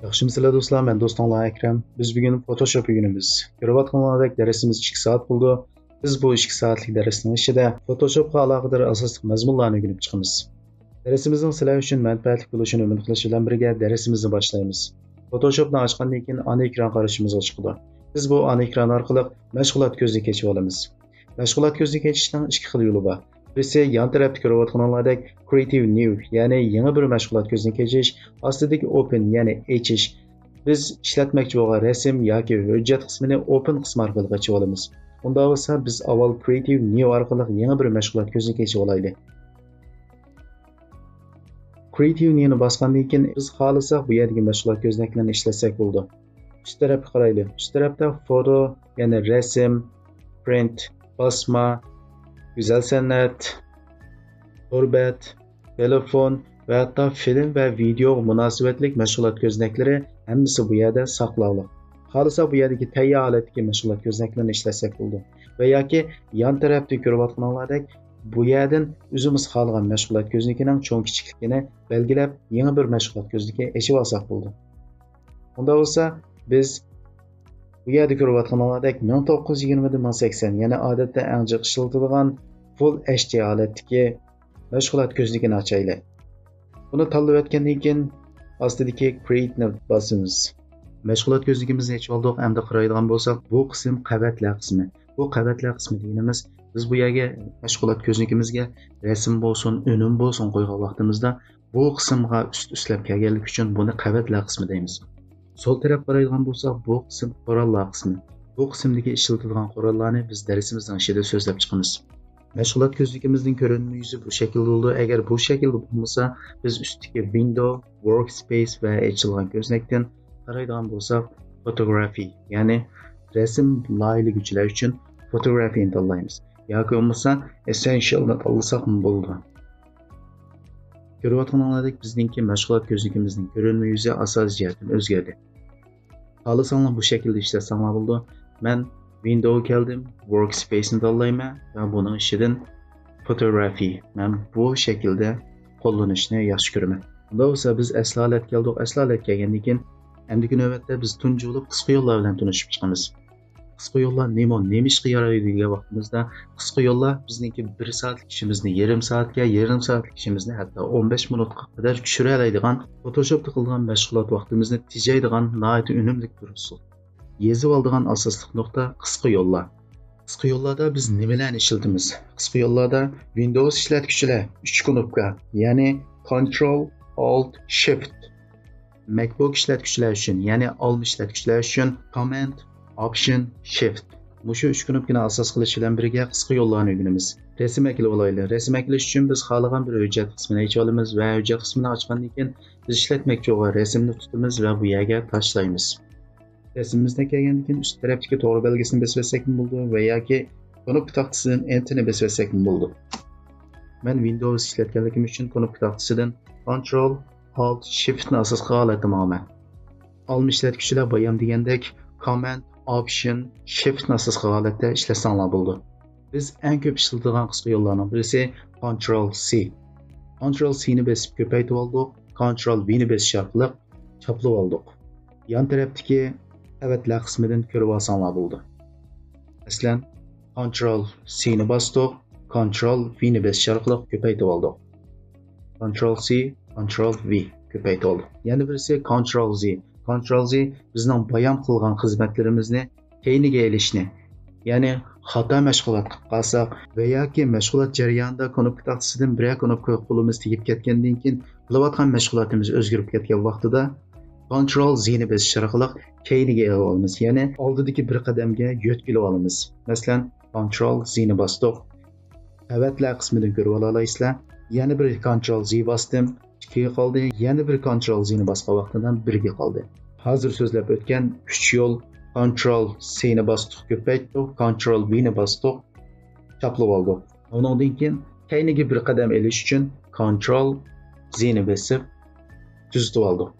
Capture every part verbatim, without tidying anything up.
ياخشىمۇسىلەر دوستلار، مەن دوستۇڭلار ئەكرەم. بىز بۈگۈن فوتوشوپ ئۆگىنىمىز. كۆرۈۋاتقىنىڭلاردەك دەرسىمىز ئىككى سائەت بولىدۇ. بىز بۇ ئىككى سائەتلىك دەرسنىڭ ئىچىدە فوتوشوپقا ئالاقىدار ئاساسلىق مەزمۇنلارنى ئۆگىنىپ چىقىمىز. دەرسىمىزنىڭ سىلەر ئۈچۈن مەنپەئەتلىك بولۇشىنى ئۈمىد قىلىش بىلەن بىرگە دەرسىمىزنى باشلايمىز. فوتوشوپنى ئاچقاندىن كېيىن ئانا ئېكران قارىشىمىزغا چىقىدۇ. بىز بۇ ئانا ئېكران ئارقىلىق مەشغۇلات كۆزىنى ئېچىۋالىمىز. مەشغۇلات كۆزىنى ئېچىشنىڭ ئىككى خىل يولى بار. بىرسى يان تەرەپتە كۆرۈۋاتقىنىڭلاردەك Creative New، يەنى يېڭى بىر مەشغۇلات كۆزىنى ئېچىش، ئاستىدىكى Open، يەنى ئېچىش. بىز ئىشلەتمەكچى بولغان رەسىم ياكى ھۆججەت قىسمىنى Open قىسمى ئارقىلىق ئېچىۋالىمىز. ئۇنداق بولسا بىز ئاۋۋال Creative New ئارقىلىق يېڭى بىر مەشغۇلات كۆزىنى ئېچىۋالايلى. Creative New نى باسقاندىن كېيىن بىز خالىساق بۇ يەردىكى مەشغۇلات كۆزنەكلىرىنى ئىشلەتسەك بولىدۇ. ئۈست تەرەپكە قارايلى. ئۈست تەرەپتە فوتو، يەنى رەسىم، پرىنت، باسما، گۈزەل سەنئەت، تور بەت، تېلېفون ۋە ھەتتا فىلىم ۋە ۋىدېئوغا مۇناسىۋەتلىك مەشغۇلات كۆزنەكلىرى ھەممىسى بۇ يەردە ساقلاۋلىق. خالىسا بۇ يەردىكى تەييار ھالەتتىكى مەشغۇلات كۆزنەكلىرىنى ئىشلەتسەك بولىدۇ. ۋە ياكى يان تەرەپتە كۆرۈۋاتقىنىڭلاردەك بۇ يەردىن ئۆزىمىز خالىغان مەشغۇلات كۆزنىكىنىڭ چوڭ كىچىكلىكىنى بەلگىلەپ، يېڭى بىر مەشغۇلات كۆزنىكى ئېچىۋالساق بولىدۇ. ئۇنداق بولسا، بىز بۇ يەردە كۆرۈۋاتقىنىڭلاردەك مىڭ توققۇز يۈز يىگىرمىدىن مىڭ سەكسەن، يەنى ئادەتتە ئەڭ جىق ئىشلىتىدىغان فۇل ئەيچ دى ھالەتتىكى مەشغۇلات كۆزنىكىنى ئاچايلى. بۇنى تاللىۋەتكەندىن كېيىن ئاستىدىكى كرېئېتنى باسىمىز. مەشغۇلات كۆزنىكىمىزنى ئېچىۋالدۇق. ئەمدى قارايدىغان بولساق، بۇ قىسىم قەۋەتلەر قىسمى. بۇ قەۋەتلەر قىسمى دېگىنىمىز، بىز بۇ يەرگە مەشغۇلات كۆزنىكىمىزگە رەسىم بولسۇن، ئۈنۈم بولسۇن قويغان ۋاقتىمىزدا، بۇ قىسىمغا ئۈست-ئۈستلەپ كەلگەنلىكى ئۈچۈن بۇنى قەۋەتلەر قىسمى دەيمىز. سول تەرەپ قارايدىغان بولساق، بۇ قىسىم قوراللار قىسمى. بۇ قىسىمدىكى ئىشلىتىدىغان قوراللارنى بىز دەرسىمىزنىڭ ئىچىدە سۆزلەپ چىقىمىز. مەشغۇلات كۆزنىكىمىزنىڭ كۆرۈنمە يۈزى بۇ شەكىلدە بولىدۇ. ئەگەر بۇ شەكىلدە بولمىسا، بىز ئۈستتىكى ۋىندو، ۋوركسپەيس ۋە ئېچىلغان كۆزنەكتىن قارايدىغان بولساق، فوتوگرافى، يەنى رەسىم لايىھىلىگۈچىلەر ئۈچۈن فوتوگرافىنى تاللايمىز. ياكى بولمىسا، ئېسسېنشىيالنى تاللىساقمۇ بولىدۇ. كۆرۈۋاتقىنىڭلاردەك بىزنىڭكى مەشغۇلات كۆزنىكىمىزنىڭ كۆرۈنمە يۈزى ئاساسىي جەھەتتىن ئۆزگەردى. خالىساڭلار بۇ شەكىلدە ئىشلەتسەڭلار بولىدۇ. مەن ۋىندوغا كەلدىم، ۋوركسپەيسنى تاللايمەن ۋە بۇنىڭ ئىچىدىن فوتوگرافى. مەن بۇ شەكىلدە قوللىنىشنى ياخشى كۆرىمەن. ئۇنداق بولسا بىز ئەسلى ھالەتكە كەلدۇق. ئەسلى ھالەتكە كەلگەندىن كېيىن ئەمدىكى نۆۋەتتە بىز تۇنجى بولۇپ قىسقا يوللار بىلەن تونۇشۇپ چىقىمىز. قىسقا يوللار نېمە، نېمە ئىشقا يارايدۇ دېگەن ۋاقتىمىزدا، قىسقا يوللار بىزنىڭكى بىر سائەتلىك ئىشىمىزنى يېرىم سائەتكە، يېرىم سائەتلىك ئىشىمىزنى ھەتتا ئون بەش مىنۇتقا قەدەر چۈشۈرەلەيدىغان، فوتوشوپتا قىلىدىغان مەشغۇلات ۋاقتىمىزنى تېجەيدىغان ناھايىتى ئۈنۈملۈك بىر ئۇسۇل. يېزىۋالىدىغان ئاساسلىق نۇقتا قىسقا يوللار. قىسقا يوللاردا بىز نېمىلەرنى ئىشلىتىمىز؟ قىسقا يوللاردا ۋىندوۋس ئىشلەتكۈچىلەر ئۈچ كۇنۇپكا، يەنى كونترول، ئالت، شىفت. مەكبۇك ئىشلەتكۈچىلەر ئۈچۈن، يەنى ئالما ئىشلەتكۈچىلەر ئۈچۈن كوماند، ئوپشن، شىفت. مۇشۇ ئۈچ كۇنۇپكىنى ئاساس قىلىش بىلەن بىرگە قىسقا يوللارنى ئۆگىنىمىز. رەسىم ئەكېلىۋالايلى. رەسىم ئەكېلىش ئۈچۈن بىز خالىغان بىر ھۆججەت قىسمىنى ئېچىۋالىمىز ۋە ھۆججەت قىسمىنى ئاچقاندىن كېيىن بىز ئىشلەتمەكچى بولغان رەسىمنى تۇتىمىز ۋە بۇ يەرگە تاشلايمىز. رەسىمىمىزدە كەلگەندىن كېيىن ئۈست تەرەپتىكى توغرا بەلگىسىنى بېسىۋەتسەكمۇ بولىدۇ ۋە ياكى كۇنۇپكا تاختىسىدىن ئېنتېرنى بېسىۋەتسەكمۇ بولىدۇ. مەن ۋىندوۋس ئىشلەتكەنلىكىم ئۈچۈن كۇنۇپكا تاختىسىدىن كونترول، ئالت، شىفتنى ئاساس قىلغان ھالەتتە ماڭىمەن. ئالما ئىشلەتكۈچىلەر بايام دېگەندەك كوماند، ئوپشن، شىفتنى ئاساس قىلغان ھالەتتە ئىشلەتسەڭلار بولىدۇ. بىز ئەڭ كۆپ ئىشلىتىدىغان قىسقا يوللارنىڭ بىرسى كونترول سى. كونترول سىنى بېسىپ كۆپەيتىۋالدۇق، كونترول ۋىنى بېسىش ئارقىلىق چاپلىۋالدۇق. يان تەرەپتىكى قەۋەتلەر قىسمىدىن كۆرۈۋالساڭلار بولىدۇ. مەسىلەن، كونترول سىنى باستۇق، كونترول ۋىنى بېسىش ئارقىلىق كۆپەيتىۋالدۇق. كونترول سى، كونترول ۋى كۆپەيتىۋالدۇق. يەنە بىرسى كونترول زى. كونترول زى بىزنىڭ بايان قىلغان خىزمەتلىرىمىزنى كەينىگە ئېلىشنى، يەنى خاتا مەشغۇلات قىلىپ قالساق ۋە ياكى مەشغۇلات جەريانىدا كۇنۇپكا تاختىسىدىن بىرەر كۇنۇپكىغا قولىمىز تېگىپ كەتكەندىن كېيىن قىلىۋاتقان مەشغۇلاتىمىز ئۆزگىرىپ كەتكەن ۋاقتىدا كونترول زىنى بېسىش ئارقىلىق كەينىگە ئېلىۋالىمىز، يەنى ئالدىدىكى بىر قەدەمگە يۆتكىلىۋالىمىز. مەسىلەن، كونترول زىنى باستۇق. قەۋەتلەر قىسمىدىن كۆرۈۋالالايسىلەر. يەنە بىر كونترول زى باستىم. ئىككىگە قالدى. يەنە بىر كونترول زىنى باسقان ۋاقتىدا بىرگە قالدى. ھازىر سۆزلەپ ئۆتكەن ئۈچ يول كونترول سىنى باستۇق، كۆپەيتتۇق، كونترول ۋىنى باستۇق، چاپلىۋالدۇق. ئۇنىڭدىن كېيىن كەينىگە بىر قەدەم ئېلىش ئۈچۈن كونترول زىنى بېسىپ تۈزىتىۋالدۇق.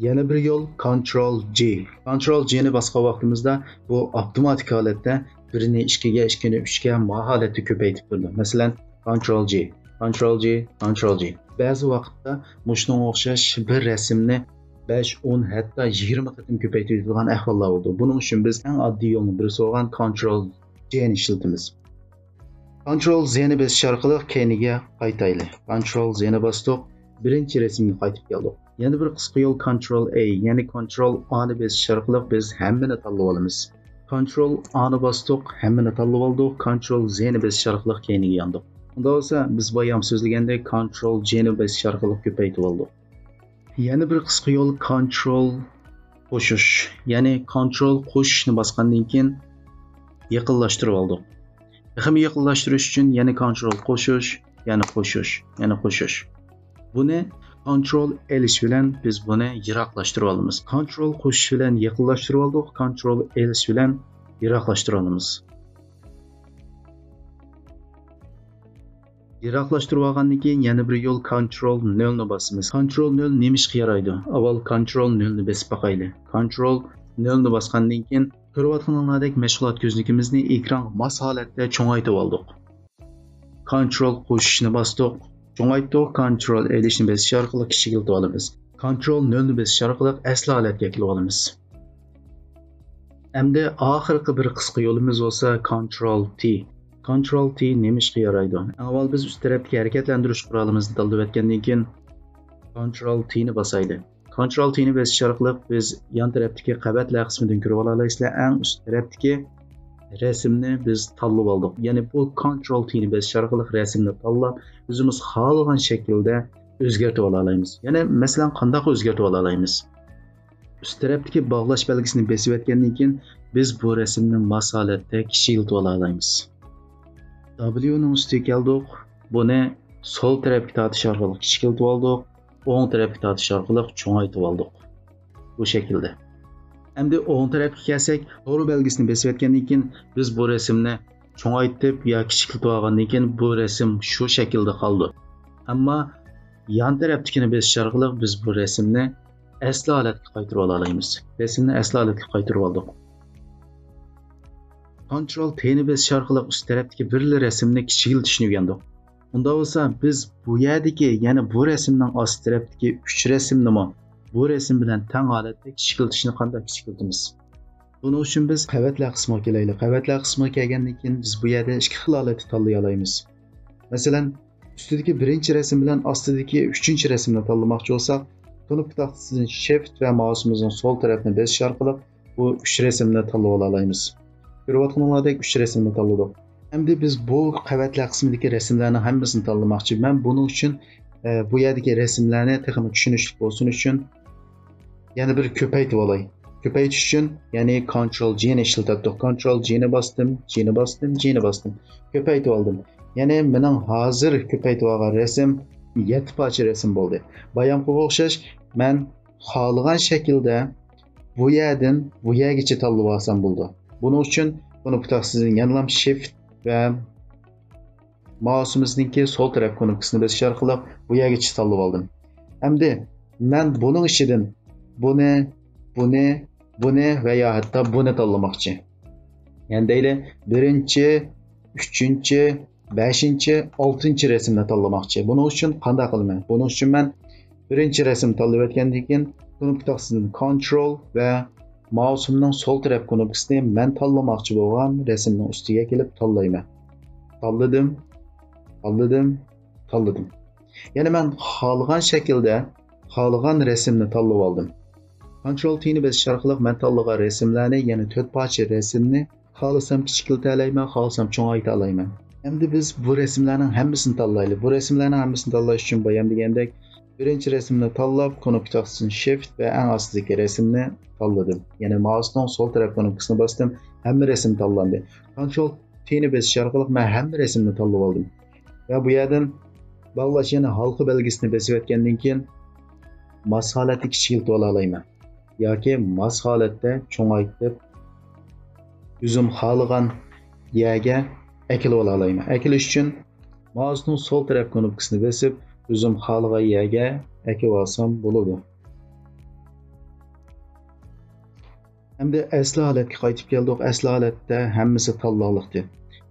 يەنە بىر يول كونترول جى. كونترول جىنى باسقان ۋاقتىمىزدا بۇ ئاپتوماتىك ھالەتتە بىرنى ئىككىگە، ئىككىنى ئۈچكە، ما ھالەتتە كۆپەيتىپ تۇرىدۇ. مەسىلەن، كونترول جى، كونترول جى، كونترول جى. بەزى ۋاقىتتا مۇشۇنىڭغا ئوخشاش بىر رەسىمنى بەش، ئون، ھەتتا يىگىرمە قېتىم كۆپەيتىۋېتىدىغان ئەھۋاللار بولىدۇ. بۇنىڭ ئۈچۈن بىز ئەڭ ئاددىي يولنىڭ بىرسى بولغان كونترول جېنى ئىشلىتىمىز. كونترول زېنى بېسىش ئارقىلىق كەينىگە قايتايلى. كونترول زېنى باستۇق، بىرىنچى رەسىمگە قايتىپ كەلدۇق. يەنە بىر قىسقا يول كونترول ئەي، يەنى كونترول ئانى بېسىش ئارقىلىق بىز ھەممىنى تاللىۋالىمىز. كونترول ئانى باستۇق، ھەممىنى تاللىۋالدۇق. كونترول زېنى بېسىش ئارقىلىق كەينىگە ياندۇق. ئۇنداق بولسا بىز بايام سۆزلىگەندەك كونترول جېنى بېسىش ئارقىلىق كۆپەيتىۋالدۇق. يەنە بىر قىسقا يول كونترول قوشۇش. يەنى كونترول قوشۇشنى باسقاندىن كېيىن يېقىنلاشتۇرۇۋالدۇق. تېخىمۇ يېقىنلاشتۇرۇش ئۈچۈن يەنە كونترول قوشۇش، يەنە قوشۇش، يەنە قوشۇش. بۇنى كونترول ئېلىش بىلەن بىز بۇنى يىراقلاشتۇرۇۋالىمىز. كونترول قوشۇش بىلەن يېقىنلاشتۇرۇۋالدۇق، كونترول ئېلىش بىلەن يىراقلاشتۇرۇۋالىمىز. يىراقلاشتۇرۇۋالغاندىن كېيىن يەنە بىر يول كونترول نۆلنى باسىمىز. كونترول نۆل نېمە ئىشقا يارايدۇ؟ ئاۋۋال كونترول نۆلنى بېسىپ باقايلى. كونترول نۆلنى باسقاندىن كېيىن كۆرۈۋاتقىنىڭلاردەك مەشغۇلات كۆزنىكىمىزنى ئېكرانغا ماس ھالەتتە چوڭايتىۋالدۇق. كونترول قوشۇشنى باستۇق، چوڭايتتۇق، كونترول ئېلىشنى بېسىش ئارقىلىق كىچىكلىتىۋالىمىز. كونترول نۆلنى بېسىش ئارقىلىق ئەسلى ھالەتكە ئەكېلىۋالىمىز. ئەمدى ئاخىرقى بىر قىسقا يولىمىز بولسا كونترول تى. كونترول تى نېمە ئىشقا يارايدۇ؟ ئەڭ ئاۋۋال بىز ئۈست تەرەپتىكى ھەرىكەتلەندۈرۈش قورالىمىزنى تاللىۋەتكەندىن كېيىن كونترول تىنى باسايلى. كونترول تىنى بېسىش ئارقىلىق بىز يان تەرەپتىكى قەۋەتلەر قىسمىدىن كۆرۈۋالالايسىلەر، ئەڭ ئۈست تەرەپتىكى رەسىمنى بىز تاللىۋالدۇق. يەنى بۇ كونترول تىنى بېسىش ئارقىلىق رەسىمنى تاللاپ، ئۆزىمىز خالىغان شەكىلدە ئۆزگەرتىۋالالايمىز. يەنى مەسىلەن، قانداق ئۆزگەرتىۋالالايمىز؟ ئۈست تەرەپتىكى باغلاش بەلگىسىنى بېسىۋەتكەندىن كېيىن، بىز بۇ رەسىمنى ماس ھالەتتە كىچىكلىتىۋالالايمىز. دابليۇنىڭ ئۈستىگە كەلدۇق. بۇنى سول تەرەپكە تارتىش ئارقىلىق كىچىكلىتىۋالدۇق. ئوڭ تەرەپكە تارتىش ئارقىلىق چوڭايتىۋالدۇق. بۇ شەكىلدە. ئەمدى ئوڭ تەرەپكە كەلسەك، توغرا بەلگىسىنى بېسىۋەتكەندىن كېيىن، بىز بۇ رەسىمنى چوڭايتىپ يا كىچىكلىتىۋالغاندىن كېيىن، بۇ رەسىم شۇ شەكىلدە قالىدۇ. ئەمما يان تەرەپتىكىنى بېسىش ئارقىلىق بىز بۇ رەسىمنى ئەسلى ھالەتكە قايتۇرۇۋالالايمىز. رەسىمنى ئەسلى ھالەتكە قايتۇرۇۋالدۇق. كونترول تىنى بېسىش ئارقىلىق ئۈست تەرەپتىكى بىرلا رەسىمنى كىچىكلىتىشنى ئۆگەندۇق. ئۇنداق بولسا، بىز بۇ يەردىكى، يەنى بۇ رەسىمنىڭ ئاستى تەرەپتىكى ئۈچ رەسىمنىمۇ بۇ رەسىم بىلەن تەڭ ھالەتتە كىچىكلىتىشنى قانداق كىچىكلىتىمىز؟ بۇنىڭ ئۈچۈن بىز قەۋەتلەر قىسمىغا كېلەيلى. قەۋەتلەر قىسمىغا كەلگەندىن كېيىن، بىز بۇ يەردە ئىككى خىل ھالەتتە تاللىيالايمىز. مەسىلەن، ئۈستىدىكى بىرىنچى رەسىم بىلەن ئاستىدىكى ئۈچىنچى رەسىمنى تاللىماقچى بولساق، كۇنۇپكا تاختىسىدىن شىفت ۋە مائۇسىمىزنىڭ سول تەرەپنى بېسىش ئارقىلىق بۇ ئۈچ رەسىمنى تاللىۋالالايمىز. كۆرۈۋاتقىنىڭلاردەك ئۈچ رەسىمنى تاللىدۇق. ئەمدى بىز بۇ قەۋەتلەر قىسمىدىكى رەسىملەرنىڭ ھەممىسىنى تاللىماقچى. مەن بۇنىڭ ئۈچۈن، ئە، بۇ يەردىكى رەسىملەرنى تېخىمۇ چۈشىنىشلىك بولسۇن ئۈچۈن يەنە بىر كۆپەيتىۋالاي. كۆپەيتىش ئۈچۈن، يەنى كونترول جىنى ئىشلىتەتتۇق. كونترول جىنى باستىم، جىنى باستىم، جىنى باستىم. كۆپەيتىۋالدىم. يەنى مېنىڭ ھازىر كۆپەيتىۋالغان رەسىم يەتتە پارچە رەسىم بولدى. بايامقىغا ئوخشاش مەن خالىغان شەكىلدە بۇ يەردىن بۇ يەرگىچە تاللىۋالسام بولىدۇ. بۇنىڭ ئۈچۈن بۇنى پۇتاقسىزدىن يەنىلا شىفت ۋە مائۇسىمىزنىڭكى سول تەرەپ كۇنۇپكىسىنى بېسىش ئارقىلىق بۇ يەرگىچە تاللىۋالدىم. ئەمدى مەن بۇنىڭ ئىچىدىن بۇنى، بۇنى، بۇنى ۋە يا ھەتتا بۇنى تاللىماقچى. يەنى دەيلى، بىرىنچى، ئۈچىنچى، بەشىنچى، ئالتىنچى رەسىمنى تاللىماقچى. بۇنىڭ ئۈچۈن قانداق قىلىمەن؟ بۇنىڭ ئۈچۈن مەن بىرىنچى رەسىمنى تاللىۋەتكەندىن كېيىن، كۇنۇپكا تاختىسىدىن كونترول ۋە مائۇسۇمنىڭ سول تەرەپ كۇنۇپكىسىنى مەن تاللىماقچى بولغان رەسىمنىڭ ئۈستىگە كېلىپ تاللايمەن. تاللىدىم، تاللىدىم، تاللىدىم. يەنى مەن خالىغان شەكىلدە خالىغان رەسىمنى تاللىۋالدىم. كونترول تىنى بېسىش ئارقىلىق مەن تاللىغان رەسىملەرنى، يەنى تۆت پارچە رەسىمنى خالىسام كىچىكلىتەلەيمەن، خالىسام چوڭايتالايمەن. ئەمدى بىز بۇ رەسىملەرنىڭ ھەممىسىنى تاللايلى. بۇ رەسىملەرنىڭ ھەممىسىنى تاللاش ئۈچۈن بايام دېگەندەك بىرىنچى رەسىمنى تاللاپ، كۇنۇپكا تاختىسىدىن شىفت ۋە ئەڭ ئاستىدىكى رەسىمنى تاللىدىم. يەنى مائۇسنىڭ سول تەرەپ كۇنۇپكىسىنى باستىم، ھەممە رەسىم تاللاندى. كونترول تىنى بېسىش ئارقىلىق مەن ھەممە رەسىمنى تاللىۋالدىم. ۋە بۇ يەردىن باغلاش، يەنى ھالقا بەلگىسىنى بېسىۋەتكەندىن كېيىن ماس ھالەتتە كىچىكلىتىۋالالايمەن ياكى ماس ھالەتتە چوڭايتىپ، ئۆزۈم خالىغان يەرگە ئەكېلىۋالالايمەن. ئەكېلىش ئۈچۈن مائۇسنىڭ سول تەرەپ كۇنۇپكىسىنى بېسىپ، ئۆزۈم خالىغان يەرگە ئەكىۋالسام بولىدۇ. ئەمدى ئەسلى ھالەتكە قايتىپ كەلدۇق. ئەسلى ھالەتتە ھەممىسى تاللاڭلىقتى.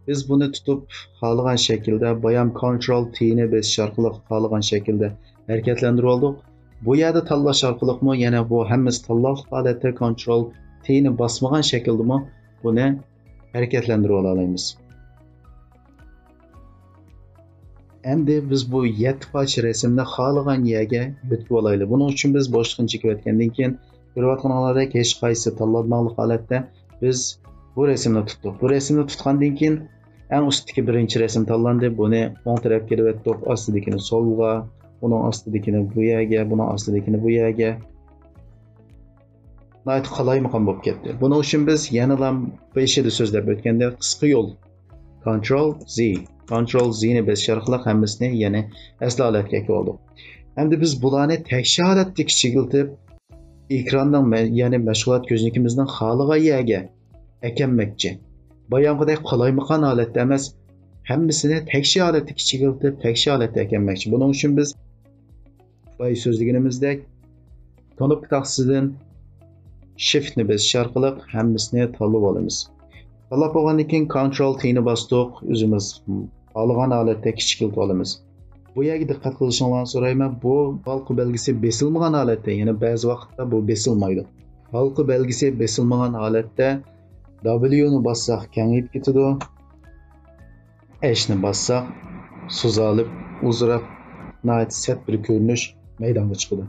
بىز بۇنى تۇتۇپ، خالىغان شەكىلدە، بايام كونترول تىنى بېسىش ئارقىلىق خالىغان شەكىلدە ھەرىكەتلەندۈرۈۋالدۇق. بۇ يەردە تاللاش ئارقىلىقمۇ يەنە بۇ ھەممىسى تاللاقلىق ھالەتتە كونترول تىنى باسمىغان شەكىلدىمۇ بۇنى ھەرىكەتلەندۈرۈۋالالايمىز. ئەمدى بىز بۇ يەتتە پارچە رەسىمنى خالىغان يەرگە يۆتكىۋالايلى. بۇنىڭ ئۈچۈن بىز بوشلۇقنى چېكىۋەتكەندىن كېيىن، كۆرۈۋاتقىنىڭلاردەك ھېچقايسى تاللانماڭلىق ھالەتتە بىز بۇ رەسىمنى تۇتتۇق. بۇ رەسىمنى تۇتقاندىن كېيىن، ئەڭ ئۈستتىكى بىرىنچى رەسىم تاللاندى. بۇنى ئوڭ تەرەپكە ئېلىۋەتتۇق. ئاستىدىكىنى سولغا، بۇنىڭ ئاستىدىكىنى بۇ يەرگە، بۇنىڭ ئاستىدىكىنى بۇ يەرگە. ناھايىتى قالايمىقان بولۇپ كەتتى. بۇنىڭ ئۈچۈن بىز يەنىلا بېشىدا سۆزلەپ ئۆتكەندەك قىسقا يول، كونترول زى، كونترول زىنى بېسىش ئارقىلىق ھەممىسىنى يەنە ئەسلى ھالەتكە ئەكىپ ئالدۇق. ئەمدى بىز بۇلارنى تەكشى ھالەتتە كىچىكلىتىپ، ئېكراننىڭ مە-، يەنى مەشغۇلات كۆزنىكىمىزنىڭ خالىغان يەرگە ئەكەنمەكچى. بايامقىدەك قالايمىقان ھالەتتە ئەمەس، ھەممىسىنى تەكشى ھالەتتە كىچىكلىتىپ، تەكشى ھالەتتە ئەكەنمەكچى. بۇنىڭ ئۈچۈن بىز بايا سۆزلىگىنىمىزدەك، كۇنۇپكا تاختىسىدىن شىفتنى بېسىش ئارقىلىق ھەممىسىنى تاللىۋالىمىز. تاللاپ بولغاندىن كېيىن كونترول تىنى باستۇق، ئۆزىمىز خالىغان ھالەتتە كىچىكلىتىۋالىمىز. بۇ يەرگە دىققەت قىلىشىڭلارنى سورايمەن، بۇ ھالقا بەلگىسى بېسىلمىغان ھالەتتە، يەنى بەزى ۋاقىتتا بۇ بېسىلمايدۇ. ھالقا بەلگىسى بېسىلمىغان ھالەتتە دابليۇنى باسساق كېڭىيىپ كېتىدۇ. ئەشنى باسساق، سوزۇلۇپ، ئۇزىراپ، ناھايىتى سەت بىر كۆرۈنۈش مەيدانغا چىقىدۇ.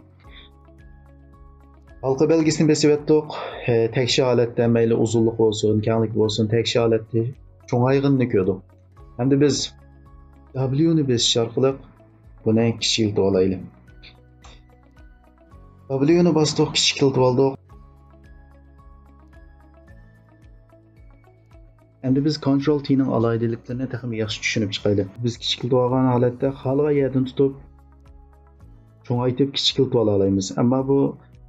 ھالقا بەلگىسىنى بېسىۋەتتۇق. ھە، تەكشى ھالەتتە مەيلى ئۇزۇنلۇق بولسۇن، كەڭلىك بولسۇن، تەكشى ھالەتتە چوڭايغىنىنى كۆردۇق. ئەمدى بىز دابليۇنى بېسىش ئارقىلىق بۇنى كىچىكلىتىپ ئالايلى. دابليۇنى باستۇق، كىچىكلىتىپ ئالدۇق. ئەمدى بىز كونترول تىنىڭ ئالاھىدىلىكلىرىنى تېخىمۇ ياخشى چۈشىنىپ چىقايلى. بىز كىچىكلىتىۋالغان ھالەتتە خالىغان يەردىن تۇتۇپ، چوڭايتىپ، كىچىكلىتىۋالالايمىز. ئەمما بۇ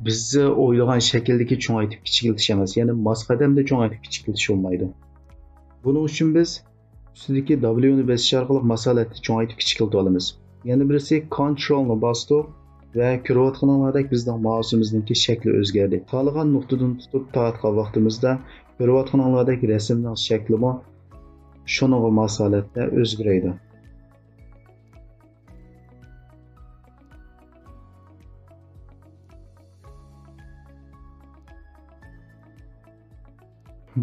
بىز ئويلىغان شەكىلدىكى چوڭايتىپ، كىچىكلىتىش ئەمەس. يەنى ماس قەدەمدە چوڭايتىپ، كىچىكلىتىش بولمايدۇ. بۇنىڭ ئۈچۈن بىز ئۈستىدىكى دابليۇنى بېسىش ئارقىلىق ماس ھالەتتە چوڭايتىپ، كىچىكلىتىۋالىمىز. يەنە بىرسى كونترولنى باستۇق ۋە كۆرۈۋاتقىنىڭلاردەك بىزنىڭ مائۇسىمىزنىڭكى شەكلى ئۆزگەردى. خالىغان نۇقتىدىن تۇتۇپ تارتقان ۋاقتىمىزدا كۆرۈۋاتقىنىڭلاردەك رەسىمنىڭ شەكلىمۇ شۇنىڭغا ماس ھالەتتە ئۆزگىرەيدۇ.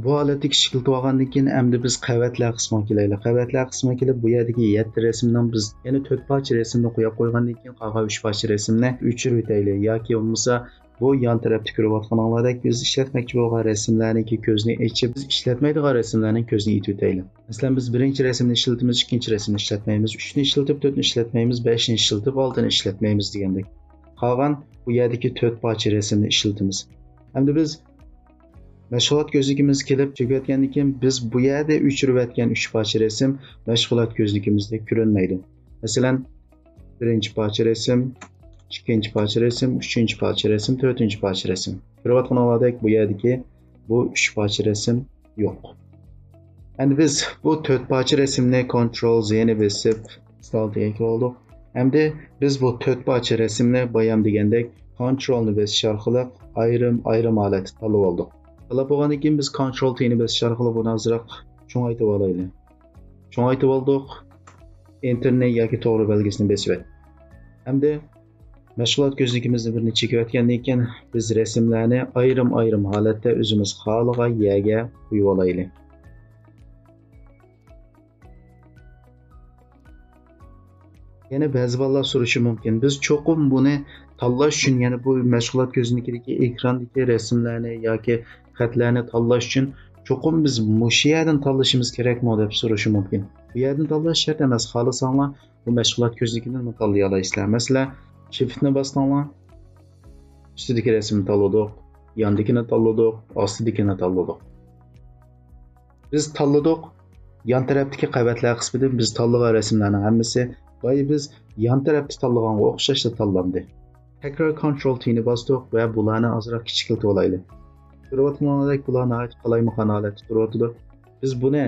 بۇ ھالەتتە كىچىكلىتىۋالغاندىن كېيىن، ئەمدى بىز قەۋەتلەر قىسمىغا كېلەيلى. قەۋەتلەر قىسمىغا كېلىپ، بۇ يەردىكى يەتتە رەسىمنىڭ بىز يەنە تۆت پارچە رەسىمنى قويۇپ قويغاندىن كېيىن، قالغان ئۈچ پارچە رەسىمنى ئۆچۈرۈۋېتەيلى ياكى بولمىسا بۇ يان تەرەپتە كۆرۈۋاتقىنىڭلاردەك بىز ئىشلەتمەكچى بولغان رەسىملەرنىڭكى كۆزىنى ئېچىپ، بىز ئىشلەتمەيدىغان رەسىملەرنىڭ كۆزىنى ئېتىۋېتەيلى. مەسىلەن، بىز بىرىنچى رەسىمنى ئىشلىتىمىز، ئىككىنچى رەسىمنى ئىشلەتمەيمىز، ئۈچنى ئىشلىتىپ، تۆتنى ئىشلەتمەيمىز، بەشنى ئىشلىتىپ، ئالتىنى ئىشلەتمەيمىز دېگەندەك. قالغان بۇ يەردىكى تۆت پارچە رەسىمنى ئىشلىتىمىز. ئەمدى بىز مەشغۇلات كۆزنىكىمىزگە كېلىپ چېكىۋەتكەندىن كېيىن، بىز بۇ يەردە ئۆچۈرۈۋەتكەن ئۈچ پارچە رەسىم مەشغۇلات كۆزنىكىمىزدە كۆرۈنمەيدۇ. مەسىلەن، بىرىنچى پارچە رەسىم، ئىككىنچى پارچە رەسىم، ئۈچىنچى پارچە رەسىم، تۆتىنچى پارچە رەسىم. كۆرۈۋاتقىنىڭلاردەك بۇ يەردىكى بۇ ئۈچ پارچە رەسىم يوق. ئەمدى بىز بۇ تۆت پارچە رەسىمنى كونترول زېنى بېسىپ، ئىستالتىگە كىرىۋالدۇق. ئەمدى بىز بۇ تۆت پارچە رەسىمنى بايام دېگەندەك كونترولنى بېسىش ئارقىلىق ئايرىم-ئايرىم ھالەتتە تاللىۋالدۇق. تاللاپ بولغاندىن كېيىن بىز كونترول تىنى بېسىش ئارقىلىق بۇنى ئازراق چوڭايتىۋالايلى. چوڭايتىۋالدۇق. ئېنتېرنى ياكى توغرا بەلگىسىنى بېسىۋەت. ئەمدى مەشغۇلات كۆزنىكىمىزنى بىرنى چېكىۋەتكەندىن كېيىن، بىز رەسىملەرنى ئايرىم-ئايرىم ھالەتتە ئۆزىمىز خالىغان يەرگە قويۇۋالايلى. يەنە بەزى بالىلار سورىشى مۇمكىن، بىز چوقۇم بۇنى تاللاش ئۈچۈن، يەنى بۇ مەشغۇلات كۆزنىكىدىكى ئېكراندىكى رەسىملەرنى ياكى خەتلەرنى تاللاش ئۈچۈن چوقۇم بىز مۇشۇ يەردىن تاللىشىمىز كېرەكمۇ دەپ سورىشى مۇمكىن. بۇ يەردىن تاللاش شەرت ئەمەس، خالىساڭلار بۇ مەشغۇلات كۆزنىكىدىنمۇ تاللىيالايسىلەر. مەسىلەن، شىفتنى باستىڭلار، ئۈستىدىكى رەسىمنى تاللىدۇق، ياندىكىنى تاللىدۇق، ئاستىدىكىنى تاللىدۇق. بىز تاللىدۇق. يان تەرەپتىكى قەۋەتلەر قىسمىدىن بىز تاللىغان رەسىملەرنىڭ ھەممىسى بايا بىز يان تەرەپتە تاللىغانغا ئوخشاشلا تاللاندى. تەكرار كونترول تىنى باستۇق ۋە بۇلارنى ئازراق كىچىكلىتىۋالايلى. كۆرۈۋاتقىنىڭىزدەك بۇلار ناھايىتى قالايمىقان ھالەتتە تۇرۇۋاتىدۇ. بىز بۇنى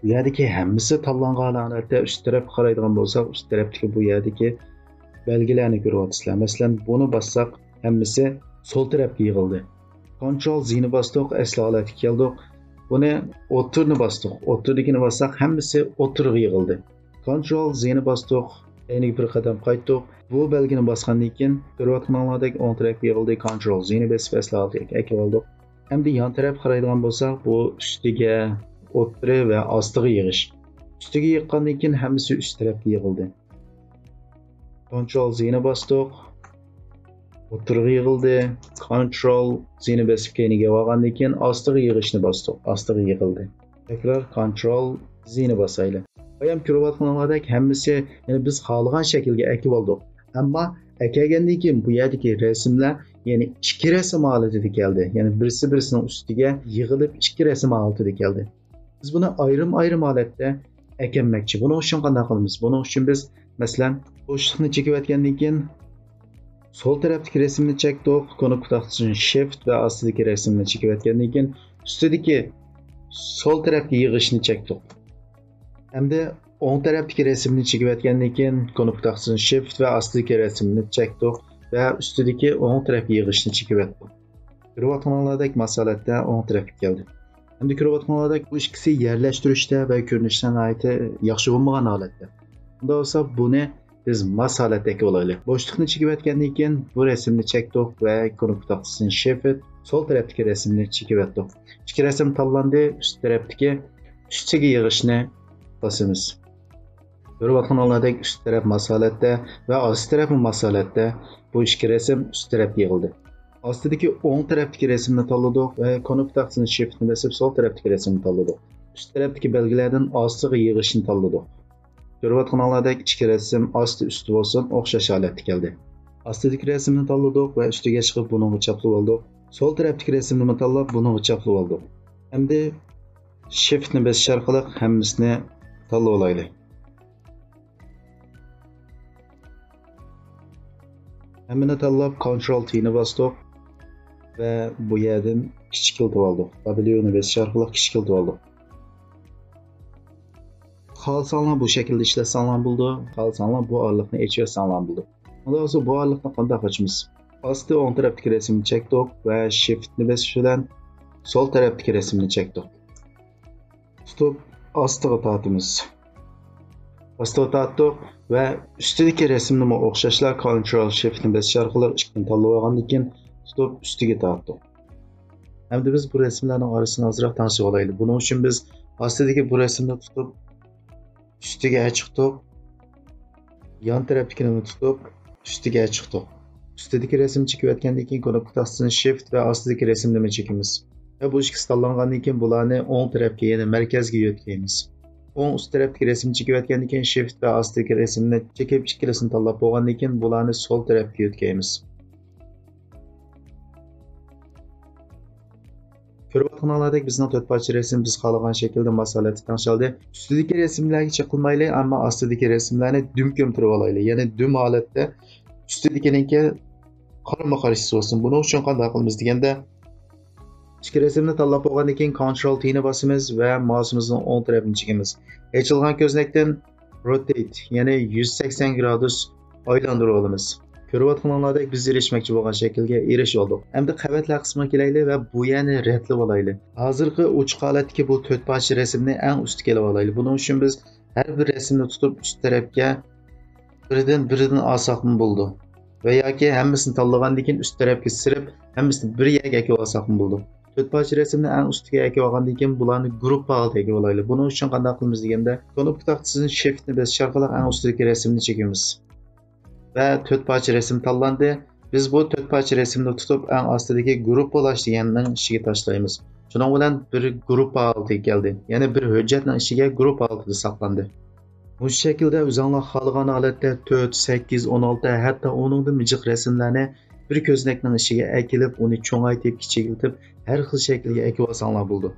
بۇ يەردىكى ھەممىسى تاللانغان ھالەتتە ئۈست تەرەپكە قارايدىغان بولساق، ئۈست تەرەپتىكى بۇ يەردىكى بەلگىلەرنى كۆرۈۋاتىسىلەر. مەسىلەن، بۇنى باسساق، ھەممىسى سول تەرەپكە يىغىلدى. كونترول زىنى باستۇق، ئەسلى ھالەتكە كەلدۇق. بۇنى ئوتتۇرىنى باستۇق. ئوتتۇرىدىكىنى باسساق، ھەممىسى ئوتتۇرىغا يىغىلدى. كونترول زىنى باستۇق، كەينىگە بىر قەدەم قايتتۇق. بۇ بەلگىنى باسقاندىن كېيىن، كۆرۈۋاتقىنىڭلاردەك ئوڭ تەرەپكە يىغىلدى، كونترول زىنى بېسىپ ئەسلى ھالىتىگە ئەكىۋالدۇق. ئەمدى يان تەرەپكە قارايدىغان بولساق، بۇ ئۈستىگە، ئوتتۇرا ۋە ئاستىغا يىغىش. ئۈستىگە يىغقاندىن كېيىن ھەممىسى ئۈست تەرەپكە يىغىلدى. كونترول زىنى باستۇق. ئوتتۇرىغا يىغىلدى. كونترول زىنى بېسىپ كەينىگە ئاۋالغاندىن كېيىن ئاستىغا يىغىشنى باستۇق. ئاستىغا يىغىلدى. تەكرار كونترول زىنى باسايلى. بايام كۆرۈۋاتقىنىڭلاردەك ھەممىسى، يەنى بىز خالىغان شەكىلگە ئەكىۋالدۇق. ئەمما ئەكەلگەندىن كېيىن بۇ يەردىكى رەسىملەر، يەنى ئىككى رەسىم ھالىتىدە كەلدى. يەنى بىرسى بىرسىنىڭ ئۈستىگە يىغىلىپ ئىككى رەسىم ھالىتىدە كەلدى. بىز بۇنى ئايرىم-ئايرىم ھالەتتە ئەكەلمەكچى. بۇنىڭ ئۈچۈن قانداق قىلىمىز؟ بۇنىڭ ئۈچۈن بىز، مەسىلەن، بوشلۇقنى چېكىۋەتكەندىن كېيىن، سول تەرەپتىكى رەسىمنى چەكتۇق، كۇنۇپكا تاختىسىنى شىفت ۋە ئاستىدىكى رەسىمنى چېكىۋەتكەندىن كېيىن، ئۈستىدىكى سول تەرەپكە يىغىشنى چەكتۇق. ئەمدى ئوڭ تەرەپتىكى رەسىمنى چېكىۋەتكەندىن كېيىن، كۇنۇپكا تاختىسىنى شىفت ۋە ئاستىدىكى رەسىمنى چەكتۇق ۋە ئۈستىدىكى ئوڭ تەرەپكە يىغىشنى چېكىۋەتتۇق. كۆرۈۋاتقىنىڭلاردەك ماسا ھالەتتە ئوڭ تەرەپكە كەلدى. ئەمدى كۆرۈۋاتقىنىڭلاردەك بۇ ئىككىسى يەرلەشتۈرۈشتە ۋە كۆرۈنۈشتە ناھايىتى ياخشى بولمىغان ھالەتتە. ئۇنداق بولسا بۇنى بىز ماس ھالەتتە ئەكىۋالايلى. بوشلۇقنى چېكىۋەتكەندىن كېيىن بۇ رەسىمنى چەكتۇق ۋە كۇنۇپكا تاختىسىنى شىفت، سول تەرەپتىكى رەسىمنى چېكىۋەتتۇق. ئىككى رەسىم تاللاندى، ئۈست تەرەپتىكى ئۈستىگە يىغىشنى باسىمىز. كۆرۈۋاتقىنىڭلاردەك ئۈست تەرەپ ماس ھالەتتە ۋە ئاستى تەرەپمۇ ماس ھالەتتە، بۇ ئىككى رەسىم ئۈست تەرەپكە يىغىلدى. ئاستىدىكى ئوڭ تەرەپتىكى رەسىمنى تاللىدۇق ۋە كۇنۇپكا تاختىسىنى شىفتنى بېسىپ سول تەرەپتىكى رەسىمنى تاللىدۇق. ئۈست تەرەپتىكى بەلگىلەردىن ئاستىغا يىغىشنى تاللىدۇق. كۆرۈۋاتقىنىڭلاردەك ئىككى رەسىم ئاستى ئۈستى بولسۇن ئوخشاش ھالەتتە كەلدى. ئاستىدىكى رەسىمنى تاللىدۇق ۋە ئۈستىگە چىقىپ بۇنىڭغا چاپلىۋالدۇق. سول تەرەپتىكى رەسىمنىمۇ تاللاپ بۇنىڭغا چاپلىۋالدۇق. ئەمدى شىفتنى بېسىش ئارقىلىق ھەممىسىنى تاللىۋالايلى. ھەممىنى تاللاپ كونترول تىنى باستۇق ۋە بۇ يەردىن كىچىكلىتىۋالدۇق. دابليۇنى بېسىش ئارقىلىق كىچىكلىتىۋالدۇق. خالىساڭلار بۇ شەكىلدە ئىشلەتسەڭلار بولىدۇ. خالىساڭلار بۇ ئارىلىقنى ئېچىۋەتسەڭلار بولىدۇ. ئۇنداق بولسا بۇ ئارىلىقنى قانداق ئاچىمىز؟ ئاستى ئوڭ تەرەپتىكى رەسىمنى چەكتۇق ۋە شىفتنى بېسىش بىلەن سول تەرەپتىكى رەسىمنى چەكتۇق. تۇتۇپ ئاستىغا تارتىمىز. ئاستىغا تارتتۇق ۋە ئۈستىدىكى رەسىمنىمۇ ئوخشاشلا كونترول شىفتنى بېسىش ئارقىلىق ئىككىنى تاللىۋالغاندىن كېيىن تۇتۇپ ئۈستىگە تارتتۇق. ئەمدى بىز بۇ رەسىملەرنىڭ ئارىسىنى ئازراق تەڭشىۋالايلى. بۇنىڭ ئۈچۈن بىز ئاستىدىكى بۇ رەسىمنى تۇتۇپ ئۈستىگە ئەچىقتۇق. يان تەرەپتىكىنىمۇ تۇتۇپ ئۈستىگە ئەچىقتۇق. ئۈستىدىكى رەسىمنى چېكىۋەتكەندىن كېيىن كۇنۇپكا تاختىسىنى شىفت ۋە ئاستىدىكى رەسىمنىمۇ چېكىمىز. ۋە بۇ ئىككىسى تاللانغاندىن كېيىن بۇلارنى ئوڭ تەرەپكە، يەنى مەركەزگە يۆتكەيمىز. ئوڭ ئۈست تەرەپتىكى رەسىمنى چېكىۋەتكەندىن كېيىن شىفت ۋە ئاستىدىكى رەسىمنى چېكىپ ئىككىلىسىنى تاللاپ بولغاندىن كېيىن بۇلارنى سول تەرەپكە يۆتكەيمىز. كۆرۈۋاتقىنىڭلاردەك بىزنىڭ تۆت پارچە رەسىم بىز خالىغان شەكىلدە ماس ھالەتتە تەڭشەلدى. ئۈستىدىكى رەسىملەرگە چېقىلمايلى، ئەمما ئاستىدىكى رەسىملەرنى دۈم كۆمتۈرۈۋالايلى. يەنى دۈم ھالەتتە ئۈستىدىكىنىڭكى قارىمۇ قارشىسى بولسۇن. بۇنىڭ ئۈچۈن قانداق قىلىمىز دېگەندە، ئىككى رەسىمنى تاللاپ بولغاندىن كېيىن كونترول تىنى باسىمىز ۋە مائۇسىمىزنىڭ ئوڭ تەرەپىنى چېكىمىز. ئېچىلغان كۆزنەكتىن روتەيت، يەنى يۈز سەكسەن گرادۇس ئايلاندۇرۇۋالىمىز. كۆرۈۋاتقىنىڭلاردەك بىز ئېرىشمەكچى بولغان شەكىلگە ئېرىشىۋالدۇق. ئەمدى قەۋەتلەر قىسمىغا كېلەيلى ۋە بۇ يەرنى رەتلىۋالايلى. ھازىرقى ئوچۇق ھالەتتىكى بۇ تۆت پارچە رەسىمنى ئەڭ ئۈستىگە ئېلىۋالايلى. بۇنىڭ ئۈچۈن بىز ھەر بىر رەسىمنى تۇتۇپ ئۈست تەرەپكە بىردىن، بىردىن ئالساقمۇ بولىدۇ. ۋە ياكى ھەممىسىنى تاللىغاندىن كېيىن ئۈست تەرەپكە سىرىپ، ھەممىسىنى بىر يەرگە ئەكىۋالساقمۇ بولىدۇ. تۆت پارچە رەسىمنى ئەڭ ئۈستىگە ئەكىۋالغاندىن كېيىن بۇلارنى گۇرۇپپا ھالىتىگە ئەكىۋالايلى. بۇنىڭ ئۈچۈن قانداق قىلىمىز دېگەندە، كۇنۇپكا تاختىسىدىن شىفتنى بېسىش ئارقىلىق ئەڭ ئۈستىدىكى رەسىمنى چېكىمىز. ۋە تۆت پارچە رەسىم تاللاندى. بىز بۇ تۆت پارچە رەسىمنى تۇتۇپ ئەڭ ئاستىدىكى گۇرۇپپىلاش دېگەننىڭ ئىچىگە تاشلايمىز. شۇنىڭ بىلەن بىر گۇرۇپپا ھالىتىگە كەلدى. يەنى بىر ھۆججەتنىڭ ئىچىگە گۇرۇپپا ھالىتىدە ساقلاندى. مۇشۇ شەكىلدە ئۆزۈڭلار خالىغان ھالەتتە تۆت، سەككىز، ئون ئالتە، ھەتتا ئۇنىڭدىن جىق رەسىملەرنى بىر كۆزنەكنىڭ ئىچىگە ئەكېلىپ، ئۇنى چوڭايتىپ، كىچىكلىتىپ، ھەر خىل شەكىلگە ئەكىۋالساڭلار بولىدۇ.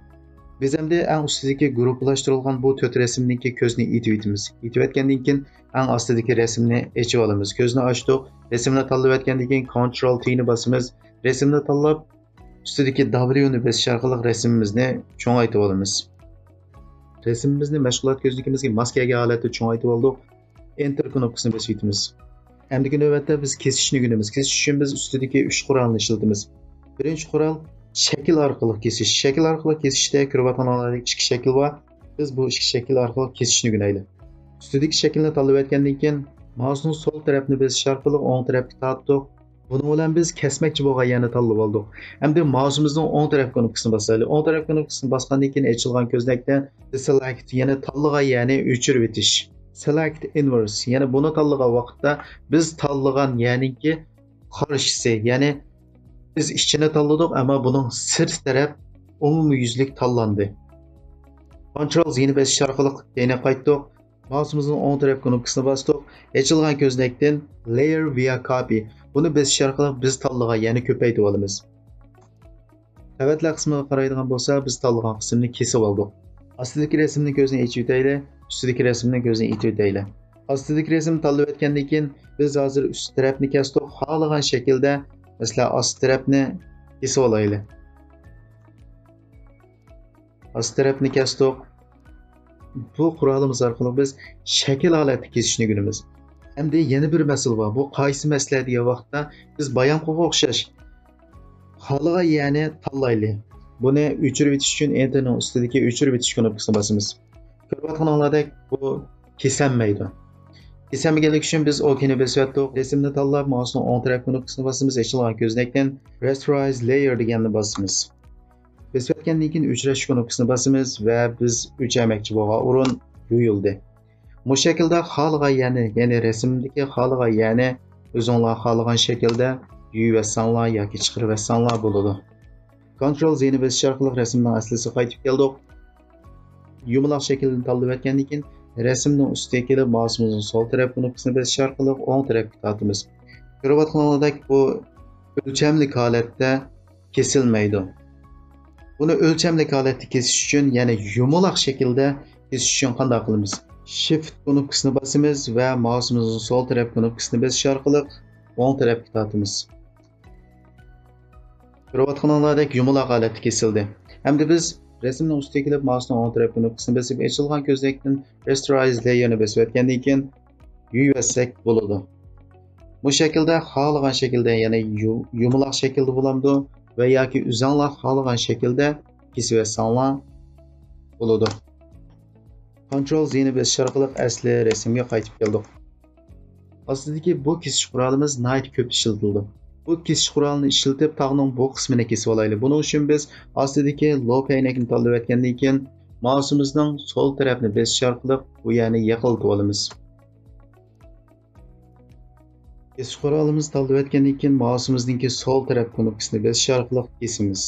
بىز ئەمدى ئەڭ ئۈستىدىكى گۇرۇپپىلاشتۇرۇلغان بۇ تۆت رەسىمنىڭكى كۆزىنى ئېتىۋېتىمىز. ئېتىۋەتكەندىن كېيىن ئەڭ ئاستىدىكى رەسىمنى ئېچىۋالىمىز. كۆزنى ئاچتۇق. رەسىمنى تاللىۋەتكەندىن كېيىن كونترول تىنى باسىمىز. رەسىمنى تاللاپ، ئۈستىدىكى دابليۇنى بېسىش ئارقىلىق رەسىمىمىزنى چوڭايتىۋالىمىز. رەسىمىمىزنى مەشغۇلات كۆزنىكىمىزگە ماس كەلگەن ھالەتتە چوڭايتىۋالدۇق. ئېنتېر كۇنۇپكىسىنى بېسىۋېتىمىز. ئەمدىكى نۆۋەتتە بىز كېسىشنى ئۆگىنىمىز. كېسىش ئۈچۈن بىز ئۈستىدىكى ئۈچ قورالنى ئىشلىتىمىز. بىرىنچى قورال شەكىل ئارقىلىق كېسىش. شەكىل ئارقىلىق كېسىشتە كۆرۈۋاتقىنىڭلاردەك ئىككى شەكىل بار. بىز بۇ ئىككى شەكىل ئارقىلىق كېسىشنى ئۆگىنەيلى. ئۈستىدىكى شەكىلنى تاللىۋەتكەندىن كېيىن مائۇسنىڭ سول تەرەپنى بېسىش ئارقىلىق ئوڭ تەرەپكە تارتتۇق. بۇنىڭ بىلەن بىز كەسمەكچى بولغان يەرنى تاللىۋالدۇق. ئەمدى مائۇسىمىزنىڭ ئوڭ تەرەپ كۇنۇپكىسىنى باسايلى. ئوڭ تەرەپ كۇنۇپكىسىنى باسقاندىن كېيىن ئېچىلغان كۆزنەكتىن Deselect، يەنى تاللىغان يەرنى ئۆچۈرۈۋېتىش. Select Inverse، يەنى بۇنى تاللىغان ۋاقىتتا بىز تاللىغان يەرنىڭكى قارشىسى، يەنى بىز ئىچىنى تاللىدۇق، ئەمما بۇنىڭ سىرت تەرەپ ئومۇميۈزلۈك تاللاندى. Control Z نى بېسىش ئارقىلىق كەينىگە قايتتۇق. مائۇسىمىزنىڭ ئوڭ تەرەپ كۇنۇپكىسىنى باستۇق. ئېچىلغان كۆزنەكتىن Layer via Copy، بۇنى بېسىش ئارقىلىق بىز تاللىغان يەرنى كۆپەيتىۋالىمىز. قەۋەتلەر قىسمىغا قارايدىغان بولسا، بىز تاللىغان قىسىمنى كېسىۋالدۇق. ئاستىدىكى رەسىمنىڭ كۆزىنى ئېچىۋېتەيلى، ئۈستىدىكى رەسىمنىڭ كۆزىنى ئېچىۋېتەيلى. ئاستىدىكى رەسىمنى تاللىۋەتكەندىن كېيىن، بىز ھازىر ئۈست تەرەپنى كەستۇق. خالىغان شەكىلدە، مەسىلەن، ئاستى تەرەپنى كېسىۋالايلى. ئاستى تەرەپنى كەستۇق. بۇ قورالىمىز ئارقىلىق بىز شەكىل ھالەتتە كېسىشنى ئۆگىنىمىز. ئەمدى يەنە بىر مەسىلە بار. بۇ قايسى مەسىلە دېگەن ۋاقىتتا، بىز بايامقىغا ئوخشاش خالىغان يەرنى تاللايلى. بۇنى ئۆچۈرۈۋېتىش ئۈچۈن ئېنتېرنىڭ ئۈستىدىكى ئۆچۈرۈۋېتىش كۇنۇپكىسىنى باسىمىز. كۆرۈۋاتقىنىڭلاردەك بۇ كېسەلمەيدۇ. كېسەلمىگەنلىكى ئۈچۈن بىز ئوكېينى بېسىۋەتتۇق. رەسىمنى تاللاپ، مائۇسنىڭ ئوڭ تەرەپ كۇنۇپكىسىنى باسىمىز. ئېچىلغان كۆزنەكتىن Rasterize Layer دېگەننى باسىمىز. بېسىۋەتكەندىن كېيىن ئۆچۈرۈش كۇنۇپكىسىنى باسىمىز ۋە بىز ئۆچۈرمەكچى بولغان ئورۇن يۇيۇلدى. مۇشۇ شەكىلدە خالىغان يەرنى، يەنى رەسىمدىكى خالىغان يەرنى ئۆزۈڭلار خالىغان شەكىلدە يۇيۇۋەتسەڭلار ياكى چىقىرىۋەتسەڭلار بولىدۇ. Control Z نى بېسىش ئارقىلىق رەسىمنىڭ ئەسلىسىگە قايتىپ كەلدۇق. يۇمىلاق شەكىلنى تاللىۋەتكەندىن كېيىن، رەسىمنىڭ ئۈستىگە كېلىپ، مائۇسىمىزنىڭ سول تەرەپ كۇنۇپكىسىنى بېسىش ئارقىلىق ئوڭ تەرەپكە تارتىمىز. كۆرۈۋاتقىنىڭلاردەك بۇ ئۆلچەملىك ھالەتتە كېسىلمەيدۇ. بۇنى ئۆلچەملىك ھالەتتە كېسىش ئۈچۈن، يەنى يۇمىلاق شەكىلدە كېسىش ئۈچۈن قانداق قىلىمىز؟ Shift كۇنۇپكىسىنى باسىمىز ۋە مائۇسىمىزنىڭ سول تەرەپ كۇنۇپكىسىنى بېسىش ئارقىلىق ئوڭ تەرەپكە تارتىمىز. كۆرۈۋاتقىنىڭلاردەك يۇمىلاق ھالەتتە كېسىلدى. ئەمدى بىز رەسىمنىڭ ئۈستىگە كېلىپ، مائۇسنىڭ ئوڭ تەرەپ كۇنۇپكىسىنى بېسىپ، ئېچىلغان كۆزنەكتىن Rasterize Layer نى بېسىۋەتكەندىن كېيىن يۇيۇۋەتسەك بولىدۇ. بۇ شەكىلدە خالىغان شەكىلدە، يەنى يۇ-، يۇمىلاق شەكىلدە بولامدۇ ۋە ياكى ئۆزەڭلار خالىغان شەكىلدە كېسىۋەتسەڭلار بولىدۇ. Control Z نى بېسىش ئارقىلىق ئەسلى رەسىمگە قايتىپ كەلدۇق. ئاستىدىكى بۇ كېسىش قورالىمىز ناھايىتى كۆپ ئىشلىتىلىدۇ. بۇ كېسىش قورالىنى ئىشلىتىپ، تاغنىڭ بۇ قىسمىنى كېسىۋالايلى. بۇنىڭ ئۈچۈن بىز ئاستىدىكى لوپ ئەينەكنى تاللىۋەتكەندىن كېيىن، مائۇسىمىزنىڭ سول تەرەپنى بېسىش ئارقىلىق بۇ يەرنى يېقىلىتىۋالىمىز. كېسىش قورالىمىزنى تاللىۋەتكەندىن كېيىن، مائۇسىمىزنىڭكى سول تەرەپ كۇنۇپكىسىنى بېسىش ئارقىلىق كېسىمىز.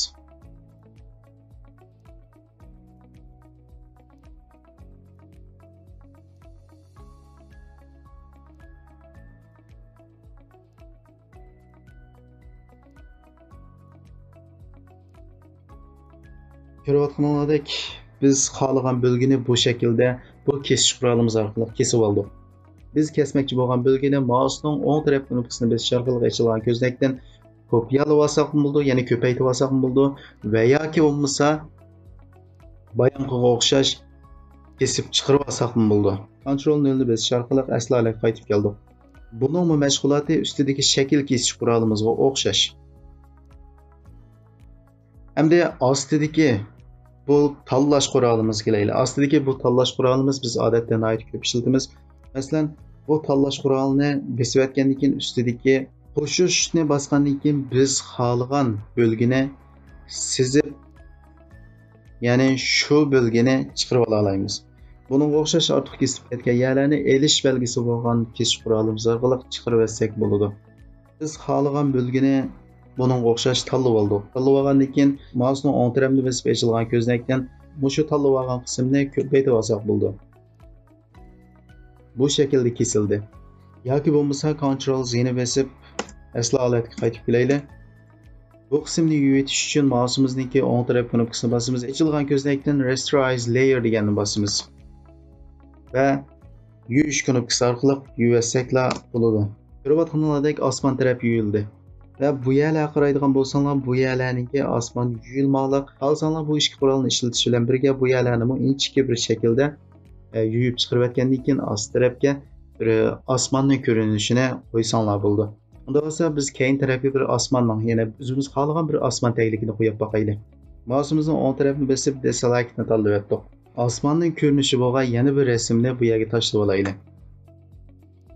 كۆرۈۋاتقىنىڭلاردەك، بىز خالىغان بۆلگىنى بۇ شەكىلدە، بۇ كېسىش قورالىمىز ئارقىلىق كېسىۋالدۇق. بىز كەسمەكچى بولغان بۆلگىنى مائۇسنىڭ ئوڭ تەرەپ كۇنۇپكىسىنى بېسىش ئارقىلىق ئېچىلغان كۆزنەكتىن كوپىيالىۋالساقمۇ بولىدۇ، يەنى كۆپەيتىۋالساقمۇ بولىدۇ ۋە ياكى بولمىسا بايامقىغا ئوخشاش كېسىپ چىقىرىۋالساقمۇ بولىدۇ. كونترول نۆلنى بېسىش ئارقىلىق ئەسلى ھالەتكە قايتىپ كەلدۇق. بۇنىڭمۇ مەشغۇلاتى ئۈستىدىكى شەكىل كېسىش قورالىمىزغا ئوخشاش. ئەمدى ئاستىدىكى بۇ تاللاش قورالىمىزغا كېلەيلى. ئاستىدىكى بۇ تاللاش قورالىمىز بىز ئادەتتە ناھايىتى كۆپ ئىشلىتىمىز. مەسىلەن، بۇ تاللاش قورالىنى بېسىۋەتكەندىن كېيىن ئۈستىدىكى قوشۇشنى باسقاندىن كېيىن بىز خالىغان بۆلگىنى سىزىپ، يەنى شۇ بۆلگىنى چىقىرىپ ئالالايمىز. بۇنىڭغا ئوخشاش ئارتۇق كېسىلىپ كەتكەن يەرلەرنى ئېلىش بەلگىسى بولغان كېسىش قورالىمىز ئارقىلىق چىقىرىۋەتسەك بولىدۇ. بىز خالىغان بۆلگىنى بۇنىڭغا ئوخشاش تاللىۋالدۇق. تاللىۋالغاندىن كېيىن مائۇسنىڭ ئوڭ تەرەپنى بېسىپ ئېچىلغان كۆزنەكتىن مۇشۇ تاللىۋالغان قىسىمنى كۆپەيتىۋالساق بولىدۇ. بۇ شەكىلدە كېسىلدى. ياكى بولمىسا كونترول زىنى بېسىپ ئەسلى ھالەتكە قايتىپ كېلەيلى. بۇ قىسىمنى يۇيۇۋېتىش ئۈچۈن مائۇسىمىزنىڭكى ئوڭ تەرەپ كۇنۇپكىسىنى باسىمىز. ئېچىلغان كۆزنەكتىن رەستەرايز لېيەر دېگەننى باسىمىز. ۋە يۇيۇش كۇنۇپكىسى ئارقىلىق يۇيۇۋەتسەكلا بولىدۇ. كۆرۈۋاتقىنىڭلاردەك ئاسمان تەرەپ يۇيۇلدى. ۋە بۇ يەرلەرگە قارايدىغان بولساڭلار، بۇ يەرلەرنىڭكى ئاسمان يۇيۇلماقلىق. خالىساڭلار بۇ ئىككى قورالنى ئىشلىتىش بىلەن بىرگە بۇ يەرلەرنىمۇ ئىنچىكە بىر شەكىلدە، ئە، يۇيۇپ چىقىرىۋەتكەندىن كېيىن ئاستى تەرەپكە بىر ئاسماننىڭ كۆرۈنۈشىنى قويساڭلار بولىدۇ. ئۇنداق بولسا بىز كەينى تەرەپكە بىر ئاسماننىڭ، يەنى ئۆزىمىز خالىغان بىر ئاسمان تەگلىكىنى قويۇپ باقايلى. مائۇسىمىزنىڭ ئوڭ تەرەپىنى بېسىپ دېسېلېكتنى تاللىۋەتتۇق. ئاسماننىڭ كۆرۈنۈشى بولغان يەنە بىر رەسىمنى بۇ يەرگە تاشلىۋالايلى.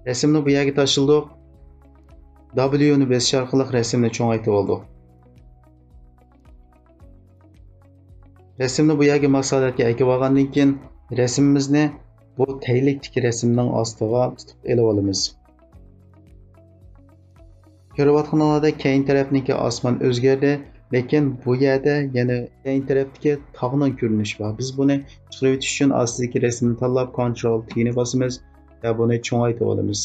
رەسىمنى بۇ يەرگە تاشلىدۇق. W نى بېسىش ئارقىلىق رەسىمنى چوڭايتىپ ئالدۇق. رەسىمنى بۇ يەرگە ماس ھالەتكە ئەكىۋالغاندىن كېيىن، رەسىمىمىزنى بۇ تەگلىكتىكى رەسىمنىڭ ئاستىغا تۇتۇپ ئېلىۋالىمىز. كۆرۈۋاتقىنىڭلاردەك كەينى تەرەپنىڭكى ئاسمان ئۆزگەردى، لېكىن بۇ يەردە يەنە كەينى تەرەپتىكى تاغنىڭ كۆرۈنۈشى بار. بىز بۇنى چىقىرىۋېتىش ئۈچۈن ئاستىدىكى رەسىمنى تاللاپ، كونترول تى نى باسىمىز ۋە بۇنى چوڭايتىۋالىمىز.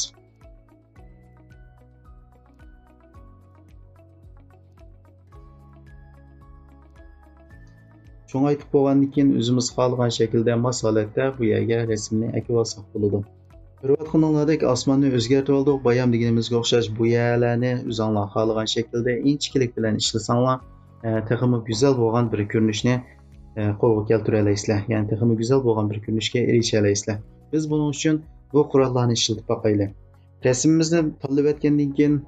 چوڭايتىپ بولغاندىن كېيىن، ئۆزىمىز خالىغان شەكىلدە ماس ھالەتتە بۇ يەرگە رەسىمنى ئەكىۋالساق بولىدۇ. كۆرۈۋاتقىنىڭلاردەك ئاسماننى ئۆزگەرتىۋالدۇق. بايام دېگىنىمىزگە ئوخشاش بۇ يەرلەرنى ئۆزۈڭلار خالىغان شەكىلدە ئىنچىكىلىك بىلەن ئىشلىسەڭلار، ئە، تېخىمۇ گۈزەل بولغان بىر كۆرۈنۈشنى، ئە، قولغا كەلتۈرەلەيسىلەر. يەنى تېخىمۇ گۈزەل بولغان بىر كۆرۈنۈشكە ئېرىشەلەيسىلەر. بىز بۇنىڭ ئۈچۈن بۇ قوراللارنى ئىشلىتىپ باقايلى. رەسىمىمىزنى تاللىۋەتكەندىن كېيىن،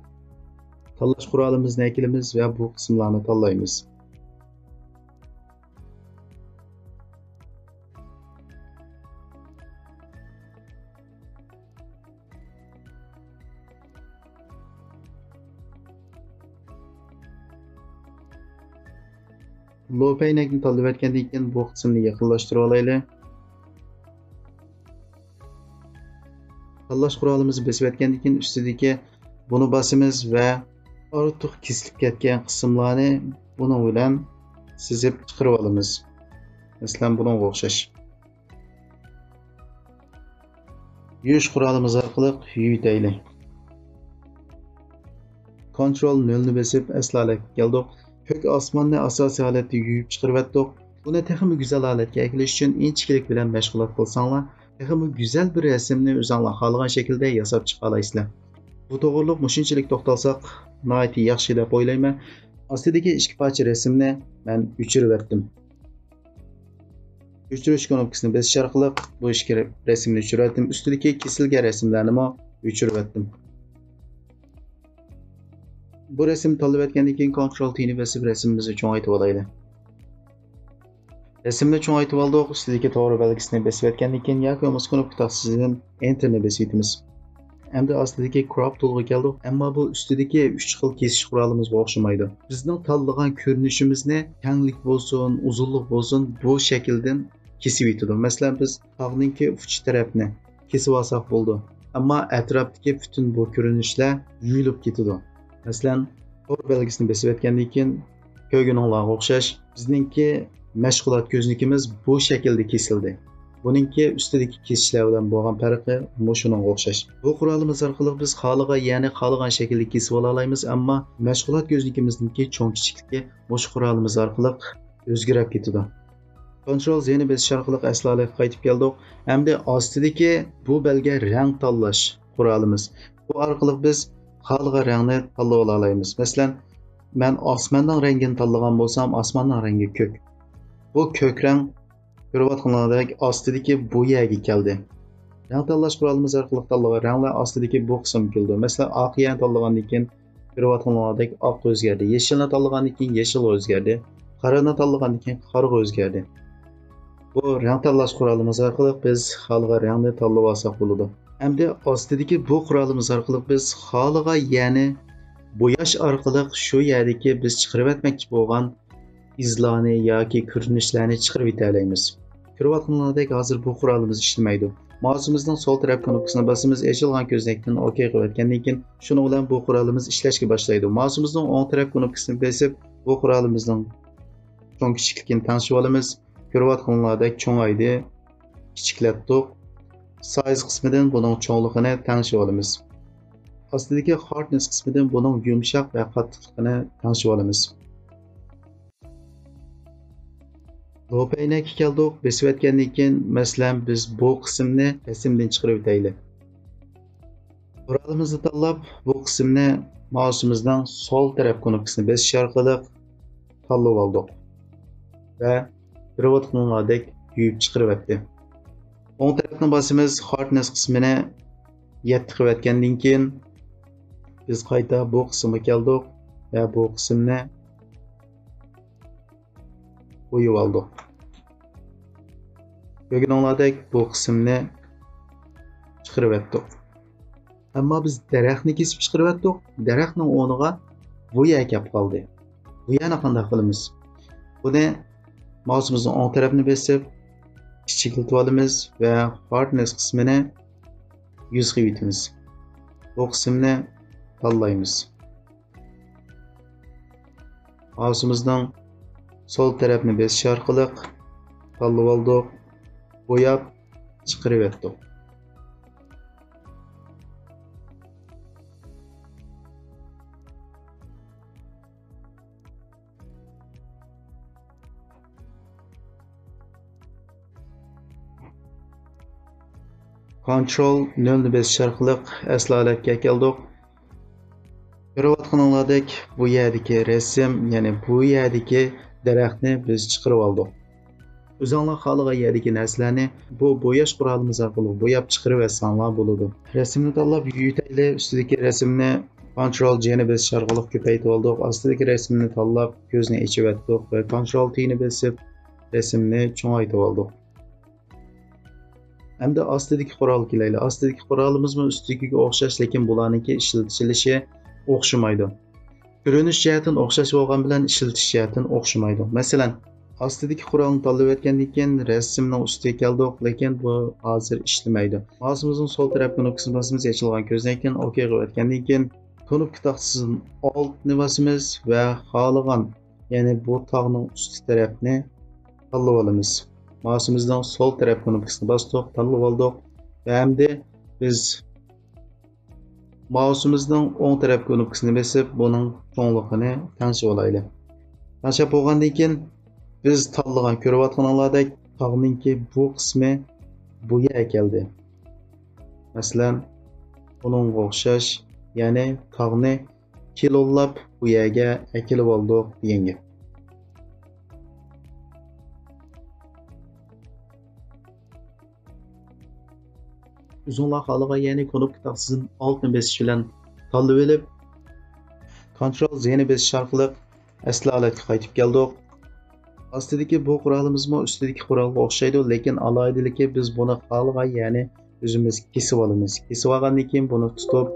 تاللاش قورالىمىزنى ئەكېلىمىز ۋە بۇ قىسىملارنى تاللايمىز. لوپە ئەينەكنى تاللىۋەتكەندىن كېيىن، بۇ قىسىمنى يېقىنلاشتۇرۇۋالايلى. تاللاش قورالىمىزنى بېسىۋەتكەندىن كېيىن، ئۈستىدىكى بۇنى باسىمىز ۋە ئارتۇق كېسىلىپ كەتكەن قىسىملارنى بۇنىڭ بىلەن سىزىپ چىقىرىۋالىمىز. مەسىلەن، بۇنىڭغا ئوخشاش. يۇيۇش قورالىمىز ئارقىلىق يۇيۇۋېتەيلى. كونترول نۆلنى بېسىپ، ئەسلى ھالەتكە كەلدۇق. كۆك ئاسماننى ئاساسىي ھالەتتە يۇيۇپ چىقىرىۋەتتۇق. بۇنى تېخىمۇ گۈزەل ھالەتكە ئەكېلىش ئۈچۈن ئىنچىكىلىك بىلەن مەشغۇلات قىلساڭلار، تېخىمۇ گۈزەل بىر رەسىمنى ئۆزۈڭلار خالىغان شەكىلدە ياساپ چىقالايسىلەر. بۇ توغرۇلۇق مۇشۇنچىلىك توختالساق، ناھايىتى ياخشى دەپ ئويلايمەن. ئاستىدىكى ئىككى پارچە رەسىمنى مەن ئۆچۈرۈۋەتتىم. ئۆچۈرۈش كۇنۇپكىسىنى بېسىش ئارقىلىق بۇ ئىككى رەسىمنى ئۆچۈرۈۋەتتىم. ئۈستىدىكى كېسىلگەن رەسىملەرنىمۇ ئۆچۈرۈۋەتتىم. بۇ رەسىمنى تاللىۋەتكەندىن كېيىن، كونترول تى نى بېسىپ، رەسىمىمىزنى چوڭايتىۋالايلى. رەسىمنى چوڭايتىۋالدۇق. ئۈستىدىكى توغرا بەلگىسىنى بېسىۋەتكەندىن كېيىن، ياكى بولمىسا كۇنۇپكا تاختىسىدىن ئېنتېرنى بېسىۋېتىمىز. ئەمدى ئاستىدىكى كروپ تۇلغا كەلدۇق، ئەمما بۇ ئۈستىدىكى ئۈچ خىل كېسىش قورالىمىزغا ئوخشىمايدۇ. بىزنىڭ تاللىغان كۆرۈنۈشىمىزنى كەڭلىك بولسۇن، ئۇزۇنلۇق بولسۇن، بۇ شەكىلدىن كېسىۋېتىدۇ. مەسىلەن، بىز تاغنىڭكى ئۇچ تەرەپنى كېسىۋالساق بولىدۇ. ئەمما ئەتراپتىكى پۈتۈن بۇ كۆرۈنۈشلەر يۇيۇلۇپ كېتىدۇ. مەسىلەن، تور بەلگىسىنى بېسىۋەتكەندىن كېيىن، كۆرگىنىڭلارغا ئوخشاش، بىزنىڭكى مەشغۇلات كۆزنىكىمىز بۇ شەكىلدە كېسىلدى. بۇنىڭكى ئۈستىدىكى كېسىشلەر بىلەن بولغان پەرقى مۇشۇنىڭغا ئوخشاش. بۇ قورالىمىز ئارقىلىق بىز خالىغان يەرنى خالىغان شەكىلدە كېسىۋالالايمىز، ئەمما مەشغۇلات كۆزنىكىمىزنىڭكى چوڭ كىچىكلىكى مۇشۇ قورالىمىز ئارقىلىق ئۆزگىرەپ كېتىدۇ. كونترول زې نى بېسىش ئارقىلىق ئەسلى ھالەتكە قايتىپ كەلدۇق. ئەمدى ئاستىدىكى بۇ بەلگە رەڭ تاللاش قورالىمىز. بۇ ئارقىلىق بىز خالىغان رەڭنى تاللىۋالالايمىز. مەسىلەن، مەن ئاسماننىڭ رەڭگىنى تاللىغان بولسام، ئاسماننىڭ رەڭگى كۆك. بۇ كۆك رەڭ كۆرۈۋاتقىنىڭلاردەك ئاستىدىكى بۇ يەرگە كەلدى. رەڭ تاللاش قورالىمىز ئارقىلىق تاللىغان رەڭلەر ئاستىدىكى بۇ قىسىمغا كېلىدۇ. مەسىلەن، ئاق يەرنى تاللىغاندىن كېيىن، كۆرۈۋاتقىنىڭلاردەك ئاققا ئۆزگەردى. يېشىلنى تاللىغاندىن كېيىن يېشىلغا ئۆزگەردى. قارىنى تاللىغاندىن كېيىن قارىغا ئۆزگەردى. بۇ رەڭ تاللاش قورالىمىز ئارقىلىق بىز خالىغان رەڭنى تاللىۋالساق بولىدۇ. ئەمدى ئاستىدىكى بۇ قورالىمىز ئارقىلىق بىز خالىغان يەرنى بوياش ئارقىلىق شۇ يەردىكى بىز چىقىرىۋەتمەكچى بولغان ئىزلارنى ياكى كۆرۈنۈشلەرنى چىقىرىۋېتەلەيمىز. كۆرۈۋاتقىنىڭلاردەك ھازىر بۇ قورالىمىز ئىشلىمەيدۇ. مائۇسىمىزنىڭ سول تەرەپ كۇنۇپكىسىنى باسىمىز، ئېچىلغان كۆزنەكتىن ئوكەي قىلىۋەتكەندىن كېيىن، شۇنىڭ بىلەن بۇ قورالىمىز ئىشلەشكە باشلايدۇ. مائۇسىمىزنىڭ ئوڭ تەرەپ كۇنۇپكىسىنى بېسىپ، بۇ قورالىمىزنىڭ چوڭ كىچىكلىكىنى تەڭشىۋالىمىز. كۆرۈۋاتقىنىڭلاردەك چوڭايدى، كىچىكلەتتۇق. سايز قىسمىدىن بۇنىڭ چوڭلۇقىنى تەڭشىۋالىمىز. ئاستىدىكى ھاردنېس قىسمىدىن بۇنىڭ يۇمشاق ۋە قاتتىقلىقىنى تەڭشىۋالىمىز. لوپە ئەينەككە كەلدۇق. بېسىۋەتكەندىن كېيىن، مەسىلەن، بىز بۇ قىسىمنى رەسىمدىن چىقىرىۋېتەيلى. قورالىمىزنى تاللاپ، بۇ قىسىمنى مائۇسىمىزنىڭ سول تەرەپ كۇنۇپكىسىنى بېسىش ئارقىلىق تاللىۋالدۇق ۋە كۆرۈۋاتقىنىڭلاردەك يۇيۇپ چىقىرىۋەتتى. ئوڭ تەرەپنى باسىمىز، ھاردنېس قىسمىنى يەتتە قىلىۋەتكەندىن كېيىن، بىز قايتا بۇ قىسىمغا كەلدۇق ۋە بۇ قىسىمنى ئويۇۋالدۇق. كۆرگىنىڭلاردەك بۇ قىسىمنى چىقىرىۋەتتۇق. ئەمما بىز دەرەخنى كېسىپ چىقىرىۋەتتۇق. دەرەخنىڭ ئورنىغا بۇيا كەپ قالدى. بۇيانى قانداق قىلىمىز؟ بۇنى مائۇسىمىزنىڭ ئوڭ تەرەپنى بېسىپ، كىچىكلىتىۋالىمىز ۋە ھاردنېس قىسمىنى يۈز قىلىۋېتىمىز. بۇ قىسىمنى تاللايمىز. مائۇسىمىزنىڭ سول تەرەپنى بېسىش ئارقىلىق تاللىۋالدۇق، بوياپ چىقىرىۋەتتۇق. كونترول نۆلنى بېسىش ئارقىلىق ئەسلى ھالەتكە كەلدۇق. كۆرۈۋاتقىنىڭلاردەك بۇ يەردىكى رەسىم، يەنى بۇ يەردىكى دەرەخنى بىز چىقىرىۋالدۇق. ئۆزۈڭلار خالىغان يەردىكى نەرسىلەرنى بۇ بوياش قورالىمىز ئارقىلىق بوياپ چىقىرىۋەتسەڭلار بولىدۇ. رەسىمنى تاللاپ يۆتەيلى، ئۈستىدىكى رەسىمنى كونترول جېنى بېسىش ئارقىلىق كۆپەيتىۋالدۇق. ئاستىدىكى رەسىمنى تاللاپ كۆزنى ئېچىۋەتتۇق ۋە كونترول تىنى بېسىپ رەسىمنى چوڭايتىۋالدۇق. ئەمدى ئاستىدىكى قورالغا كېلەيلى. ئاستىدىكى قورالىمىزمۇ ئۈستىدىكىگە ئوخشاش، لېكىن بۇلارنىڭكى ئىشلىتىلىشى ئوخشىمايدۇ. كۆرۈنۈش جەھەتتىن ئوخشاش بولغان بىلەن ئىشلىتىش جەھەتتىن ئوخشىمايدۇ. مەسىلەن، ئاستىدىكى قورالنى تاللىۋەتكەندىن كېيىن رەسىمنىڭ ئۈستىگە كەلدۇق، لېكىن بۇ ھازىر ئىشلىمەيدۇ. مائۇسىمىزنىڭ سول تەرەپ كنوپكىسىنى باسىمىز، ئېچىلغان كۆزنەكتىن ئوكەيغا ئۆتكەندىن كېيىن كنوپكا تاختىسىدىن ئالتنى باسىمىز ۋە خالىغان، يەنى بۇ تاغنىڭ ئۈستى تەرەپنى تاللىۋالىمىز. مائۇسىمىزنىڭ سول تەرەپ كنوپكىسىنى باستۇق، تاللىۋالدۇق ۋە ئەمدى بىز مائۇسىمىزنىڭ ئوڭ تەرەپ كنوپكىسىنى بېسىپ، بۇنىڭ چوڭلۇقىنى تەڭشىۋالايلى. تەڭشەپ بولغاندىن كېيىن، بىز تاللىغان، كۆرۈۋاتقىنىڭلاردەك، تاغنىڭكى بۇ قىسمى بۇ يەرگە كەلدى. مەسىلەن، بۇنىڭغا ئوخشاش، يەنى تاغنى كىلونلاپ بۇ يەرگە ئەكېلىۋالدۇق دېگەن گەپ. ئۆزۈڭلار خالىغان يەرنى كنوپكا تاختىسىدىن ئالتنى بېسىش بىلەن تاللىۋېلىپ، كونترول زېنى بېسىش ئارقىلىق ئەسلى ھالەتكە قايتىپ كەلدۇق. ئاستىدىكى بۇ قورالىمىزمۇ ئۈستىدىكى قورالغا ئوخشايدۇ، لېكىن ئالاھىدىلىكى بىز بۇنى خالىغان يەرنى ئۆزىمىز كېسىۋالىمىز. كېسىۋالغاندىن كېيىن بۇنى تۇتۇپ،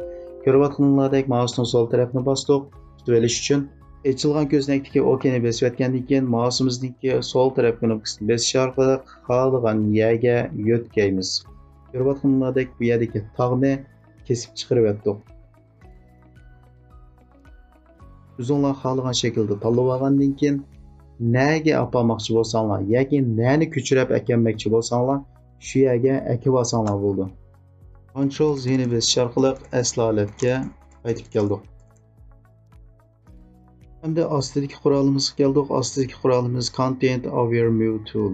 كۆرۈۋاتقىنىڭلاردەك مائۇسنىڭ سول تەرەپىنى باستۇق، تۇتۇۋېلىش ئۈچۈن. ئېچىلغان كۆزنەكتىكى ئوكنى بېسىۋەتكەندىن كېيىن، مائۇسىمىزنىڭكى سول تەرەپ كنوپكىسىنى بېسىش ئارقىلىق خالىغان يەرگە يۆتكەيمىز. كۆرۈۋاتقىنىڭلاردەك بۇ يەردىكى تاغنى كېسىپ چىقىرىۋەتتۇق. ئۆزۈڭلار خالىغان شەكىلدە تاللىۋالغاندىن كېيىن، نەگە ئاپارماقچى بولساڭلار ياكى نەنى كۆچۈرۈپ ئەكەلمەكچى بولساڭلار، شۇ يەرگە ئەكىۋالساڭلار بولىدۇ. كونترول زېنى بېسىش ئارقىلىق ئەسلى ھالەتكە قايتىپ كەلدۇق. ئەمدى ئاستىدىكى قورالىمىزغا كەلدۇق. ئاستىدىكى قورالىمىز Content Aware Move Tool.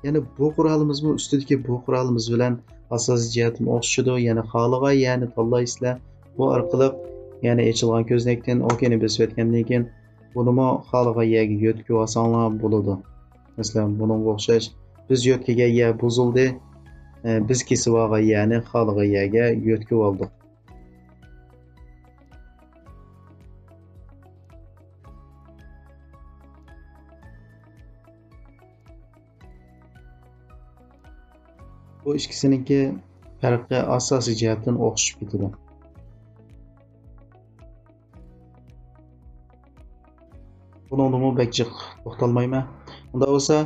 يەنى بۇ قورالىمىزمۇ ئۈستىدىكى بۇ قورالىمىز بىلەن ئاساسىي جەھەتتىن ئوخشىشىدۇ. يەنى خالىغان يەرنى تاللايسىلەر. بۇ ئارقىلىق يەنى ئېچىلغان كۆزنەكتىن ئوكنى بېسىۋەتكەندىن كېيىن بۇنىمۇ خالىغان يەرگە يۆتكىۋالساڭلار بولىدۇ. مەسىلەن، بۇنىڭغا ئوخشاش بىز يۆتكىگەن يەر بۇزۇلدى. ئە، بىز كېسىۋالغان يەرنى خالىغان يەرگە يۆتكىۋالدۇق. بۇ ئىككىسىنىڭكى پەرقى ئاساسىي جەھەتتىن ئوخشىشىپ كېتىدۇ. بۇنىڭدىمۇ بەك جىق توختالمايمەن. ئۇنداق بولسا،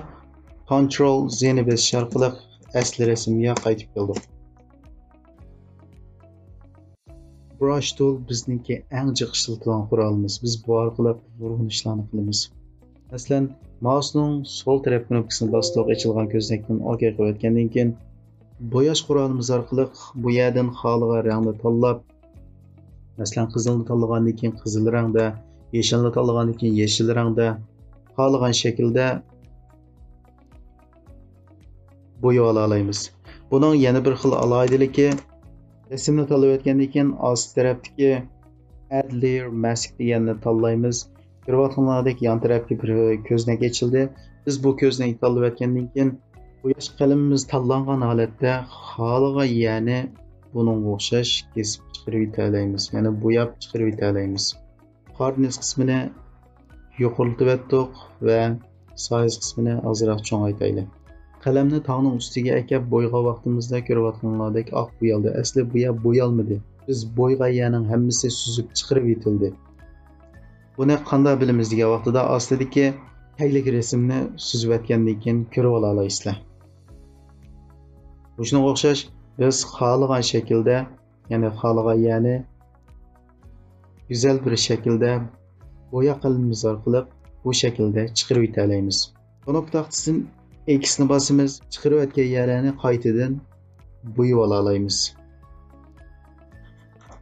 كونترول زېنى بېسىش ئارقىلىق ئەسلى رەسىمگە قايتىپ كەلدۇق. Brush tool بىزنىڭكى ئەڭ جىق ئىشلىتىدىغان قورالىمىز. بىز بۇ ئارقىلىق نۇرغۇن ئىشلارنى قىلىمىز. مەسىلەن، مائۇسنىڭ سول تەرەپ كنوپكىسىنى باستۇق، ئېچىلغان كۆزنەكتىن ئوكەي قىلىۋەتكەندىن كېيىن، بوياش قورالىمىز ئارقىلىق بۇ يەردىن خالىغان رەڭنى تاللاپ، مەسىلەن، قىزىلنى تاللىغاندىن كېيىن قىزىل رەڭدە، يېشىلنى تاللىغاندىن كېيىن يېشىل رەڭدە، خالىغان شەكىلدە بويىۋالالايمىز. بۇنىڭ يەنە بىر خىل ئالاھىدىلىكى، رەسىمنى تاللىۋەتكەندىن كېيىن، ئاستى تەرەپتىكى Add Layer Mask دېگەننى تاللايمىز. كۆرۈۋاتقىنىڭلاردەك يان تەرەپكە بىر كۆزنەك ئېچىلدى. بىز بۇ كۆزنەكنى تاللىۋەتكەندىن كېيىن، بوياش قەلىمىمىز تاللانغان ھالەتتە خالىغان يەرنى بۇنىڭغا ئوخشاش كېسىپ چىقىرىۋېتەلەيمىز، يەنى بوياپ چىقىرىۋېتەلەيمىز. Hardness قىسمىنى يۇقىرىلىتىۋەتتۇق ۋە Size قىسمىنى ئازراق چوڭايتايلى. قەلەمنى تاغنىڭ ئۈستىگە ئەكەپ بويىغان ۋاقتىمىزدا كۆرۈۋاتقىنىڭلاردەك ئاق بويالدى. ئەسلى بۇ يەر بويالمىدى. بىز بويىغان يەرنىڭ ھەممىسى سۈزۈپ چىقىرىۋېتىلدى. بۇنى قانداق بىلىمىز دېگەن ۋاقتىدا ئاستىدىكى تەگلىك رەسىمنى سۈزۈۋەتكەندىن كېيىن كۆرۈۋالالايسىلەر. مۇشۇنىڭغا ئوخشاش بىز خالىغان شەكىلدە، يەنى خالىغان يەرنى گۈزەل بىر شەكىلدە بوياق قەلىمىمىز ئارقىلىق بۇ شەكىلدە چىقىرىۋېتەلەيمىز. كۇنۇپكا تاختىسىدىن ئېكسنى باسىمىز، چىقىرىۋەتكەن يەرلەرنى قايتىدىن بويىۋالالايمىز.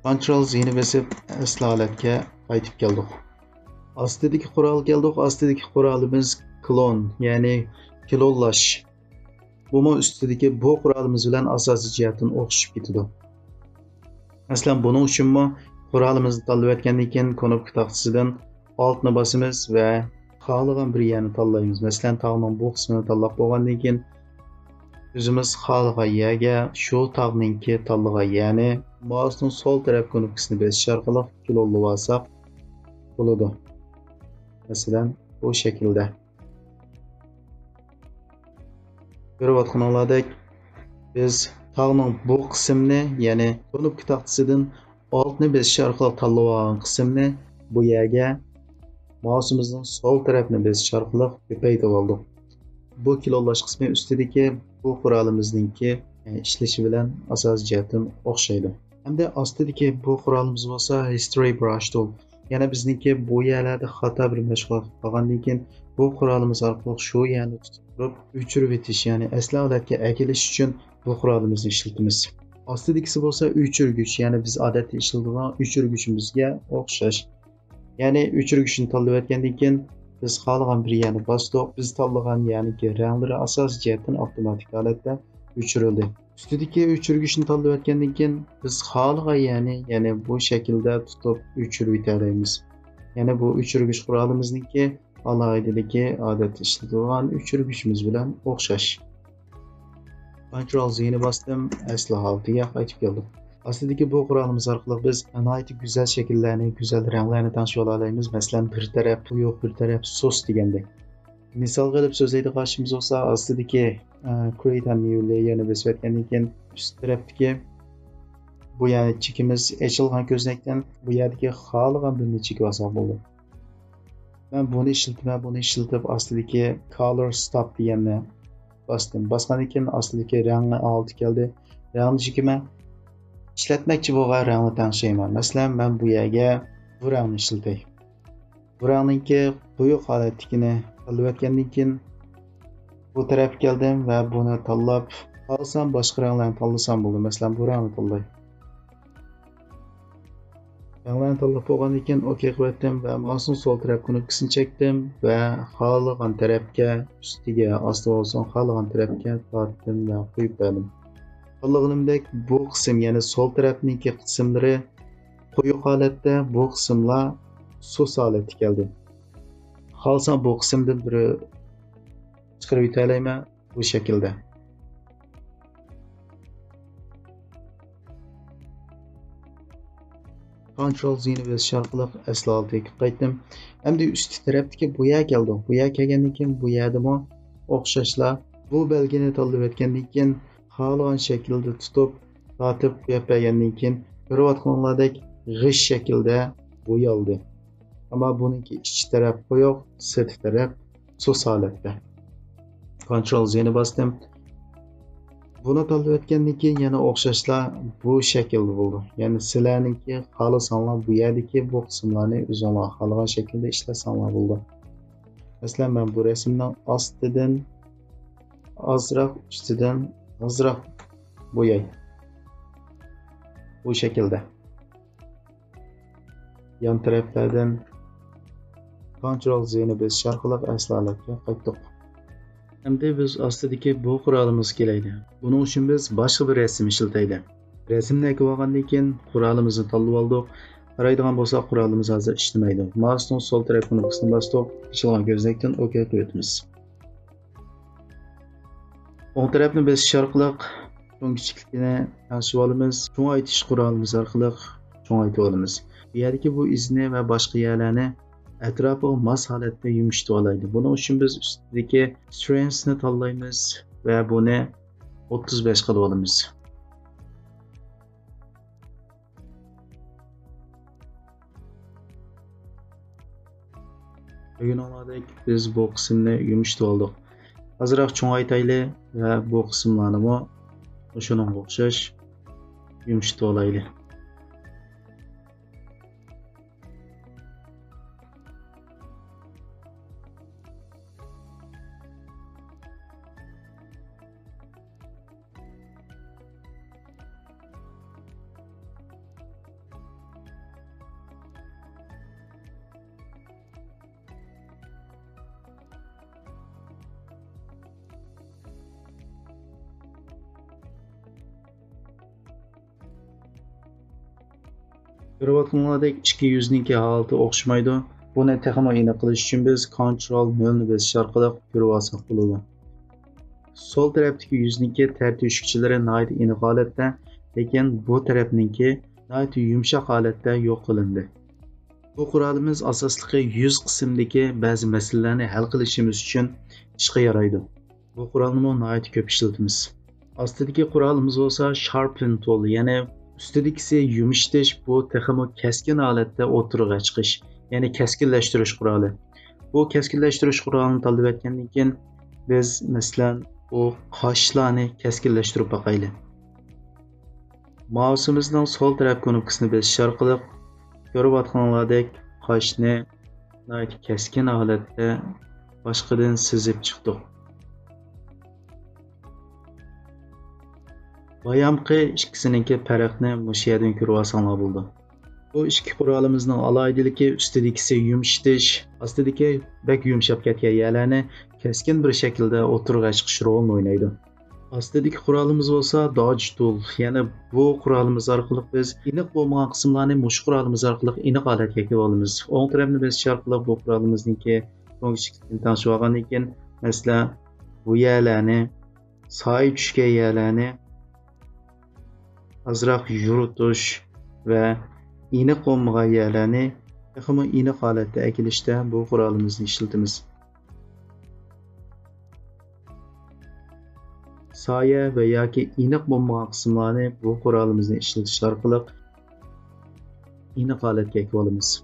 كونترول زىنى بېسىپ ئەسلى ھالەتكە قايتىپ كەلدۇق. ئاستىدىكى قورالغا كەلدۇق. ئاستىدىكى قورالىمىز كلون، يەنى كلونلاش. بۇمۇ ئۈستىدىكى بۇ قورالىمىز بىلەن ئاساسىي جەھەتتىن ئوخشىشىپ كېتىدۇ. مەسىلەن، بۇنىڭ ئۈچۈنمۇ قورالىمىزنى تاللىۋەتكەندىن كېيىن، كۇنۇپكا تاختىسىدىن ئالتنى باسىمىز ۋە خالىغان بىر يەرنى تاللايمىز. مەسىلەن، تاغنىڭ بۇ قىسمىنى تاللاپ بولغاندىن كېيىن، ئۆزىمىز خالىغان يەرگە شۇ تاغنىڭكى تاللىغان يەرنى مائۇسنىڭ سول تەرەپ كۇنۇپكىسىنى بېسىش ئارقىلىق كلونلىۋالساق بولىدۇ. مەسىلەن، بۇ شەكىلدە. كۆرۈۋاتقىنىڭلاردەك، بىز تاغنىڭ بۇ قىسمىنى، يەنى كۇنۇپكا تاختىسىدىن ئالتنى بېسىش ئارقىلىق تاللىۋالغان قىسىمنى بۇ يەرگە مائۇسىمىزنىڭ سول تەرەپنى بېسىش ئارقىلىق كۆپەيتىۋالدۇق. بۇ كلونلاش قىسمى ئۈستىدىكى بۇ قورالىمىزنىڭكى ئىشلىشى بىلەن ئاساسىي جەھەتتىن ئوخشايدۇ. ھەمدە ئاستىدىكى بۇ قورالىمىز بولسا History Brush Tool. يەنى بىزنىڭكى بۇ يەرلەردە خاتا بىر مەشغۇلات قىلىپ قالغاندىن كېيىن، بۇ قورالىمىز ئارقىلىق شۇ يەرنى تۇتۇپ تۇرۇپ، ئۆچۈرۈۋېتىش، يەنى ئەسلى ھالەتكە ئەكېلىش ئۈچۈن بۇ قورالىمىزنى ئىشلىتىمىز. ئاستىدىكىسى بولسا ئۆچۈرگۈچ، يەنى بىز ئادەتتە ئىشلىتىدىغان ئۆچۈرگۈچىمىزگە ئوخشاش. يەنى ئۆچۈرگۈچنى تاللىۋەتكەندىن كېيىن، بىز خالىغان بىر يەرنى باستۇق. بىز تاللىغان يەرنىڭكى رەڭلىرى ئاساسىي جەھەتتىن ئاپتوماتىك ھالەتتە ئۆچۈرۈلدى. ئۈستىدىكى ئۆچۈرگۈچنى تاللىۋەتكەندىن كېيىن، بىز خالىغان يەرنى، يەنى بۇ شەكىلدە تۇتۇپ ئۆچۈرۈۋېتەلەيمىز. يەنى بۇ ئۆچۈرگۈچ قورالىمىزنىڭكى ئالاھىدىلىكى ئادەتتە ئىشلىتىدىغان ئۆچۈرگۈچىمىز بىلەن ئوخشاش. كونترول زىنى باستىم، ئەسلى ھالىتىگە قايتىپ كەلدۇق. ئاستىدىكى بۇ قورالىمىز ئارقىلىق بىز ناھايىتى گۈزەل شەكىللەرنى، گۈزەل رەڭلەرنى تەڭشىۋالالايمىز. مەسىلەن، بىر تەرەپ قويۇق، بىر تەرەپ سۇس دېگەندەك. مىسالغا ئېلىپ سۆزلەيدىغان ئىشىمىز بولسا، ئاستىدىكى، ئە، Create a New Layer نى بېسىۋەتكەندىن كېيىن، ئۈست تەرەپتىكى بۇ يەرنى چېكىمىز ئېچىلغان كۆزنەكتىن بۇ يەردىكى خالىغان بىرنى چېكىۋالساق بولىدۇ. مەن بۇنى ئىشلىتىمەن، بۇنى ئىشلىتىپ، ئاستىدىكى Color Stop دېگەننى باستىم. باسقاندىن كېيىن ئاستىدىكى رەڭنى ئالتە كەلدى. رەڭنى چېكىمەن. ئىشلەتمەكچى بولغان رەڭنى تەڭشەيمەن. مەسىلەن، مەن بۇ يەرگە بۇ رەڭنى ئىشلىتەي. بۇ رەڭنىڭكى قويۇق ھالەتتىكىنى تاللىۋەتكەندىن كېيىن، بۇ تەرەپكە كەلدىم ۋە بۇنى تاللاپ، خالىسام باشقا رەڭلەرنى تاللىسام بولىدۇ. مەسىلەن، بۇ رەڭنى تاللاي. رەڭلەرنى تاللاپ بولغاندىن كېيىن، ئوكەي قىلىۋەتتىم ۋە مائۇسنىڭ سول تەرەپ كۇنۇپكىسىنى چەكتىم ۋە خالىغان تەرەپكە، ئۈستىگە، ئاستىغا بولسۇن، خالىغان تەرەپكە تارتتىم ۋە قويۇپ بەردىم. تاللىغىنىمدەك، بۇ قىسىم، يەنى سول تەرەپنىڭكى قىسىملىرى قويۇق ھالەتتە، بۇ قىسىملار سۇس ھالەتتە كەلدى. خالىسام بۇ قىسىمدىن بىر چىقىرىۋېتەلەيمەن بۇ شەكىلدە. كونترول زىنى بېسىش ئارقىلىق ئەسلى ھالىتىگە قايتتىم. ئەمدى ئۈستى تەرەپتىكى بۇ يەر كەلدۇق. بۇ يەر كەلگەندىن كېيىن بۇ يەردىمۇ ئوخشاشلا بۇ بەلگىنى تاللىۋەتكەندىن كېيىن خالىغان شەكىلدە تۇتۇپ، تارتىپ قويۇپ بەرگەندىن كېيىن، كۆرۈۋاتقىنىڭلاردەك غىش شەكىلدە بويالدى. ئەمما بۇنىڭكى ئىچ تەرەپ قويۇق، سىرت تەرەپ سۇس ھالەتتە. كونترول زىنى باستىم. بۇنى تاللىۋەتكەندىن كېيىن يەنە ئوخشاشلا بۇ شەكىلدە بولىدۇ. يەنى سىلەرنىڭكى خالىساڭلار بۇ يەردىكى بۇ قىسىملارنى ئۆزۈڭلار خالىغان شەكىلدە ئىشلەتسەڭلار بولىدۇ. مەسىلەن، مەن بۇ رەسىمنىڭ ئاستىدىن ئازراق، ئۈستىدىن ئازراق بوياي. بۇ شەكىلدە. يان تەرەپلەردىن كونترول زىنى بېسىش ئارقىلىق ئەسلى ھالەتكە قايتتۇق. ئەمدى بىز ئاستىدىكى بۇ قورالىمىزغا كېلەيلى. بۇنىڭ ئۈچۈن بىز باشقا بىر رەسىم ئىشلىتەيلى. رەسىمنى ئەكىۋالغاندىن كېيىن قورالىمىزنى تاللىۋالدۇق. قارايدىغان بولساق، قورالىمىز ھازىر ئىشلىمەيدۇ. مائۇسنىڭ سول تەرەپ كۇنۇپكىسىنى باستۇق. ئېچىلغان كۆزنەكتىن ئوكەي قىلىۋېتىمىز. ئوڭ تەرەپنى بېسىش ئارقىلىق چوڭ كىچىكلىكىنى تەڭشىۋالىمىز. چوڭايتىش قورالىمىز ئارقىلىق چوڭايتىۋالىمىز. بۇ يەردىكى بۇ ئىزنى ۋە باشقا يەرلەرنى ئەتراپىغا ماس ھالەتتە يۇمشىتىۋالايلى. بۇنىڭ ئۈچۈن بىز ئۈستىدىكى سترېنگسنى تاللايمىز. ۋە بۇنى ئوتتۇز بەش قىلىۋالىمىز. كۆرگىنىڭلاردەك بىز بۇ قىسىمنى يۇمشىتىۋالدۇق. ئازراق چوڭايتايلى ۋە بۇ قىسىملارنىمۇ شۇنىڭغا ئوخشاش يۇمشىتىۋالايلى. كۆرۈۋاتقىنىڭلاردەك ئىككى يۈزنىڭكى ھالىتى ئوخشىمايدۇ. بۇنى تېخىمۇ ئېنىق قىلىش ئۈچۈن بىز كونترول نۆلنى بېسىش ئارقىلىق كۆرۈۋالساق بولىدۇ. سول تەرەپتىكى يۈزنىڭكى تەر تۆشۈكچىلىرى ناھايىتى ئېنىق ھالەتتە، لېكىن بۇ تەرەپنىڭكى ناھايىتى يۇمشاق ھالەتتە يوق قىلىندى. بۇ قورالىمىز ئاساسلىقى يۈز قىسىمدىكى بەزى مەسىلىلەرنى ھەل قىلىشىمىز ئۈچۈن ئىشقا يارايدۇ. بۇ قورالنىمۇ ناھايىتى كۆپ ئىشلىتىمىز. ئاستىدىكى قورالىمىز بولسا شارپېن تول، يەنى ئۈستىدىكىسى يۇمشىتىش، بۇ تېخىمۇ كەسكىن ھالەتتە ئوتتۇرىغا چىقىش، يەنى كەسكىنلەشتۈرۈش قورالى. بۇ كەسكىنلەشتۈرۈش قورالىنى تاللىۋەتكەندىن كېيىن، بىز، مەسىلەن، بۇ قاشلارنى كەسكىنلەشتۈرۈپ باقايلى. مائۇسىمىزنىڭ سول تەرەپ كۇنۇپكىسىنى بېسىش ئارقىلىق كۆرۈۋاتقىنىڭلاردەك قاشنى ناھايىتى كەسكىن ھالەتتە باشقىدىن سىزىپ چىقتۇق. بايامقى ئىككىسىنىڭكى پەرقنى مۇشۇ يەردىن كۆرۈۋالساڭلار بولىدۇ. بۇ ئىككى قورالىمىزنىڭ ئالاھىدىلىكى ئۈستىدىكىسى يۇمشىتىش، ئاستىدىكى بەك يۇمشاپ كەتكەن يەرلەرنى كەسكىن بىر شەكىلدە ئوتتۇرىغا چىقىش رولىنى ئوينايدۇ. ئاستىدىكى قورالىمىز بولسا داج تول، يەنى بۇ قورالىمىز ئارقىلىق بىز ئېنىق بولمىغان قىسىملارنى مۇشۇ قورالىمىز ئارقىلىق ئېنىق ھالەتكە كېلىۋالىمىز. ئوڭ تەرەپنى بېسىش ئارقىلىق بۇ قورالىمىزنىڭكى چوڭ كىچىكلىكىنى تەڭشىۋالغاندىن كېيىن، مەسىلەن، بۇ يەرلەرنى، سايە چۈشكەن يەرلەرنى ئازراق يورۇتۇش ۋە ئېنىق بولمىغان يەرلەرنى تېخىمۇ ئېنىق ھالەتتە ئەكېلىشتە بۇ قورالىمىزنى ئىشلىتىمىز. سايە ۋە ياكى ئېنىق بولمىغان قىسىملارنى بۇ قورالىمىزنى ئىشلىتىش ئارقىلىق ئېنىق ھالەتكە ئەكىۋالىمىز.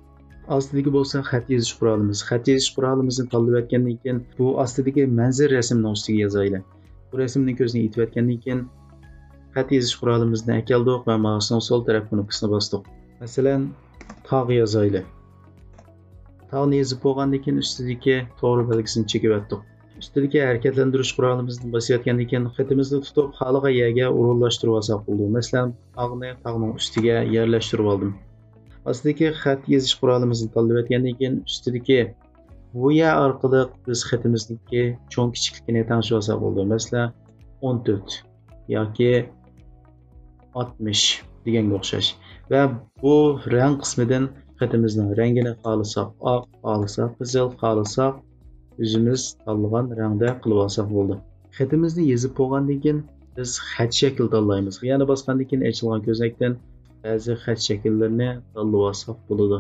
ئاستىدىكى بولسا خەت يېزىش قورالىمىز. خەت يېزىش قورالىمىزنى تاللىۋەتكەندىن كېيىن، بۇ ئاستىدىكى مەنزىرە رەسىمىنىڭ ئۈستىگە يازايلى. بۇ رەسىمنىڭ كۆزىنى ئېتىۋەتكەندىن كېيىن، خەت يېزىش قورالىمىزنى ئەكەلدۇق ۋە مائۇسنىڭ سول تەرەپ كۇنۇپكىسىنى باستۇق. مەسىلەن، تاغ يازايلى. تاغنى يېزىپ بولغاندىن كېيىن، ئۈستىدىكى توغرا بەلگىسىنى چېكىۋەتتۇق. ئۈستىدىكى ھەرىكەتلەندۈرۈش قورالىمىزنى بېسىۋەتكەندىن كېيىن، خېتىمىزنى تۇتۇپ، خالىغان يەرگە ئورۇنلاشتۇرۇۋالساق بولىدۇ. مەسىلەن، تاغنى تاغنىڭ ئۈستىگە يەرلەشتۈرۈۋالدىم. ئاستىدىكى خەت يېزىش قورالىمىزنى تاللىۋەتكەندىن كېيىن، ئۈستىدىكى بۇ يەر ئارقىلىق بىز خېتىمىزنىڭكى چوڭ كىچىكلىكىنى تەڭشىۋالساق بولىدۇ. مەسىلەن، ئون تۆت ياكى ئاتمىش دېگەنگە ئوخشاش. ۋە بۇ رەڭ قىسمىدىن خېتىمىزنىڭ رەڭگىنى خالىساق ئاق، خالىساق قىزىل، خالىساق ئۆزىمىز تاللىغان رەڭدە قىلىۋالساق بولىدۇ. خېتىمىزنى يېزىپ بولغاندىن كېيىن، بىز خەت شەكلى تاللايمىز. يەنە باسقاندىن كېيىن ئېچىلغان كۆزنەكتىن بەزى خەت شەكىللىرىنى تاللىۋالساق بولىدۇ.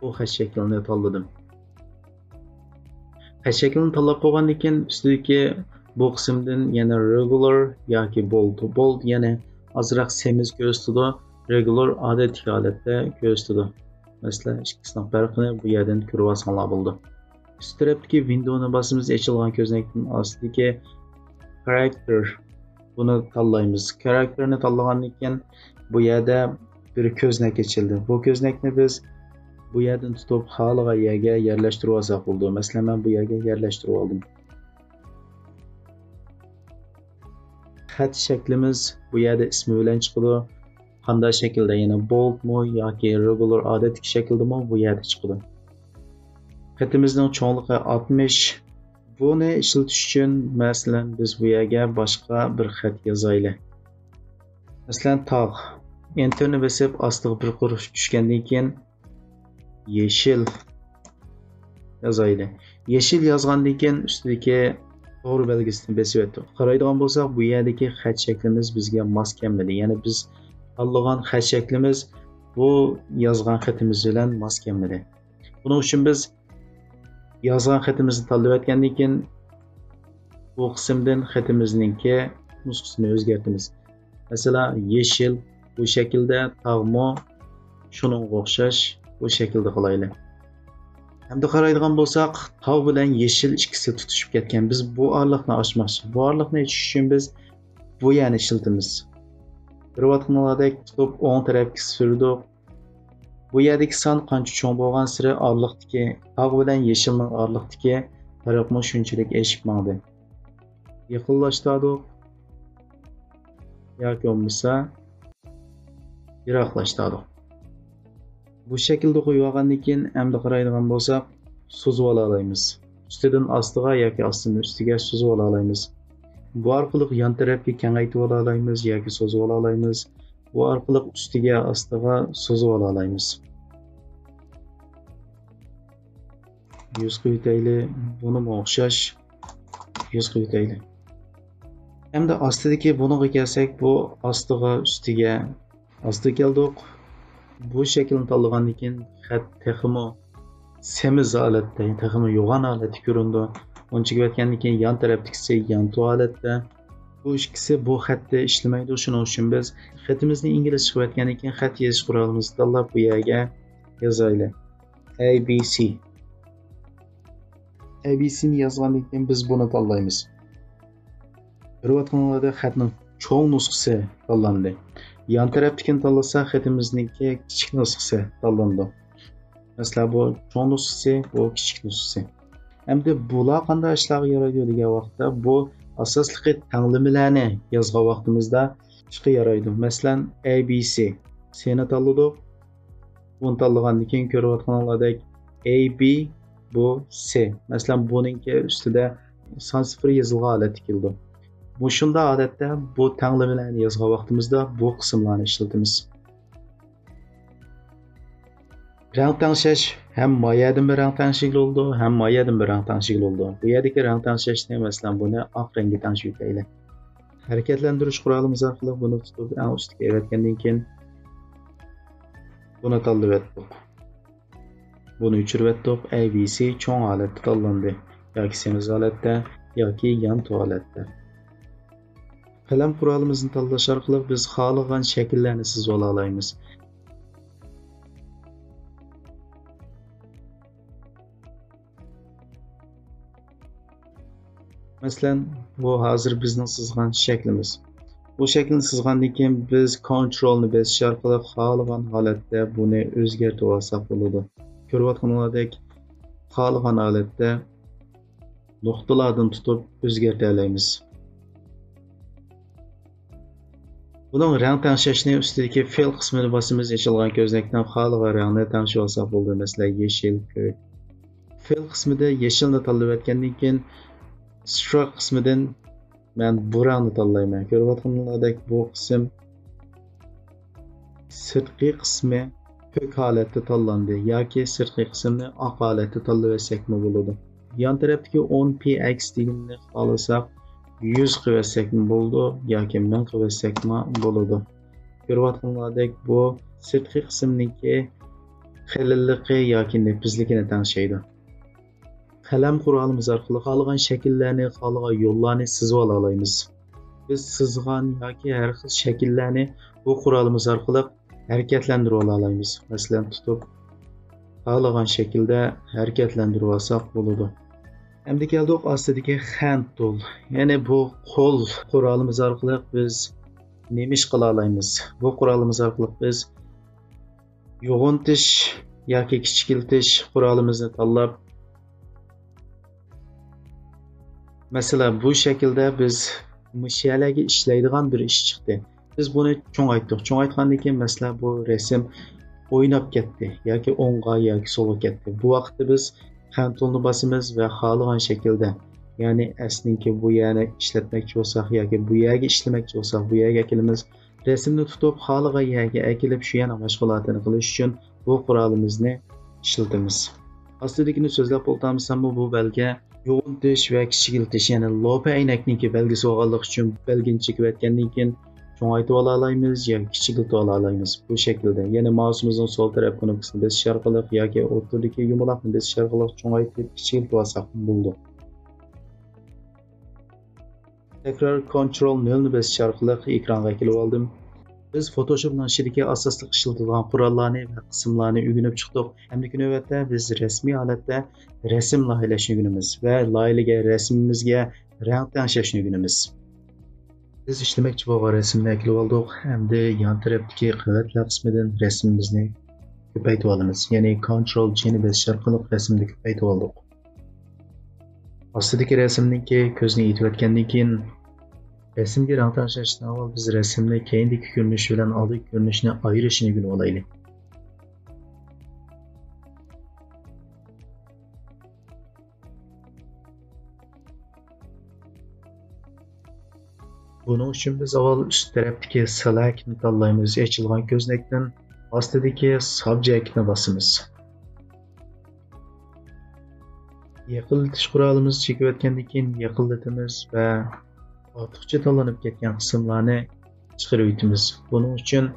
بۇ خەت شەكلىنى تاللىدىم. خەت شەكلىنى تاللاپ بولغاندىن كېيىن، ئۈستىدىكى بۇ قىسىمدىن يەنە رېگۇلار ياكى بولد. بولد يەنە ئازراق سېمىز كۆرسىتىدۇ، رېگۇلار ئادەتتىكى ھالەتتە كۆرسىتىدۇ. مەسىلەن، ئىككىسىنىڭ پەرقىنى بۇ يەردىن كۆرۈۋالساڭلار بولىدۇ. ئۈست تەرەپتىكى ۋىندونى باسىمىز، ئېچىلغان كۆزنەكتىن ئاستىدىكى كارەكتېر، بۇنى تاللايمىز. كارەكتېرنى تاللىغاندىن كېيىن، بۇ يەردە بىر كۆزنەك ئېچىلدى. بۇ كۆزنەكنى بىز بۇ يەردىن تۇتۇپ خالىغان يەرگە يەرلەشتۈرۈۋالساق بولىدۇ. مەسىلەن، مەن بۇ يەرگە يەرلەشتۈرۈۋالدىم. خەت شەكلىمىز بۇ يەردە ئىسمى بىلەن چىقىدۇ. قانداق شەكىلدە، يەنە بولدمۇ ياكى رېگۇلار ئادەتتىكى شەكىلدىمۇ، بۇ يەردە چىقىدۇ. خېتىمىزنىڭ چوڭلۇقى ئاتمىش. بۇنى ئىشلىتىش ئۈچۈن، مەسىلەن، بىز بۇ يەرگە باشقا بىر خەت يازايلى. مەسىلەن، تاغ. ئېنتېرنى بېسىپ، ئاستىغا بىر قۇر چۈشكەندىن كېيىن، يېشىل يازايلى. يېشىل يازغاندىن كېيىن، ئۈستىدىكى توغرا بەلگىسىنى بېسىۋەتتۇق. قارايدىغان بولساق، بۇ يەردىكى خەت شەكلىمىز بىزگە ماس كەلمىدى. يەنى بىز تاللىغان خەت شەكلىمىز بۇ يازغان خېتىمىز بىلەن ماس كەلمىدى. بۇنىڭ ئۈچۈن بىز يازغان خېتىمىزنى تاللىۋەتكەندىن كېيىن، بۇ قىسىمدىن خېتىمىزنىڭكى نۇسخىسىنى ئۆزگەرتىمىز. مەسىلەن، يېشىل بۇ شەكىلدە، تاغمۇ شۇنىڭغا ئوخشاش بۇ شەكىلدە قىلايلى. ئەمدى قارايدىغان بولساق، تاغ بىلەن يېشىل ئىككىسى تۇتىشىپ كەتكەن. بىز بۇ ئارىلىقنى ئاچماقچى. بۇ ئارىلىقنى ئېچىش ئۈچۈن بىز بۇ يەرنى ئىشلىتىمىز. كۆرۈۋاتقىنىڭلاردەك تۇتۇپ ئوڭ تەرەپكە سۈردۇق. بۇ يەردىكى سان قانچە چوڭ بولغانسېرى ئارىلىقتىكى، تاغ بىلەن يېشىلنىڭ ئارىلىقتىكى پەرقمۇ شۇنچىلىك ئېشىپ ماڭدى. يېقىنلاشتۇردۇق ياكى بولمىسا يىراقلاشتۇردۇق. بۇ شەكىلدە قويۇۋالغاندىن كېيىن ئەمدى قارايدىغان بولساق، سوزۇۋالالايمىز. ئۈستىدىن ئاستىغا ياكى ئاستىدىن ئۈستىگە سوزۇۋالالايمىز. بۇ ئارقىلىق يان تەرەپكە كېڭەيتىۋالالايمىز ياكى سوزۇۋالالايمىز. بۇ ئارقىلىق ئۈستىگە، ئاستىغا سوزۇۋالالايمىز. يۈز قىلىۋېتەيلى. بۇنىمۇ ئوخشاش يۈز قىلىۋېتەيلى. ئەمدى ئاستىدىكى بۇنىڭغا كەلسەك، بۇ ئاستىغا، ئۈستىگە، ئاستىغا كەلدۇق. بۇ شەكىلنى تاللىغاندىن كېيىن خەت تېخىمۇ سېمىز ھالەتتە، تېخىمۇ يوغان ھالەتتە كۆرۈنىدۇ. ئۇنى چېكىۋەتكەندىن كېيىن يان تەرەپتىكىسى يانتۇ ھالەتتە. بۇ ئىككىسى بۇ خەتتە ئىشلىمەيدۇ. شۇنىڭ ئۈچۈن بىز خېتىمىزنى ئىنگلىزچە قىلىۋەتكەندىن كېيىن خەت يېزىش قورالىمىزنى تاللاپ بۇ يەرگە يازايلى. ئەي بى سى. ئەي بى سىنى يازغاندىن كېيىن بىز بۇنى تاللايمىز. كۆرۈۋاتقىنىڭلاردەك خەتنىڭ چوڭ نۇسخىسى تاللاندى. يان تەرەپتىكىنى تاللىساق، خېتىمىزنىڭكى كىچىك نۇسخىسى تاللىنىدۇ. مەسىلەن، بۇ چوڭ نۇسخىسى، بۇ كىچىك نۇسخىسى. ئەمدى بۇلار قانداق ئىشلارغا يارايدۇ دېگەن ۋاقىتتا، بۇ ئاساسلىقى تەڭلىمىلەرنى يازغان ۋاقتىمىزدا ئىشقا يارايدۇ. مەسىلەن، ئەي بى سى، سىنى تاللىدۇق. بۇنى تاللىغاندىن كېيىن كۆرۈۋاتقىنىڭلاردەك ئەي بى، بۇ سى. مەسىلەن، بۇنىڭكى ئۈستىدە سان سىفىر يېزىلغان ھالەتتە كېلىدۇ. مۇشۇنداق ھالەتتە بۇ تەڭلىمىلەرنى يازغان ۋاقتىمىزدا بۇ قىسىملارنى ئىشلىتىمىز. رەڭ تەڭشەش ھەم ما يەردىن بىر رەڭ تەڭشىگىلى بولىدۇ، ھەم ما يەردىن بىر رەڭ تەڭشىگىلى بولىدۇ. بۇ يەردىكى رەڭ تەڭشەشنى، مەسىلەن، بۇنى ئاق رەڭگە تەڭشىۋېتەيلى. ھەرىكەتلەندۈرۈش قورالىمىز ئارقىلىق بۇنى تۇتۇپ ئەڭ ئۈستىگە ئەۋەتكەندىن كېيىن بۇنى تاللىۋەتتۇق. بۇنى ئۆچۈرۈۋەتتۇق. ئەي بى سى چوڭ ھالەتتە تاللاندى. ياكى سېمىز ھالەتتە، ياكى يانتۇ ھالەتتە. قەلەم قورالىمىزنى تاللاش ئارقىلىق بىز خالىغان شەكىللەرنى سىزىۋالالايمىز. مەسىلەن، بۇ ھازىر بىزنىڭ سىزغان شەكلىمىز. بۇ شەكىلنى سىزغاندىن كېيىن بىز كونترولنى بېسىش ئارقىلىق خالىغان ھالەتتە بۇنى ئۆزگەرتىۋالساق بولىدۇ. كۆرۈۋاتقىنىڭلاردەك خالىغان ھالەتتە نۇقتىلاردىن تۇتۇپ ئۆزگەرتەلەيمىز. بۇنىڭ رەڭ تەڭشەشنى ئۈستىدىكى فىل قىسمىنى باسىمىز، ئېچىلغان كۆزنەكنىڭ خالىغان رەڭنى تەڭشىۋالساق بولدى، مەسىلەن، يېشىل، كۆك. فىل قىسمىدا يېشىلنى تاللىۋەتكەندىن كېيىن، ستروك قىسمىدىن مەن بۇ رەڭنى تاللايمەن. كۆرۈۋاتقىنىڭلاردەك بۇ قىسىم سىرتقى قىسمى كۆك ھالەتتە تاللاندى ياكى سىرتقى قىسىمنى ئاق ھالەتتە تاللىۋەتسەكمۇ بولىدۇ. يان تەرەپتىكى ئون پى ئەكس دېگىنىنى خالىساق، يۈز قىلىۋەتسەكمۇ بولىدۇ ياكى مىڭ قىلىۋەتسەكمۇ بولىدۇ. كۆرۈۋاتقىنىڭلاردەك بۇ سىرتقى قىسىمنىڭكى قېلىنلىقى ياكى نېپىزلىكىنى تەڭشەيدۇ. قەلەم قورالىمىز ئارقىلىق خالىغان شەكىللەرنى، خالىغان يوللارنى سىزىۋالالايمىز. بىز سىزغان ياكى ھەر خىل شەكىللەرنى بۇ قورالىمىز ئارقىلىق ھەرىكەتلەندۈرۈۋالالايمىز. مەسىلەن، تۇتۇپ خالىغان شەكىلدە ھەرىكەتلەندۈرۈۋالساق بولىدۇ. ئەمدى كەلدۇق ئاستىدىكى ھەند تۇل. يەنى بۇ قول قورالىمىز ئارقىلىق بىز نېمە ئىش قىلالايمىز؟ بۇ قورالىمىز ئارقىلىق بىز يوغىنىتىش ياكى كىچىكلىتىش قورالىمىزنى تاللاپ، مەسىلەن، بۇ شەكىلدە بىز مۇشۇ يەرلەرگە ئىشلەيدىغان بىر ئىش چىقتى. بىز بۇنى چوڭايتتۇق. چوڭايتقاندىن كېيىن، مەسىلەن، بۇ رەسىم ئويناپ كەتتى ياكى ئوڭغا ياكى سولغا كەتتى. بۇ ۋاقىتتا بىز ھەند تۇلنى باسىمىز ۋە خالىغان شەكىلدە، يەنى ئەسلىنىڭكى بۇ يەرنى ئىشلەتمەكچى بولساق ياكى بۇ يەرگە ئىشلىمەكچى بولساق، بۇ يەرگە ئەكېلىمىز. رەسىمنى تۇتۇپ، خالىغان يەرگە ئەكېلىپ، شۇ يەرنىڭ مەشغۇلاتىنى قىلىش ئۈچۈن بۇ قورالىمىزنى ئىشلىتىمىز. ئاستىدىكىنى سۆزلەپ ئولتۇرمىساممۇ، بۇ بەلگە يوغىنىتىش ۋە كىچىكلىتىش، يەنى لوپە ئەينەكنىڭكى بەلگىسى بولغانلىقى ئۈچۈن بەلگىنى چېكىۋەتكەندىن كېيىن، چوڭايتىۋالالايمىز ياكى كىچىكلىتىۋالالايمىز. بۇ شەكىلدە. يەنى مائۇسىمىزنىڭ سول تەرەپ كۇنۇپكىسىنى بېسىش ئارقىلىق ياكى ئوتتۇرىدىكى يۇمىلاقنى بېسىش ئارقىلىق چوڭايتىپ، كىچىكلىتىۋالساق بولىدۇ. تەكرار كونترول نۆلنى بېسىش ئارقىلىق ئېكرانغا ئەكېلىۋالدىم. بىز فوتوشوپنىڭ ئىچىدىكى ئاساسلىق ئىشلىتىدىغان قوراللارنى ۋە قىسىملارنى ئۆگىنىپ چىقتۇق. ئەمدىكى نۆۋەتتە بىز رەسمىي ھالەتتە رەسىم لايىھەلەشنى ئۆگىنىمىز ۋە لايىھەلىگەن رەسىمىمىزگە رەڭ تەڭشەشنى ئۆگىنىمىز. بىز ئىشلىمەكچى بولغان رەسىمنى ئەكېلىۋالدۇق. ئەمدى يان تەرەپتىكى قەۋەتلەر قىسمىدىن رەسىمىمىزنى كۆپەيتىۋالىمىز. يەنى كونترول جىنى بېسىش ئارقىلىق رەسىمنى كۆپەيتىۋالدۇق. ئاستىدىكى رەسىمنىڭكى كۆزنى ئېتىۋەتكەندىن كېيىن، رەسىمگە رەڭ تەڭشەشتىن ئاۋۋال بىز رەسىمنى كەينىدىكى كۆرۈنۈش بىلەن ئالدىدىكى كۆرۈنۈشنى ئايرىشنى ئۆگىنىۋالايلى. بۇنىڭ ئۈچۈن بىز ئاۋۋال ئۈست تەرەپتىكى سېلەكتنى تاللايمىز، ئېچىلغان كۆزنەكتىن ئاستىدىكى سابجەكتنى باسىمىز. يېقىنلىتىش قورالىمىزنى چېكىۋەتكەندىن كېيىن يېقىنلىتىمىز ۋە ئارتۇقچە تاللىنىپ كەتكەن قىسىملارنى چىقىرىۋېتىمىز. بۇنىڭ ئۈچۈن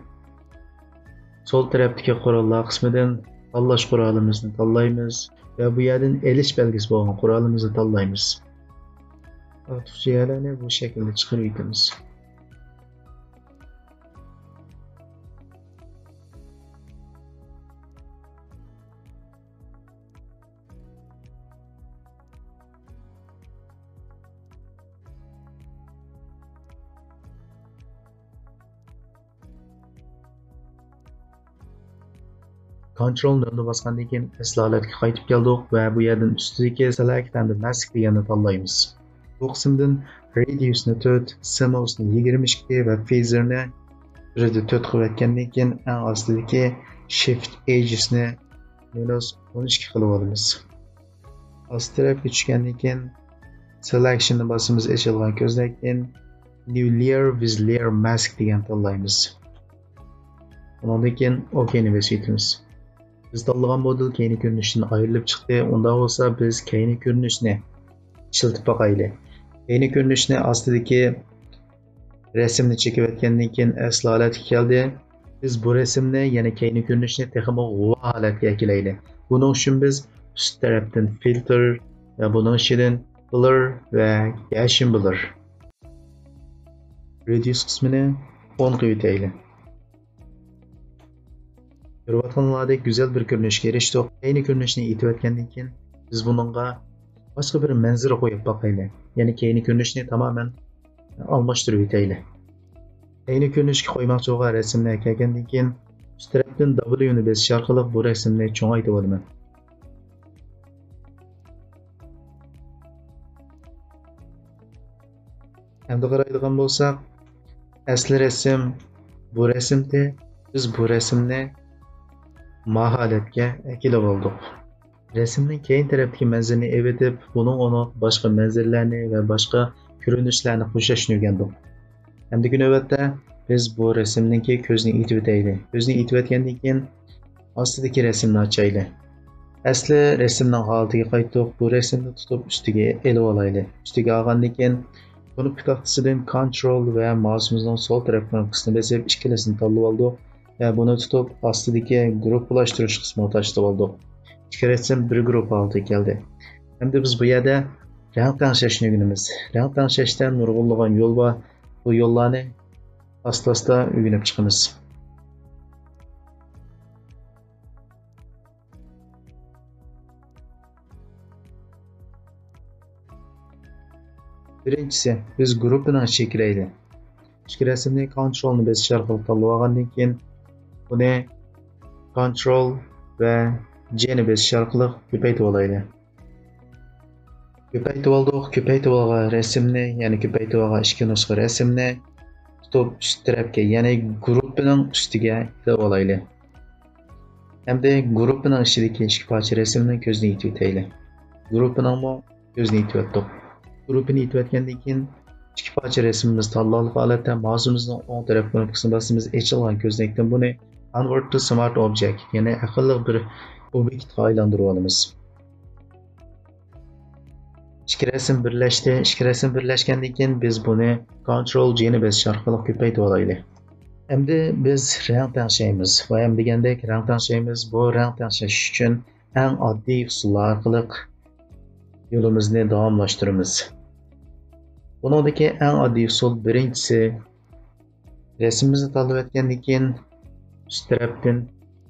سول تەرەپتىكى قوراللار قىسمىدىن تاللاش قورالىمىزنى تاللايمىز ۋە بۇ يەردىن ئېلىش بەلگىسى بولغان قورالىمىزنى تاللايمىز. ئارتۇقچە يەرلەرنى بۇ شەكىلدە چىقىرىۋېتىمىز. كونترول نۆلنى باسقاندىن كېيىن ئەسلى ھالەتكە قايتىپ كەلدۇق ۋە بۇ يەردىن ئۈستىدىكى سېلەكت ئەند ماسك دېگەننى تاللايمىز. بۇ قىسىمدىن رېدىيۇسنى تۆت، سىمۋولسنى يىگىرمە ئىككى ۋە فېزېرنى بىردە تۆت قىلىۋەتكەندىن كېيىن ئەڭ ئاستىدىكى شىفت ئېدجىسنى مىنۇس ئون ئىككى قىلىۋالىمىز. ئاستى تەرەپكە چۈشكەندىن كېيىن سېلەكشننى باسىمىز، ئېچىلغان كۆزنەكتىن نيۇ لېيەر ۋىز لېيەر ماسك دېگەننى تاللايمىز. ئۇنىڭدىن كېيىن ئوكېينى بېسىۋېتىمىز. بىز تاللىغان مودېل كەينى كۆرۈنۈشتىن ئايرىلىپ چىقتى. ئۇنداق بولسا بىز كەينى كۆرۈنۈشنى ئىشلىتىپ باقايلى. كەينى كۆرۈنۈشنى ئاستىدىكى رەسىمنى چېكىۋەتكەندىن كېيىن ئەسلى ھالەتكە كەلدى. بىز بۇ رەسىمنى، يەنى كەينى كۆرۈنۈشنى تېخىمۇ غۇۋا ھالەتكە ئەكېلەيلى. بۇنىڭ ئۈچۈن بىز ئۈست تەرەپتىن فىلتىر ۋە بۇنىڭ ئىچىدىن بلۇر ۋە گەشىم بلۇر، رېدىيۇس قىسمىنى ئون قىلىۋېتەيلى. كۆرۈۋاتقىنىڭلاردەك گۈزەل بىر كۆرۈنۈشكە ئېرىشتۇق. كەينى كۆرۈنۈشنى ئېتىۋەتكەندىن كېيىن، بىز بۇنىڭغا باشقا بىر مەنزىرە قويۇپ باقايلى. يەنى كەينى كۆرۈنۈشنى تامامەن ئالماشتۇرۇۋېتەيلى. كەينى كۆرۈنۈشكە قويماقچى بولغان رەسىمنى ئەكەلگەندىن كېيىن، ئۈست تەرەپتىن دابليۇنى بېسىش ئارقىلىق بۇ رەسىمنى چوڭايتىۋالىمەن. ئەمدى قارايدىغان بولساق، ئەسلى رەسىم بۇ رەسىمدى. بىز بۇ رەسىمنى ما ھالەتكە ئەكېلىۋالدۇق. رەسىمنىڭ كەينى تەرەپتىكى مەنزىرىنى ئېۋىتىپ، بۇنىڭ ئورنىغا باشقا مەنزىرىلەرنى ۋە باشقا كۆرۈنۈشلەرنى قوشاشنى ئۆگەندۇق. ئەمدىكى نۆۋەتتە بىز بۇ رەسىمنىڭكى كۆزىنى ئېتىۋېتەيلى. كۆزىنى ئېتىۋەتكەندىن كېيىن ئاستىدىكى رەسىمنى ئاچايلى. ئەسلى رەسىمنىڭ ھالىتىگە قايتتۇق. بۇ رەسىمنى تۇتۇپ ئۈستىگە ئېلىۋالايلى. ئۈستىگە ئالغاندىن كېيىن كۇنۇپكا تاختىسىدىن كونترول ۋە مائۇسىمىزنىڭ سول تەرەپ كۇنۇپكىسىنى بېسىپ ئىككىلىسىنى تاللىۋالدۇق ۋە بۇنى تۇتۇپ ئاستىدىكى گۇرۇپپىلاشتۇرۇش قىسمىغا تاشلىۋالدۇق. ئىككى رەسىم بىر گۇرۇپپا ھالىتىگە كەلدى. ئەمدى بىز بۇ يەردە رەڭ تەڭشەشنى ئۆگىنىمىز. رەڭ تەڭشەشتە نۇرغۇنلىغان يول بار. بۇ يوللارنى ئاستا-ئاستا ئۆگىنىپ چىقىمىز. بىرىنچىسى، بىز گۇرۇپپىنىڭ ئىچىگە كىرەيلى. ئىككى رەسىمنى كونترولنى بېسىش ئارقىلىق تاللىۋالغاندىن كېيىن، بۇنى كونترول ۋە جېنى بېسىش ئارقىلىق كۆپەيتىۋالايلى. كۆپەيتىۋالدۇق. كۆپەيتىۋالغان رەسىمنى، يەنى كۆپەيتىۋالغان ئىككى نۇسخا رەسىمنى تۇتۇپ ئۈست تەرەپكە، يەنى گۇرۇپپىنىڭ ئۈستىگە ئېلىۋالايلى. ئەمدى گۇرۇپپىنىڭ ئىچىدىكى ئىككى پارچە رەسىمنىڭ كۆزىنى ئېتىۋېتەيلى. گۇرۇپپىنىڭمۇ كۆزىنى ئېتىۋەتتۇق. گۇرۇپپىنى ئېتىۋەتكەندىن كېيىن، ئىككى پارچە رەسىمىمىز تاللانلىق ھالەتتە مائۇسىمىزنىڭ ئوڭ تەرەپ كۇنۇپكىسىنى باسىمىز، ئېچىلغان كۆزنەكتىن بۇنى Convert to Smart Object، يەنى ئەقىللىق بىر ئوبيېكتقا ئايلاندۇرۇۋالىمىز. ئىككى رەسىم بىرلەشتى. ئىككى رەسىم بىرلەشكەندىن كېيىن بىز بۇنى كونترول جىنى بېسىش ئارقىلىق كۆپەيتىۋالايلى. ئەمدى بىز رەڭ تەڭشەيمىز. ۋە ھەم دېگەندەك رەڭ تەڭشەيمىز. بۇ رەڭ تەڭشەش ئۈچۈن ئەڭ ئاددىي ئۇسۇللار ئارقىلىق يولىمىزنى داۋاملاشتۇرىمىز. بۇنىڭدىكى ئەڭ ئاددىي ئۇسۇل، بىرىنچىسى، رەسىمىمىزنى تاللىۋەتكەندىن كېيىن ئۈست تەرەپتىن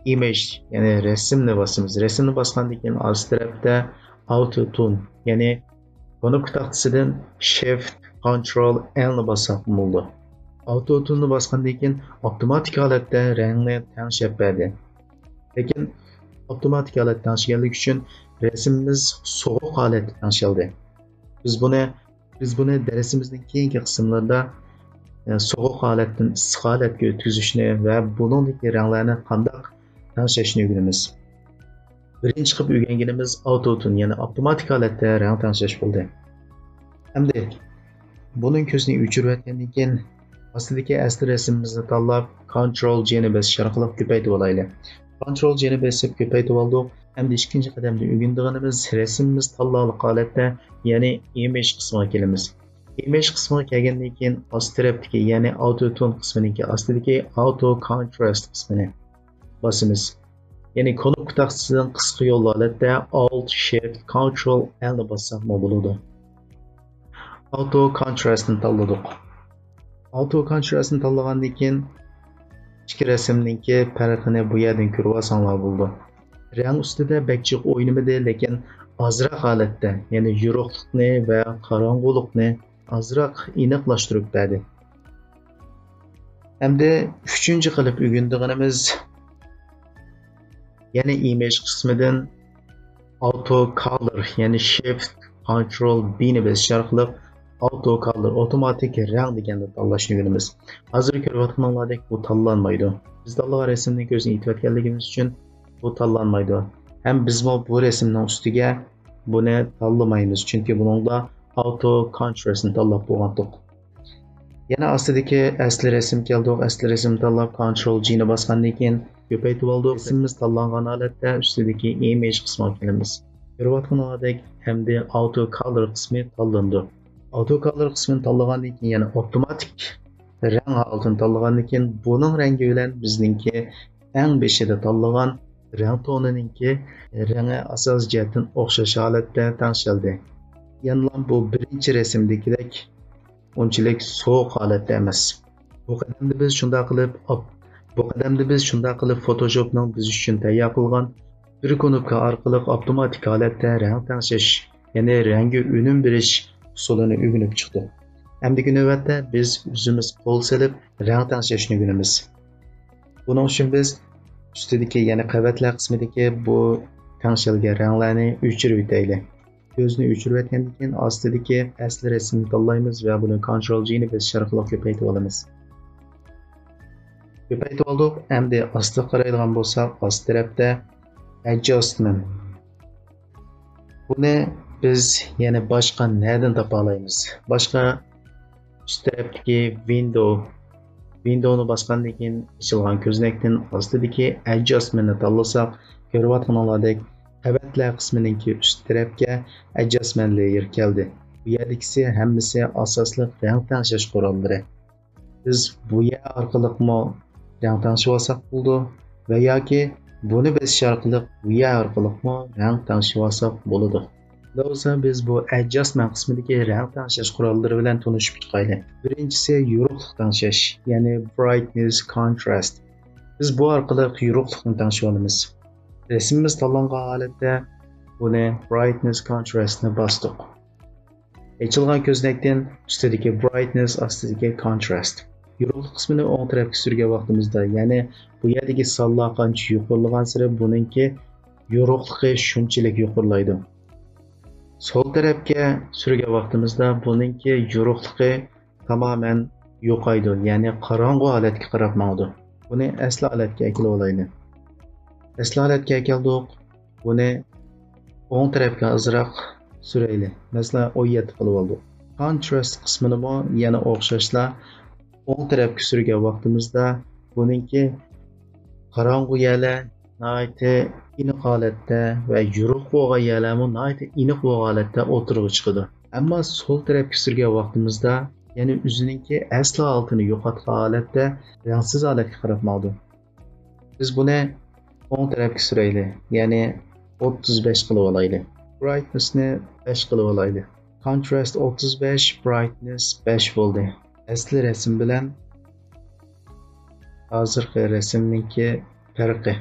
ئىمېج، يەنى رەسىمنى باسىمىز. رەسىمنى باسقاندىن كېيىن ئاستى تەرەپتە ئاۋتو تون، يەنى كۇنۇپكا تاختىسىدىن شىفت كونترول ئېلنى باسساق بولىدۇ. ئاۋتو توننى باسقاندىن كېيىن ئاپتوماتىك ھالەتتە رەڭنى تەڭشەپ بەردى. لېكىن ئاپتوماتىك ھالەتتە تەڭشىگەنلىكى ئۈچۈن رەسىمىمىز سوغۇق ھالەتتە تەڭشەلدى. بىز بۇنى بىز بۇنى دەرسىمىزنىڭ كېيىنكى قىسىملىرىدا، ئە، سوغۇق ھالەتتىن ئىسسىق ھالەتكە ئۆتكۈزۈشنى ۋە بۇنىڭدىكى رەڭلەرنى قانداق تەڭشەشنى ئۆگىنىمىز. بىرىنچى قىلىپ ئۆگەنگىنىمىز ئاۋتو تون، يەنى ئاپتوماتىك ھالەتتە رەڭ تەڭشەش بولدى. ئەمدى بۇنىڭ كۆزىنى ئۆچۈرۈۋەتكەندىن كېيىن ئاستىدىكى ئەسلى رەسىمىمىزنى تاللاپ، كونترول جىنى بېسىش ئارقىلىق كۆپەيتىۋالايلى. كونترول جىنى بېسىپ كۆپەيتىۋالدۇق. ئەمدى ئىككىنچى قەدەمدە ئۆگىنىدىغىنىمىز، رەسىمىمىز تاللالىق ھالەتتە، يەنى ئىمېج قىسمىغا كېلىمىز. ئىمېج قىسمىغا كەلگەندىن كېيىن ئاستى تەرەپتىكى، يەنى ئاۋتو تون قىسمىنىڭكى ئاستىدىكى ئاۋتو كونتراست قىسمىنى باسىمىز. يەنى كۇنۇپكا تاختىسىدىن قىسقا يول ھالەتتە ئالت شىفت كونترول ئېلنى باسساقمۇ بولىدۇ. ئاۋتو كونتراستنى تاللىدۇق. ئاۋتو كونتراستنى تاللىغاندىن كېيىن ئىككى رەسىمنىڭكى پەرقىنى بۇ يەردىن كۆرۈۋالساڭلار بولىدۇ. رەڭ ئۈستىدە بەك جىق ئوينىمىدى، لېكىن ئازراق ھالەتتە، يەنى يورۇقلۇقنى ۋە قاراڭغۇلۇقنى ئازراق ئېنىقلاشتۇرۇپ بەردى. ئەمدى ئۈچىنچى قىلىپ ئۆگىنىدىغىنىمىز، يەنە ئىمېج قىسمىدىن ئاۋتو كالر، يەنى شىفت كونترول بىنى بېسىش ئارقىلىق ئاۋتو كالر، ئاپتوماتىك رەڭ دېگەننى تاللاشنى ئۆگىنىمىز. ھازىر كۆرۈۋاتقىنىڭلاردەك بۇ تاللانمايدۇ. بىز تاللىغان رەسىمنىڭ كۆزىنى ئېتىۋەتكەنلىكىمىز ئۈچۈن بۇ تاللانمايدۇ. ھەم بىزمۇ بۇ رەسىمنىڭ ئۈستىگە بۇنى تاللىمايمىز، چۈنكى بۇنىڭدا ئاۋتو كونتراستنى تاللاپ بولغانتۇق. يەنە ئاستىدىكى ئەسلى رەسىم كەلدۇق. ئەسلى رەسىم تاللاپ، كونترول جىنى باسقاندىن كېيىن كۆپەيتىۋالدۇق. رەسىمىمىز تاللانغان ھالەتتە ئۈستىدىكى ئىمېج قىسمىغا كېلىمىز. كۆرۈۋاتقىنىڭلاردەك ئەمدى ئاۋتو كالر قىسمى تاللىنىدۇ. ئاۋتو كالر قىسمىنى تاللىغاندىن كېيىن، يەنى ئاپتوماتىك رەڭ ھالىتىنى تاللىغاندىن كېيىن، بۇنىڭ رەڭگى بىلەن بىزنىڭكى ئەڭ بېشىدا تاللىغان رەڭ تونىنىڭكى رەڭگى ئاساسىي جەھەتتىن ئوخشاش ھالەتتە تەڭشەلدى. يەنىلا بۇ بىرىنچى رەسىمدىكىدەك ئۇنچىلىك سوغۇق ھالەتتە ئەمەس. بۇ قەدەمدە بىز شۇنداق قىلىپ، بۇ قەدەمدە بىز شۇنداق قىلىپ فوتوشوپنىڭ بىز ئۈچۈن تەييار قىلغان بىر كۇنۇپكا ئارقىلىق ئاپتوماتىك ھالەتتە رەڭ تەڭشەش، يەنى رەڭگە ئۈنۈم بېرىش ئۇسۇلىنى ئۆگىنىپ چىقتۇق. ئەمدىكى نۆۋەتتە بىز ئۆزىمىز قول سېلىپ رەڭ تەڭشەشنى ئۆگىنىمىز. بۇنىڭ ئۈچۈن بىز ئۈستىدىكى، يەنى قەۋەتلەر قىسمىدىكى بۇ تەڭشەلگەن رەڭلەرنى ئۆچۈرۈۋېتەيلى. كۆزنى ئۆچۈرۈۋەتكەندىن كېيىن ئاستىدىكى ئەسلى رەسىمنى تاللايمىز ۋە بۇنى كونترول جىنى بېسىش ئارقىلىق كۆپەيتىۋالىمىز. كۆپەيتىۋالدۇق. ئەمدى ئاستىغا قارايدىغان بولساق، ئاستى تەرەپتە ئەدجاستمېنت. بۇنى بىز يەنە باشقا نەدىن تاپالايمىز؟ باشقا ئۈست تەرەپتىكى ۋىندو. ۋىندونى باسقاندىن كېيىن ئېچىلغان كۆزنەكتىن ئاستىدىكى ئەدجاستمېنتنى تاللىساق، كۆرۈۋاتقىنىڭلاردەك قەۋەتلەر قىسمىنىڭكى ئۈست تەرەپكە ئەدجاستمېنت لېيېر كەلدى. بۇ يەردىكىسى ھەممىسى ئاساسلىق رەڭ تەڭشەش قوراللىرى. بىز بۇ يەر ئارقىلىقمۇ رەڭ تەڭشىۋالساق بولىدۇ ۋە ياكى بۇنى بېسىش ئارقىلىق بۇ يەر ئارقىلىقمۇ رەڭ تەڭشىۋالساق بولىدۇ. شۇنداق بولسا بىز بۇ ئەدجاستمېنت قىسمىدىكى رەڭ تەڭشەش قوراللىرى بىلەن تونۇشۇپ چىقايلى. بىرىنچىسى يورۇقلۇق تەڭشەش، يەنى brightness contrast. بىز بۇ ئارقىلىق يورۇقلۇقنى تەڭشىۋالىمىز. رەسىمىمىز تاللانغان ھالەتتە بۇنى brightness contrastنى باستۇق. ئېچىلغان كۆزنەكتىن ئۈستىدىكى brightness، ئاستىدىكى contrast. يورۇقلۇق قىسمىنى ئوڭ تەرەپكە سۈرگەن ۋاقتىمىزدا، يەنى بۇ يەردىكى سانلار قانچە يۇقىرىلىغانسېرى بۇنىڭكى يورۇقلۇقى شۇنچىلىك يۇقىرىلايدۇ. سول تەرەپكە سۈرگەن ۋاقتىمىزدا بۇنىڭكى يورۇقلۇقى تامامەن يوقايدۇ، يەنى قاراڭغۇ ھالەتكە قاراپ ماڭىدۇ. بۇنى ئەسلى ھالەتكە ئەكېلىۋالايلى. ئەسلى ھالەتكە ئەكەلدۇق. بۇنى ئوڭ تەرەپكە ئازراق سۈرەيلى. مەسىلەن، ئون يەتتە قىلىۋالدۇق. كونتراست قىسمىنىمۇ يەنە ئوخشاشلا ئوڭ تەرەپكە سۈرگەن ۋاقتىمىزدا بۇنىڭكى قاراڭغۇ يەرلەر ناھايىتى ئېنىق ھالەتتە ۋە يورۇق بولغان يەرلەرمۇ ناھايىتى ئېنىق بولغان ھالەتتە ئوتتۇرىغا چىقىدۇ. ئەمما سول تەرەپكە سۈرگەن ۋاقتىمىزدا، يەنى ئۆزىنىڭكى ئەسلى ھالىتىنى يوقاتقان ھالەتتە رەڭسىز ھالەتكە قاراپ ماڭىدۇ. بىز بۇنى ئوڭ تەرەپكە سۈرەيلى، يەنى ئوتتۇز بەش قىلىۋالايلى. برايتنېسنى بەش قىلىۋالايلى. كونتراست ئوتتۇز بەش، برايتنېس بەش بولدى. ئەسلى رەسىم بىلەن ھازىرقى رەسىمنىڭكى پەرقى.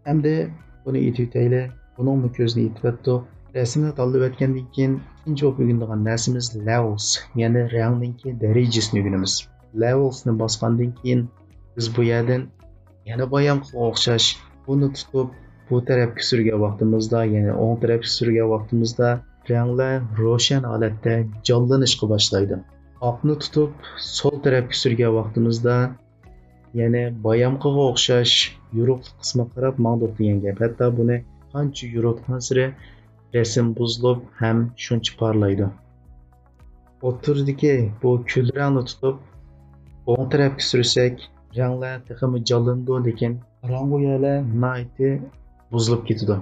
ئەمدى بۇنى ئېيتىۋېتەيلى. بۇنىڭمۇ كۆزىنى ئېيتىۋەتتۇق. رەسىمنى تاللىۋەتكەندىن كېيىن، ئىككىنچى بولۇپ ئۆگىنىدىغان نەرسىمىز لېۋېلز، يەنى رەڭنىڭكى دەرىجىسىنى ئۆگىنىمىز. لېۋېلزنى باسقاندىن كېيىن، بىز بۇ يەردىن يەنە بايامقىغا ئوخشاش بۇنى تۇتۇپ، بۇ تەرەپكە سۈرگەن ۋاقتىمىزدا، يەنى ئوڭ تەرەپكە سۈرگەن ۋاقتىمىزدا رەڭلەر روشەن ھالەتتە جانلىنىشقا باشلايدۇ. ئاقنى تۇتۇپ، سول تەرەپكە سۈرگەن ۋاقتىمىزدا، يەنى بايامقىغا ئوخشاش يورۇقلۇق قىسمىغا قاراپ ماڭدۇق دېگەن گەپ. ھەتتا بۇنى قانچە يورۇتقانسېرى رەسىم بۇزۇلۇپ ھەم شۇنچە پارلايدۇ. ئوتتۇرىدىكى بۇ كۈل رەڭنى تۇتۇپ، ئوڭ تەرەپكە سۈرسەك، رەڭلەر تېخىمۇ جانلىنىدۇ، لېكىن قاراڭغۇ يەرلەر ناھايىتى بۇزۇلۇپ كېتىدۇ.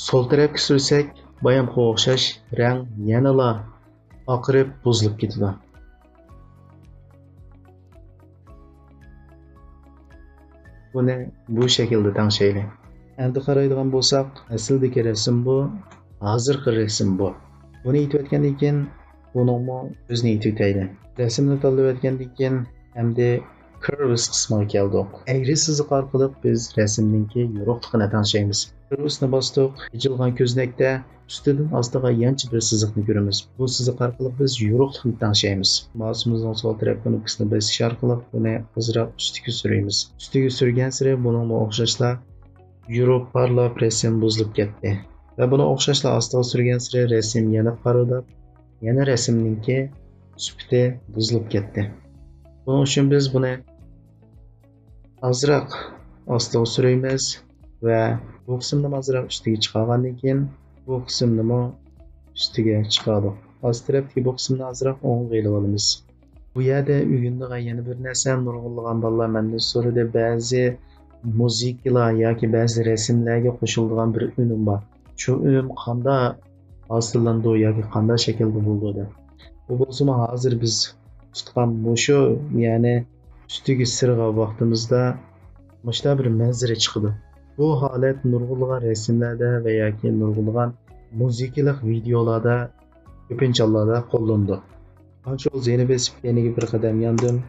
سول تەرەپكە سۈرسەك، بايامقىغا ئوخشاش رەڭ يەنىلا ئاقىرىپ بۇزۇلۇپ كېتىدۇ. بۇنى بۇ شەكىلدە تەڭشەيلى. ئەمدى قارايدىغان بولساق، ئەسلىدىكى رەسىم بۇ، ھازىرقى رەسىم بۇ. بۇنى ئېيتىۋەتكەندىن كېيىن، بۇنىڭمۇ ئۆزىنى ئېيتىۋېتەيلى. رەسىمنى تاللىۋەتكەندىن كېيىن، ئەمدى كىرۋس قىسمىغا كەلدۇق. ئەگرى سىزىق ئارقىلىق بىز رەسىمنىڭكى يورۇقلۇقىنى تەڭشەيمىز. كىرۋسنى باستۇق. ئېچىلغان كۆزنەكتە ئۈستىدىن ئاستىغا يانچە بىر سىزىقنى كۆرىمىز. بۇ سىزىق ئارقىلىق بىز يورۇقلۇقنى تەڭشەيمىز. مائۇسىمىزنىڭ سول تەرەپ كۇنۇپكىسىنى بېسىش ئارقىلىق بۇنى ئازراق ئۈستىگە سۈرىمىز. ئۈستىگە سۈرگەنسېرى بۇنىڭمۇ ئوخشاشلا يورۇپ پارلاپ رەسىم بۇزۇلۇپ كەتتى. ۋە بۇنى ئوخشاشلا ئاستىغا سۈرگەنسېرى رەسىم يەنە پارلىداپ، يەنە رەسىمنىڭكى سۈپىتى بۇزۇلۇپ كەتتى. بۇنىڭ ئۈچۈن بىز بۇنى ئازراق ئاستىغا سۈرىمىز ۋە بۇ قىسىمنىمۇ ئازراق ئۈستىگە چىقارغاندىن كېيىن، بۇ قىسىمنىمۇ ئۈستىگە چىقاردۇق. ئاستى تەرەپتىكى بۇ قىسىمنى ئازراق ئوڭغا ئېلىۋالىمىز. بۇ يەردە ئۆگىنىدىغان يەنە بىر نەرسە، نۇرغۇنلىغان بالىلار مەندىن سورىدى، بەزى مۇزىكىلار ياكى بەزى رەسىملەرگە قوشۇلىدىغان بىر ئۈنۈم بار. شۇ ئۈنۈم قانداق ھاسىللىنىدۇ ياكى قانداق شەكىلدە بولىدۇ دەپ. ئۇ بولسىمۇ ھازىر بىز تۇتقان مۇشۇ، يەنى ئۈستىگە سىرغان ۋاقتىمىزدا مۇشۇنداق بىر مەنزىرە چىقىدۇ. بۇ ھالەت نۇرغۇنلىغان رەسىملەردە ۋە ياكى نۇرغۇنلىغان مۇزىكىلىق ۋىدىيولاردا كۆپىنچە ھاللاردا قوللىنىدۇ. كونترول زېنى بېسىپ يەنىگە بىر قەدەم ياندىم.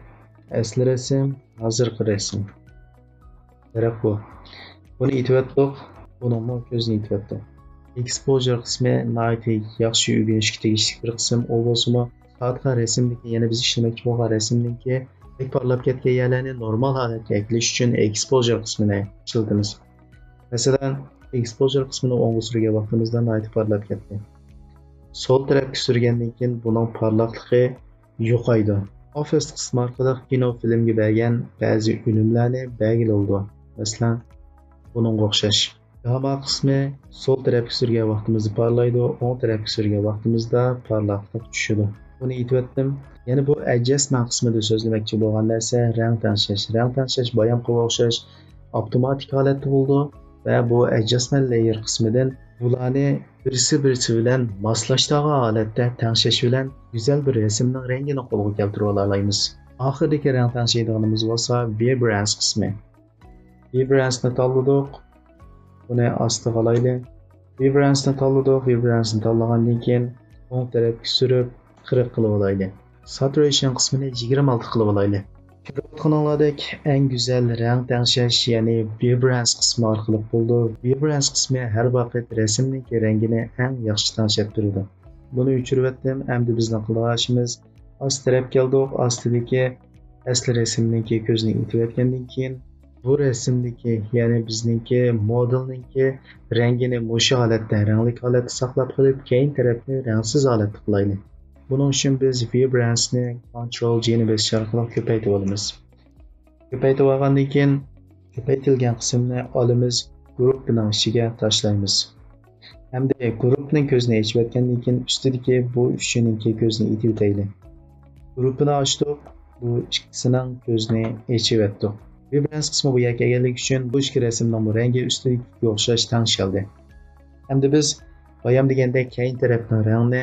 ئەسلى رەسىم، ھازىرقى رەسىم. دەرەخ بۇ. بۇنى ئېيتىۋەتتۇق. بۇنىڭمۇ كۆزىنى ئېيتىۋەتتۇق. ئېكسپوژېر قىسمى ناھايىتى ياخشى ئۆگىنىشكە تېگىشلىك بىر قىسىم. ئۇ بولسىمۇ سادىقا رەسىمدىكى، يەنى بىز ئىشلىمەكچى بولغان رەسىمدىكى بەك پارلاپ كەتكەن يەرلەرنى نورمال ھالەتكە ئەكېلىش ئۈچۈن ئېكسپوژېر قىسمىنى ئىشلىتىمىز. مەسىلەن، ئېكسپوژېر قىسمىنى ئوڭغا سۈرگەن ۋاقتىمىزدا ناھايىتى پارلاپ كەتتى. سول تەرەپكە سۈرگەندىن كېيىن بۇنىڭ پارلاقلىقى يوقايدۇ. ئوفست قىسمى ئارقىلىق كىنو فىلىمگە بەرگەن بەزى ئۈنۈملەرنى بەرگىلى بولىدۇ. مەسىلەن، بۇنىڭغا ئوخشاش. گاما قىسمى سول تەرەپكە سۈرگەن ۋاقتىمىزدا پارلايدۇ، ئوڭ تەرەپكە سۈرگەن ۋاقتىمىزدا پارلاقلىق چۈشىدۇ. بۇنى ئېيتىۋەتتىم. يەنە بۇ ئەدجەستمەنت قىسمىدا سۆزلىمەكچى بولغان نەرسە رەڭ تەڭشەش. رەڭ تەڭشەش بايامقىغا ئوخشاش ئاپتوماتىك ھالەتتە بولىدۇ ۋە بۇ ئەدجەستمەنت لەيېر قىسمىدىن بۇلارنى بىرسى-بىرسى بىلەن ماسلاشتۇرغان ھالەتتە تەڭشەش بىلەن گۈزەل بىر رەسىمنىڭ رەڭگىنى قولغا كەلتۈرۈۋالالايمىز. ئاخىرىدىكى رەڭ تەڭشەيدىغىنىمىز بولسا ۋىبرانس قىسمى. ۋىبرانسنى تاللىدۇق. بۇنى ئاستىغا ئالايلى. ۋىبرانسنى تاللىدۇق. ۋىبرانسنى تاللىغاندىن كېيىن ئوڭ تەرەپكە سۈرۈپ قىرىق قىلىۋالايلى. ساتۇرەيشن قىسمىنى يىگىرمە ئالتە قىلىۋالايلى. كۆرۈۋاتقىنىڭلاردەك ئەڭ گۈزەل رەڭ تەڭشەش، يەنى ۋىبرانس قىسمى ئارقىلىق بولىدۇ. ۋىبرانس قىسمى ھەر ۋاقىت رەسىمنىڭكى رەڭگىنى ئەڭ ياخشى تەڭشەپ بېرىدۇ. بۇنى ئۆچۈرۈۋەتتىم. ئەمدى بىزنىڭ قىلىدىغان ئىشىمىز ئاستى تەرەپ كەلدۇق. ئاستىدىكى ئەسلى رەسىمنىڭكى كۆزىنى ئېتىۋەتكەندىن كېيىن، بۇ رەسىمدىكى، يەنى بىزنىڭكى مودېلنىڭكى رەڭگىنى مۇشۇ ھالەتتە، رەڭلىك ھالەتتە ساقلاپ قېلىپ، كەينى تەرەپنى رەڭسىز ھالەتتە قىلايلى. بۇنىڭ ئۈچۈن بىز ۋىبرانسنى كونترول جىنى بېسىش ئارقىلىق كۆپەيتىۋالىمىز. كۆپەيتىۋالغاندىن كېيىن، كۆپەيتىلگەن قىسىمنى ئالىمىز، گۇرۇپپىنىڭ ئىچىگە تاشلايمىز. ئەمدى گۇرۇپپىنىڭ كۆزىنى ئېچىۋەتكەندىن كېيىن، ئۈستىدىكى بۇ ئۈچىنىڭكى كۆزىنى ئېتىۋېتەيلى. گۇرۇپپىنى ئاچتۇق، بۇ ئىككىسىنىڭ كۆزىنى ئېچىۋەتتۇق. ۋىبرەنس قىسمى بۇ يەرگە كەلگەنلىكى ئۈچۈن بۇ ئىككى رەسىمنىڭمۇ رەڭگى ئۈستىدىكىگە ئوخشاش تەڭشەلدى. ئەمدى بىز بايام دېگەندەك كەينى تەرەپنىڭ رەڭنى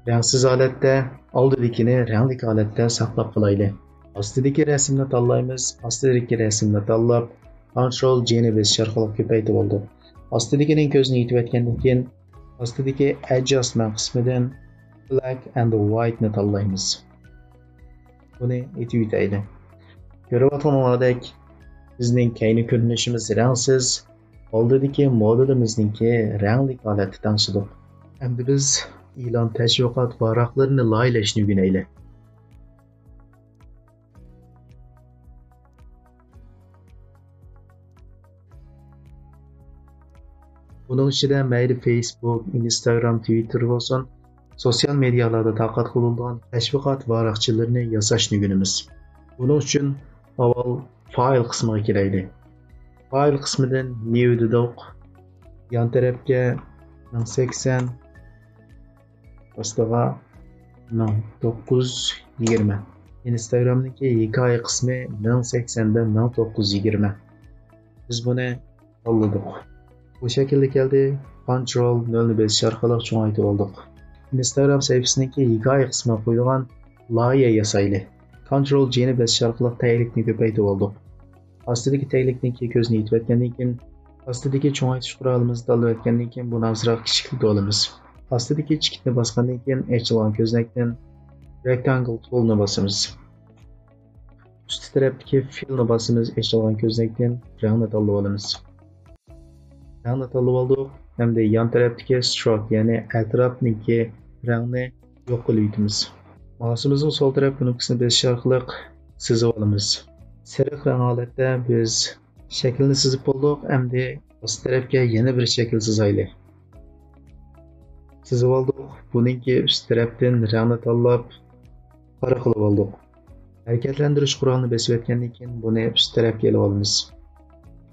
رەڭسىز ھالەتتە، ئالدىدىكىنى رەڭلىك ھالەتتە ساقلاپ قالايلى. ئاستىدىكى رەسىمنى تاللايمىز. ئاستىدىكى رەسىمنى تاللاپ، كونترول جىنى بېسىش ئارقىلىق كۆپەيتىۋالدۇق. ئاستىدىكىنىڭ كۆزىنى يېتىۋەتكەندىن كېيىن، ئاستىدىكى ئەدجاستمېنت قىسمىدىن بلاك ئەند ۋايتنى تاللايمىز. بۇنى ئېتىۋېتەيلى. كۆرۈۋاتقىنىڭلاردەك، بىزنىڭ كەينى كۆرۈنۈشىمىز رەڭسىز، ئالدىدىكى مودېلىمىزنىڭكى رەڭلىك ھالەتتە تەڭشىدۇق. ئەمدى بىز ئېلان تەشۋىقات ۋاراقلىرىنى لايىھەلەشنى ئۆگىنەيلى. بۇنىڭ ئىچىدە مەيلى فېيسبۇك، ئىنستاگرام، تىۋىتتېر بولسۇن، سوتسىيال مېدىيالاردا تارقاتقىلى بولىدىغان تەشۋىقات ۋاراقچىلىرىنى ياساشنى ئۆگىنىمىز. بۇنىڭ ئۈچۈن ئاۋۋال فايل قىسمىغا كىرەيلى. فايل قىسمىدىن نيۇ دېدۇق. يان تەرەپكە مىڭ سەكسەن، ئاستىغا مىڭ توققۇز يۈز يىگىرمە. ئىنستاگرامنىڭكى ھېكايە قىسمى مىڭ سەكسەندە مىڭ توققۇز يۈز يىگىرمە. بىز بۇنى تاللىدۇق. بۇ شەكىلدە كەلدى. كونترول نۆلنى بېسىش ئارقىلىق چوڭايتىۋالدۇق. ئىنستاگرام سەھىپىسىنىڭكى ھېكايە قىسمىغا قويىدىغان لايىھە ياسايلى. كونترول جىنى بېسىش ئارقىلىق تەگلىكنى كۆپەيتىۋالدۇق. ئاستىدىكى تەگلىكنىڭكى كۆزىنى يېتىۋەتكەندىن كېيىن، ئاستىدىكى چوڭايتىش قورالىمىزنى تاللىۋەتكەندىن كېيىن، بۇنى ئازراق كىچىكلىتىۋالىمىز. ئاستىدىكى چېكىتنى باسقاندىن كېيىن، ئېچىلغان كۆزنەكتىن رېكتانگل تۇلنى باسىمىز. ئۈستى تەرەپتىكى فىلنى باسىمىز، ئېچىلغان كۆزنەكتىن رەڭنى تاللىۋالىمىز. رەڭنى تاللىۋالدۇق. ئەمدى يان تەرەپتىكى ستروك، يەنى ئەتراپنىڭكى رەڭنى يوق قىلىۋېتىمىز. مائۇسىمىزنىڭ سول تەرەپ كۇنۇپكىسىنى بېسىش ئارقىلىق سىزىۋالىمىز. سېرىق رەڭ ھالەتتە بىز شەكىلنى سىزىپ بولدۇق. ئەمدى ئاستى تەرەپكە يەنە بىر شەكىل سىزايلى. سىزىۋالدۇق. بۇنىڭكى ئۈست تەرەپتىن رەڭنى تاللاپ، قارا قىلىۋالدۇق. ھەرىكەتلەندۈرۈش قورالىنى بېسىۋەتكەندىن كېيىن، بۇنى ئۈست تەرەپكە ئېلىۋالىمىز.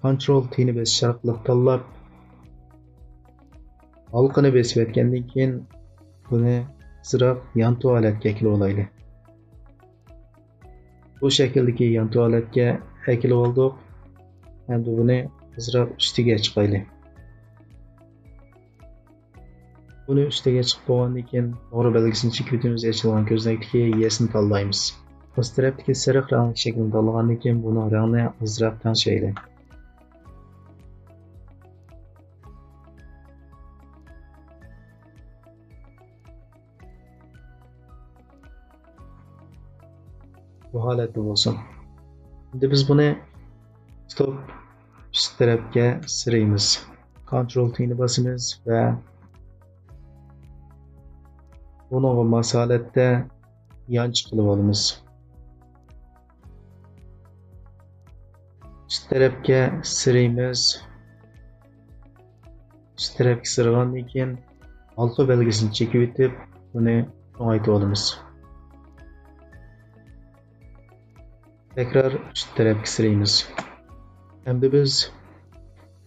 كونترول تىنى بېسىش ئارقىلىق تاللاپ، ھالقىنى بېسىۋەتكەندىن كېيىن، بۇنى ئازراق يانتۇ ھالەتكە ئەكىلىۋالايلى. بۇ شەكىلدىكى يانتۇ ھالەتكە ئەكىلىۋالدۇق. ئەمدى بۇنى ئازراق ئۈستىگە چىقايلى. بۇنى ئۈستىگە چىقىپ بولغاندىن كېيىن، نۇقتا بەلگىسىنى چېكىۋېتىمىز، ئېچىلغان كۆزنەكتىكى يەسنى تاللايمىز. ئاستى تەرەپتىكى سېرىق رەڭلىك شەكىلنى تاللىغاندىن كېيىن، بۇنىڭ رەڭنى ئازراق تەڭشەيلى. بۇ ھالەتتە بولسۇن. ئەمدى بىز بۇنى تۇتۇپ، ئۈست تەرەپكە سىرىيمىز. كونترول تىنى باسىمىز ۋە بۇنىڭغا ماس ھالەتتە يانچە قىلىۋالىمىز. ئۈست تەرەپكە سىرىيمىز. ئۈست تەرەپكە سىرىغاندىن كېيىن، ھالقا بەلگىسىنى چېكىۋېتىپ، بۇنى چوڭايتىۋالىمىز. تەكرار ئۈست تەرەپكە سىرىيمىز. ئەمدى بىز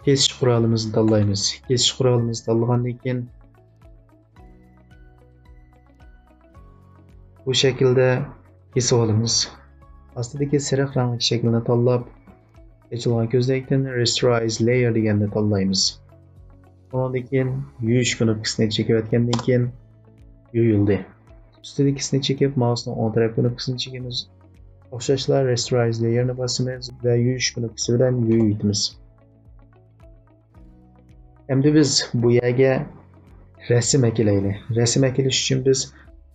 كېسىش قورالىمىزنى تاللايمىز. كېسىش قورالىمىزنى تاللىغاندىن كېيىن، بۇ شەكىلدە كېسىۋالىمىز. ئاستىدىكى سېرىق رەڭلىك شەكىلنى تاللاپ، ئېچىلغان كۆزنەكتىن رېستورايز لېيەر دېگەننى تاللايمىز. ئۇنىڭدىن كېيىن يۇيۇش كۇنۇپكىسىنى چېكىۋەتكەندىن كېيىن يۇيۇلدى. ئۈستىدىكىسىنى چېكىپ، مائۇسنىڭ ئوڭ تەرەپ كۇنۇپكىسىنى چېكىمىز. ئوخشاشلا رېستورايز لېيەرنى باسىمىز ۋە يۇيۇش كۇنۇپكىسى بىلەن يۇيۇۋېتىمىز. ئەمدى بىز بۇ يەرگە رەسىم ئەكېلەيلى. رەسىم ئەكېلىش ئۈچۈن بىز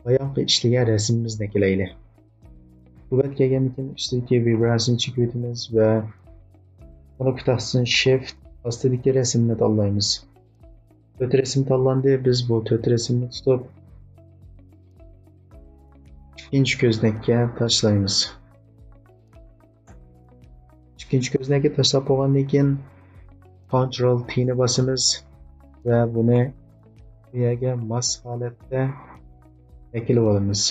بايامقى ئىشلىگەن رەسىمىمىزنى ئەكېلەيلى. بۇ بەتكە كەلگەندىن كېيىن ئۈستىدىكى ۋىبرانسنى چېكىۋېتىمىز ۋە كۇنۇپكا تاختىسىدىن شىفت ئاستىدىكى رەسىمنى تاللايمىز. تۆت رەسىم تاللاندى. بىز بۇ تۆت رەسىمنى تۇتۇپ، ئىككىنچى كۆزنەككە تاشلايمىز. ئىككىنچى كۆزنەككە تاشلاپ بولغاندىن كېيىن، كونترول تىنى باسىمىز ۋە بۇنى بۇ يەرگە ماس ھالەتتە ئەكېلىۋالىمىز.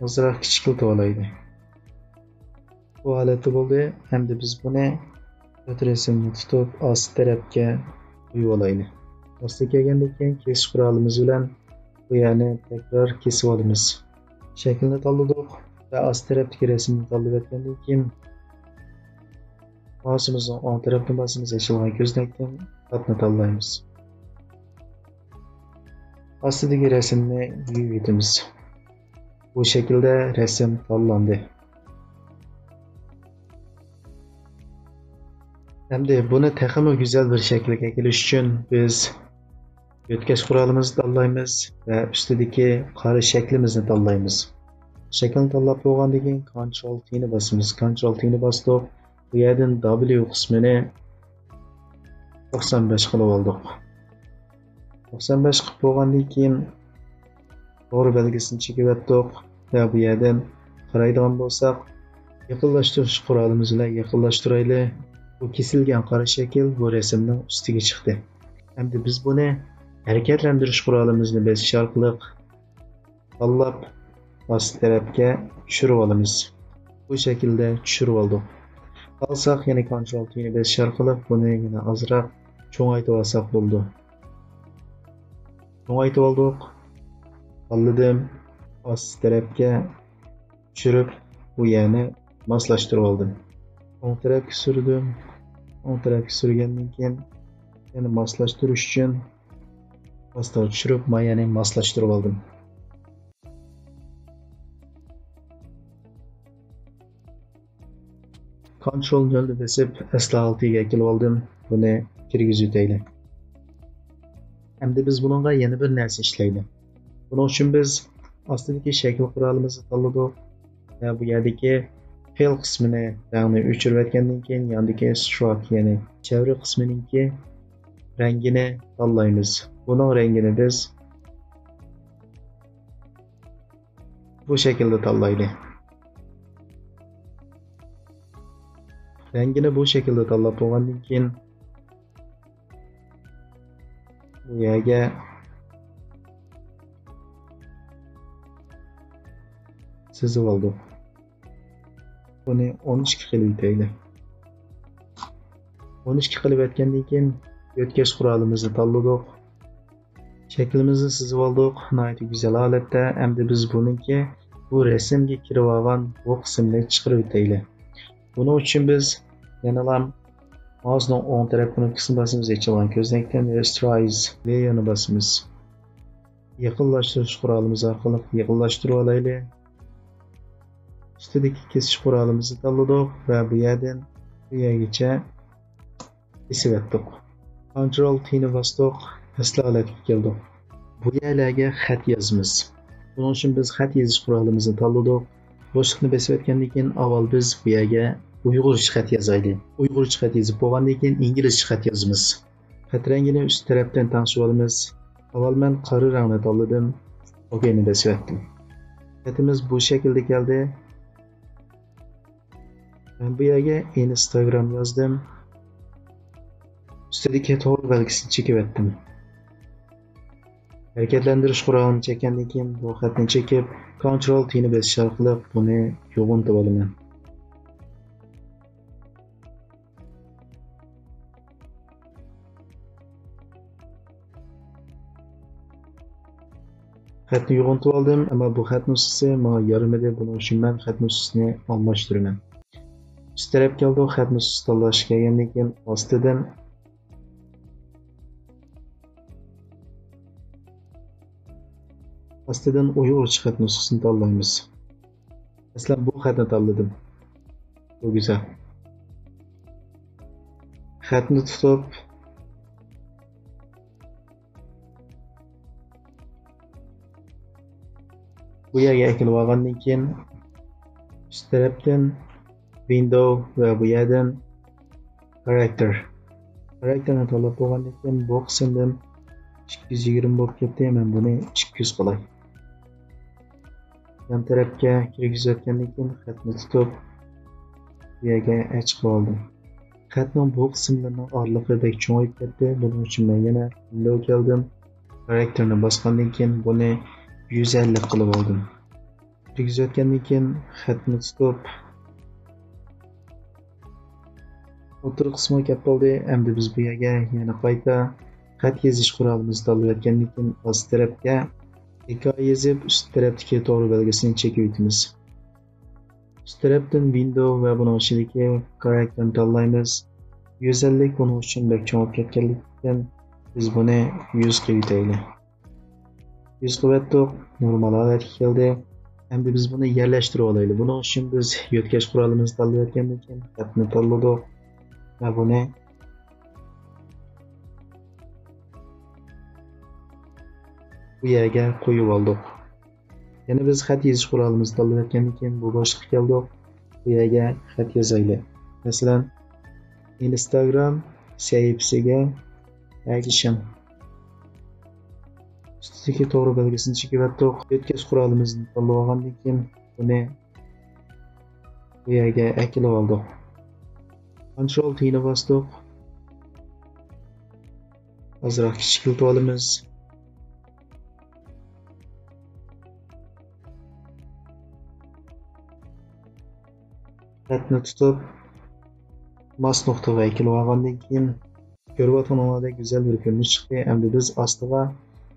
ئازراق كىچىكلىتىۋالايلى. بۇ ھالەتتە بولدى. ئەمدى بىز بۇنى تۆت رەسىمنى تۇتۇپ، ئاستى تەرەپكە قويۇۋالايلى. ئاستىغا كەلگەندىن كېيىن، كېسىش قورالىمىز بىلەن بۇ يەرنى تەكرار كېسىۋالىمىز. شەكىلنى تاللىدۇق. ۋە ئاستى تەرەپتىكى رەسىمنى تاللىۋەتكەندىن كېيىن، مائۇسىمىزنىڭ ئوڭ تەرەپتىن باسىمىز، ئېچىلغان كۆزنەكتىن خەتنى تاللايمىز. ئاستىدىكى رەسىمنى يۇيۇۋېتىمىز. بۇ شەكىلدە رەسىم تاللاندى. ئەمدى بۇنى تېخىمۇ گۈزەل بىر شەكىلگە ئەكېلىش ئۈچۈن بىز يۆتكەش قورالىمىزنى تاللايمىز ۋە ئۈستىدىكى قارا شەكلىمىزنى تاللايمىز. شەكىلنى تاللاپ بولغاندىن كېيىن كونترول تىنى باسىمىز. كونترول تىنى باستۇق. بۇ يەردىن دابليۇ قىسمىنى توقسان بەش قىلىپ ئالدۇق. توقسان بەش قىلىپ بولغاندىن كېيىن توغرا بەلگىسىنى چېكىۋەتتۇق ۋە بۇ يەردىن قارايدىغان بولساق، يېقىنلاشتۇرۇش قورالىمىز بىلەن يېقىنلاشتۇرايلى. بۇ كېسىلگەن قارا شەكىل بۇ رەسىمنىڭ ئۈستىگە چىقتى. ئەمدى بىز بۇنى ھەرىكەتلەندۈرۈش قورالىمىزنى بېسىش ئارقىلىق تاللاپ، ئاستى تەرەپكە چۈشۈرۈۋالىمىز. بۇ شەكىلدە چۈشۈرۈۋالدۇق. خالىساق يەنە كونترول تىنى بېسىش ئارقىلىق بۇنى يەنە ئازراق چوڭايتىۋالساق بولىدۇ. چوڭايتىۋالدۇق. تاللىدىم. ئاستى تەرەپكە چۈشۈرۈپ، بۇ يەرنى ماسلاشتۇرۇۋالدىم. ئوڭ تەرەپكە سۈردۈم. ئوڭ تەرەپكە سۈرگەندىن كېيىن يەنە ماسلاشتۇرۇش ئۈچۈن ئاستىغا چۈشۈرۈپ، مايانى ماسلاشتۇرۇۋالدىم. كونترول نۆلنى بېسىپ، ئەسلى ھالىتىگە ئەكېلىۋالدىم. بۇنى كىرگۈزۈۋېتەيلى. ئەمدى بىز بۇنىڭغا يەنە بىر نەرسە ئىشلەيلى. بۇنىڭ ئۈچۈن بىز ئاستىدىكى شەكىل قورالىمىزنى تاللىدۇق ۋە بۇ يەردىكى فىل قىسمىنى، رەڭنى ئۆچۈرۈۋەتكەندىن كېيىن، ياندىكى ستروك، يەنى چەۋرە قىسمىنىڭكى رەڭگىنى تاللايمىز. بۇنىڭ رەڭگىنى بىز بۇ شەكىلدە تاللايلى. رەڭگىنى بۇ شەكىلدە تاللاپ بولغاندىن كېيىن، بۇ يەرگە سىزىۋالدۇق. بۇنى ئون ئىككى قىلىۋېتەيلى. ئون ئىككى قىلىۋەتكەندىن كېيىن، يۆتكەش قورالىمىزنى تاللىدۇق. شەكلىمىزنى سىزىۋالدۇق. ناھايىتى گۈزەل ھالەتتە. ئەمدى بىز بۇنىڭكى، بۇ رەسىمگە كىرىۋالغان بۇ قىسىمنى چىقىرىۋېتەيلى. بۇنىڭ ئۈچۈن بىز يەنىلا مائۇسنىڭ ئوڭ تەرەپ كۇنۇپكىسىنى باسىمىز، ئېچىلغان كۆزنەكتىن رەسترايز لېيېرنى باسىمىز. يېقىنلاشتۇرۇش قورالىمىز ئارقىلىق يېقىنلاشتۇرۇۋالايلى. ئۈستىدىكى كېسىش قورالىمىزنى تاللىدۇق ۋە بۇ يەردىن بۇ يەرگىچە كېسىۋەتتۇق. كونترول تىنى باستۇق، ئەسلى ھالەتكە كەلدۇق. بۇ يەرلەرگە خەت يازىمىز. بۇنىڭ ئۈچۈن بىز خەت يېزىش قورالىمىزنى تاللىدۇق. بوشلۇقنى بېسىۋەتكەندىن كېيىن، ئاۋۋال بىز بۇ يەرگە ئۇيغۇرچە خەت يازايلى. ئۇيغۇرچە خەت يېزىپ بولغاندىن كېيىن، ئىنگلىزچە خەت يازىمىز. خەت رەڭگىنى ئۈست تەرەپتىن تەڭشىۋالىمىز. ئاۋۋال مەن قارا رەڭنى تاللىدىم. ئوكەينى بېسىۋەتتىم. خېتىمىز بۇ شەكىلدە كەلدى. مەن بۇ يەرگە ئىنستاگرام يازدىم. ئۈستىدىكى توغرا بەلگىسىنى چېكىۋەتتىم. ھەرىكەتلەندۈرۈش قورالىنى چەككەندىن كېيىن، بۇ خەتنى چېكىپ، كونترول تىنى بېسىش ئارقىلىق بۇنى يوغىنىتىۋالىمەن. خەتنى يوغىنىتىۋالدىم، ئەمما بۇ خەت نۇسخىسى ماڭا يارىمىدى. بۇنىڭ ئۈچۈن مەن خەت نۇسخىسىنى ئالماشتۇرىمەن. ئۈست تەرەپكە كەلدۇق. خەت نۇسخىسى تاللاشقا كەلگەندىن كېيىن، ئاستىدىن، ئاستىدىن ئۇيغۇرچە خەت نۇسخىسىنى تاللايمىز. مەسىلەن، بۇ خەتنى تاللىدىم. بۇ گۈزەل. خەتنى تۇتۇپ، بۇ يەرگە ئەكېلىپ ئالغاندىن كېيىن، ئۈست تەرەپتىن ۋىندو ۋە بۇ يەردىن كارەكتېر. كارەكتېرنى تاللاپ بولغاندىن كېيىن، بۇ قىسىمدىن ئىككى يۈز يىگىرمە بولۇپ كەتتى. مەن بۇنى ئىككى يۈز قىلاي. يان تەرەپكە كىرگۈزۈۋەتكەندىن كېيىن، خەتنى تۇتۇپ، بۇ يەرگە ئەچىقىۋالدىم. خەتنىڭ بۇ قىسىملىرىنىڭ ئارىلىقى بەك چوڭىيىپ كەتتى. بۇنىڭ ئۈچۈن مەن يەنە ۋىندوغا كەلدىم. كارەكتېرنى باسقاندىن كېيىن، بۇنى يۈز ئەللىك قىلىۋالدىم. كىرگۈزۈۋەتكەندىن كېيىن، خەتنى تۇتۇپ، ئوتتۇرا قىسمىغا كەپ قالدى. ئەمدى بىز بۇ يەرگە يەنە قايتا خەت يېزىش قورالىمىزنى تاللىۋەتكەندىن كېيىن، ئاستى تەرەپكە ھېكايە يېزىپ، ئۈست تەرەپتىكى توغرا بەلگىسىنى چېكىۋېتىمىز. ئۈست تەرەپتىن ۋىندو ۋە بۇنىڭ ئىچىدىكى كارەكتېرنى تاللايمىز. يۈز ئەللىك بۇنىڭ ئۈچۈن بەك چوڭ بولۇپ كەتكەنلىكتىن، بىز بۇنى يۈز قىلىۋېتەيلى. يۈز قىلىۋەتتۇق، نورمال ھالەتكە كەلدى. ئەمدى بىز بۇنى يەرلەشتۈرۈۋالايلى. بۇنىڭ ئۈچۈن بىز يۆتكەش قورالىمىزنى تاللىۋەتكەندىن كېيىن، خەتنى تاللىدۇق ۋە بۇنى بۇ يەرگە قويۇۋالدۇق. يەنە بىز خەت يېزىش قورالىمىزنى تاللىۋەتكەندىن كېيىن، بۇ بوشلۇققا كەلدۇق. بۇ يەرگە خەت يازايلى. مەسىلەن، ئىنستاگرام سەھىپىسىگە ئەگىشىڭ. ئۈستىدىكى توغرا بەلگىسىنى چېكىۋەتتۇق. يۆتكەش قورالىمىزنى تاللىۋالغاندىن كېيىن، بۇنى بۇ يەرگە ئەكېلىۋالدۇق. كونترول تىنى باستۇق. ئازراق كىچىكلىتىۋالىمىز. خەتنى تۇتۇپ، ماس نۇقتىغا ئەكېلىۋالغاندىن كېيىن، كۆرۈۋاتقىنىڭلاردەك گۈزەل بىر كۆرۈنۈش چىقتى. ئەمدى بىز ئاستىغا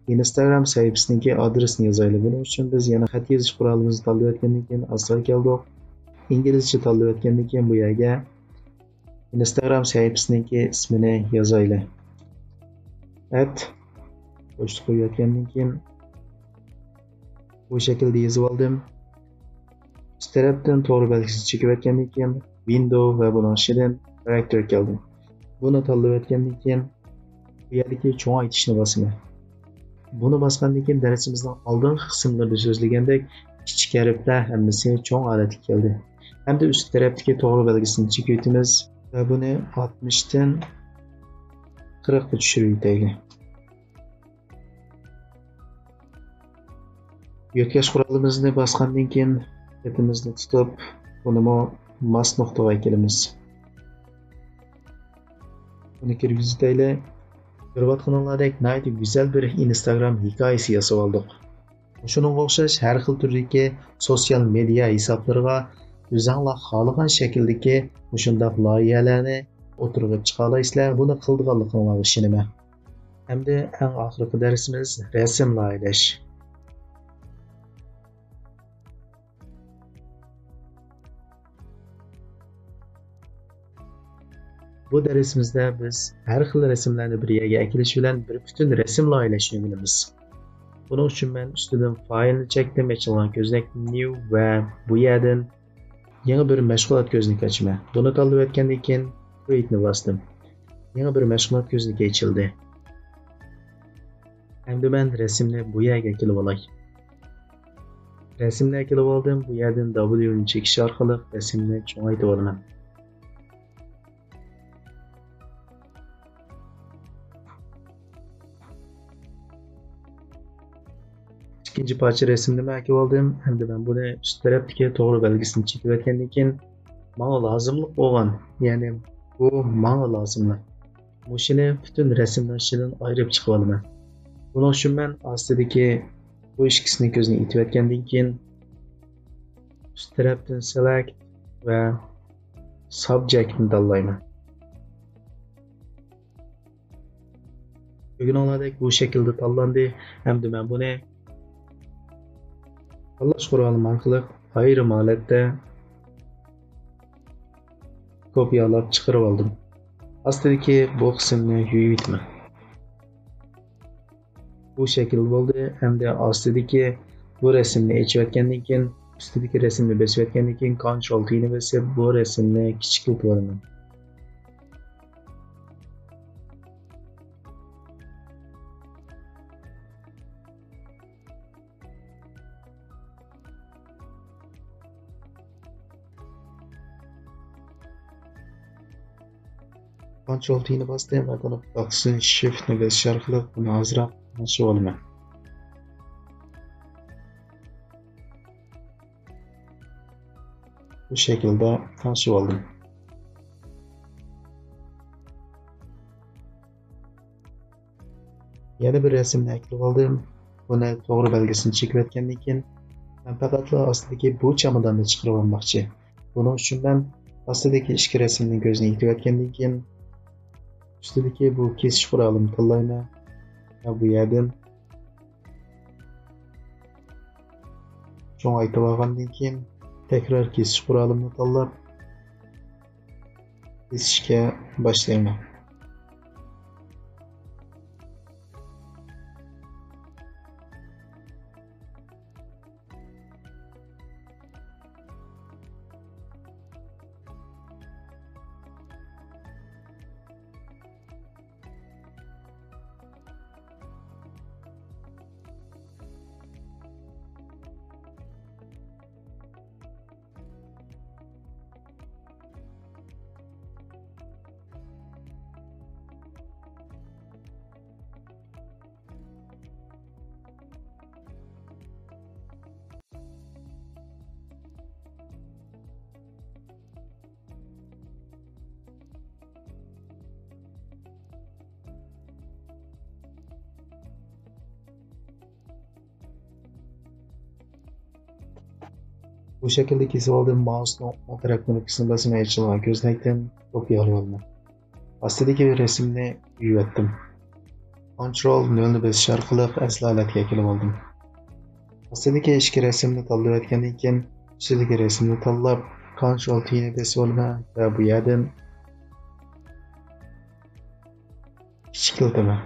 ئىنستاگرام سەھىپىسىنىڭكى ئادرېسىنى يازايلى. بۇنىڭ ئۈچۈن بىز يەنە خەت يېزىش قورالىمىزنى تاللىۋەتكەندىن كېيىن، ئاستىغا كەلدۇق. ئىنگلىزچە تاللىۋەتكەندىن كېيىن، بۇ يەرگە ئىنستاگرام سەھىپىسىنىڭكى ئىسمىنى يازايلى. ئەت بوشلۇق قويۇۋەتكەندىن كېيىن، بۇ شەكىلدە يېزىۋالدىم. ئۈست تەرەپتىن توغرا بەلگىسىنى چېكىۋەتكەندىن كېيىن، ۋىندو ۋە بۇنىڭ ئىچىدىن كارەكتېر كەلدىم. بۇنى تاللىۋەتكەندىن كېيىن، بۇ يەردىكى چوڭايتىشنى باسىمەن. بۇنى باسقاندىن كېيىن، دەرسىمىزنىڭ ئالدىنقى قىسىملىرىدا سۆزلىگەندەك، كىچىك ھەرپلەر ھەممىسى چوڭ ھالەتكە كەلدى. ئەمدى ئۈست تەرەپتىكى توغرا بەلگىسىنى چېكىۋېتىمىز ۋە بۇنى ئاتمىشتىن قىرىققا چۈشۈرۈۋېتەيلى. يۆتكەش قورالىمىزنى باسقاندىن كېيىن، خېتىمىزنى تۇتۇپ، بۇنىمۇ ماس نۇقتىغا ئەكېلىمىز. بۇنى كىرگۈزۈۋېتەيلى. كۆرۈۋاتقىنىڭلاردەك ناھايىتى گۈزەل بىر ئىنستاگرام ھېكايىسى ياسىۋالدۇق. شۇنىڭغا ئوخشاش ھەر خىل تۈردىكى سوتسىيال مېدىيا ھېسابلىرىغا ئۆزۈڭلار خالىغان شەكىلدىكى مۇشۇنداق لايىھەلەرنى ئوتتۇرىغا چىقالايسىلەر، بۇنى قىلىدىغانلىقىڭلارغا ئىشىنىمەن. ئەمدى ئەڭ ئاخىرقى دەرسىمىز رەسىم لايىھەلەش. بۇ دەرسىمىزدە بىز ھەر خىل رەسىملەرنى بىر يەرگە ئەكېلىش بىلەن بىر پۈتۈن رەسىم لايىھەلەشنى ئۆگىنىمىز. بۇنىڭ ئۈچۈن مەن ئۈستىدىن فايلنى چەكتىم، ئېچىلغان كۆزنەك نيۇ ۋە بۇ يەردىن يېڭى بىر مەشغۇلات كۆزنىكى ئاچىمەن. بۇنى تاللىۋەتكەندىن كېيىن كرېئېتنى باستىم. يېڭى بىر مەشغۇلات كۆزنىكى ئېچىلدى. ئەمدى مەن رەسىمنى بۇ يەرگە ئەكېلىۋالاي. رەسىمنى ئەكېلىۋالدىم. بۇ يەردىن دابليۇنى چېكىش ئارقىلىق رەسىمنى چوڭايتىۋالىمەن. ئىككىنچى پارچە رەسىمنىمۇ ئەكىۋالدىم. ئەمدى مەن بۇنى ئۈست تەرەپتىكى توغرا بەلگىسىنى چېكىۋەتكەندىن كېيىن، ماڭا لازىملىق بولغان، يەنى بۇ ماڭا لازىملىق، مۇشۇنى پۈتۈن رەسىمنىڭ ئىچىدىن ئايرىپ چىقىۋالىمەن. بۇنىڭ ئۈچۈن مەن ئاستىدىكى بۇ ئىككىسىنى كۆزدىن ئېتىۋەتكەندىن كېيىن، ئۈست تەرەپتىن سېلېكت ۋە سابجېكتنى تاللايمەن. كۆرگىنىڭلاردەك بۇ شەكىلدە تاللاندى. ئەمدى مەن بۇنى تاللاش قورالىم ئارقىلىق ئايرىم ھالەتتە كوپىيالاپ چىقىرىۋالدىم. ئاستىدىكى بۇ قىسىمنى يۇيۇۋېتىمەن. بۇ شەكىل بولدى. ئەمدى ئاستىدىكى بۇ رەسىمنى ئېچىۋەتكەندىن كېيىن، ئۈستىدىكى رەسىمنى بېسىۋەتكەندىن كېيىن، كونترول تىنى بېسىپ، بۇ رەسىمنى كىچىكلىتىۋالىمەن. كونترول تىنى باستىم ۋە بۇنى باكسنى شىفتنى بېسىش ئارقىلىق بۇنى ئازراق تەڭشىۋالىمەن. بۇ شەكىلدە تەڭشىۋالدىم. يەنە بىر رەسىمنى ئەكىرىۋالدىم. بۇنى توغرا بەلگىسىنى چېكىۋەتكەندىن كېيىن، مەن پەقەتلا ئاستىدىكى بۇ چاماداننى چىقىرىۋالماقچى. بۇنىڭ ئۈچۈن مەن ئاستىدىكى ئىككى رەسىمنىڭ كۆزىنى يېتىۋەتكەندىن كېيىن، ئۈستىدىكى بۇ كېسىش قورالىنى تاللايمەن ۋە بۇ يەردىن چوڭايتىۋالغاندىن كېيىن، تەكرار كېسىش قورالىمنى تاللاپ، كېسىشكە باشلايمەن. بۇ شەكىلدە كېسىۋالدىم. مائۇسنىڭ ئوڭ تەرەپ كنوپكىسىنى باسىمەن، ئېچىلغان كۆزنەكتىن كوپىيە ئالىۋالىمەن. ئاستىدىكى رەسىمنى يۇيۇۋەتتىم. كونترول نۆلنى بېسىش ئارقىلىق ئەسلى ھالەتكە كېلىۋالدىم. ئاستىدىكى ئىككى رەسىمنى تاللىۋەتكەندىن كېيىن، ئۈستىدىكى رەسىمنى تاللاپ، كونترول تىنى بېسىۋالىمەن ۋە بۇ يەردىن كىچىكلىتىمەن.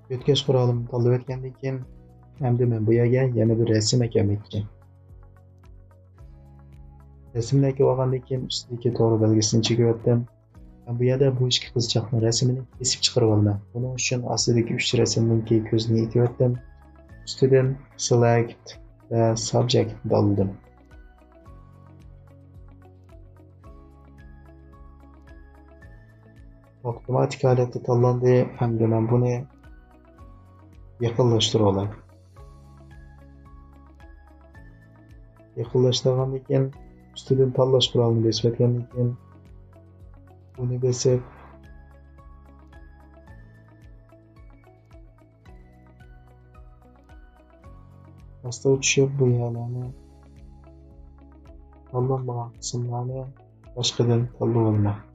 يۆتكەش قورالىمنى تاللىۋەتكەندىن كېيىن، ئەمدى مەن بۇ يەرگە يەنە بىر رەسىم ئەكەلمەكچى. رەسىمنى ئەكىۋالغاندىن كېيىن، ئۈستىدىكى توغرا بەلگىسىنى چېكىۋەتتىم. مەن بۇ يەردە بۇ ئىككى قىزچاقنىڭ رەسىمىنى كېسىپ چىقىرىۋالىمەن. بۇنىڭ ئۈچۈن ئاستىدىكى ئۈچ رەسىمنىڭكى كۆزىنى ئېتىۋەتتىم. ئۈستىدىن سېلېكت ۋە سابجېكت تاللىدىم. ئاپتوماتىك ھالەتتە تاللاندى. ئەمدى مەن بۇنى يېقىنلاشتۇرۇۋالاي. يېقىنلاشتۇرغاندىن كېيىن، ئۈستىدىن تاللاش قورالىنى بېسىۋەتكەندىن كېيىن، بۇنى بېسىپ، ئاستا چۈشۈپ، بۇ يەرلەرنى، تاللانمىغان قىسىملارنى باشقىدىن تاللىۋالىمەن.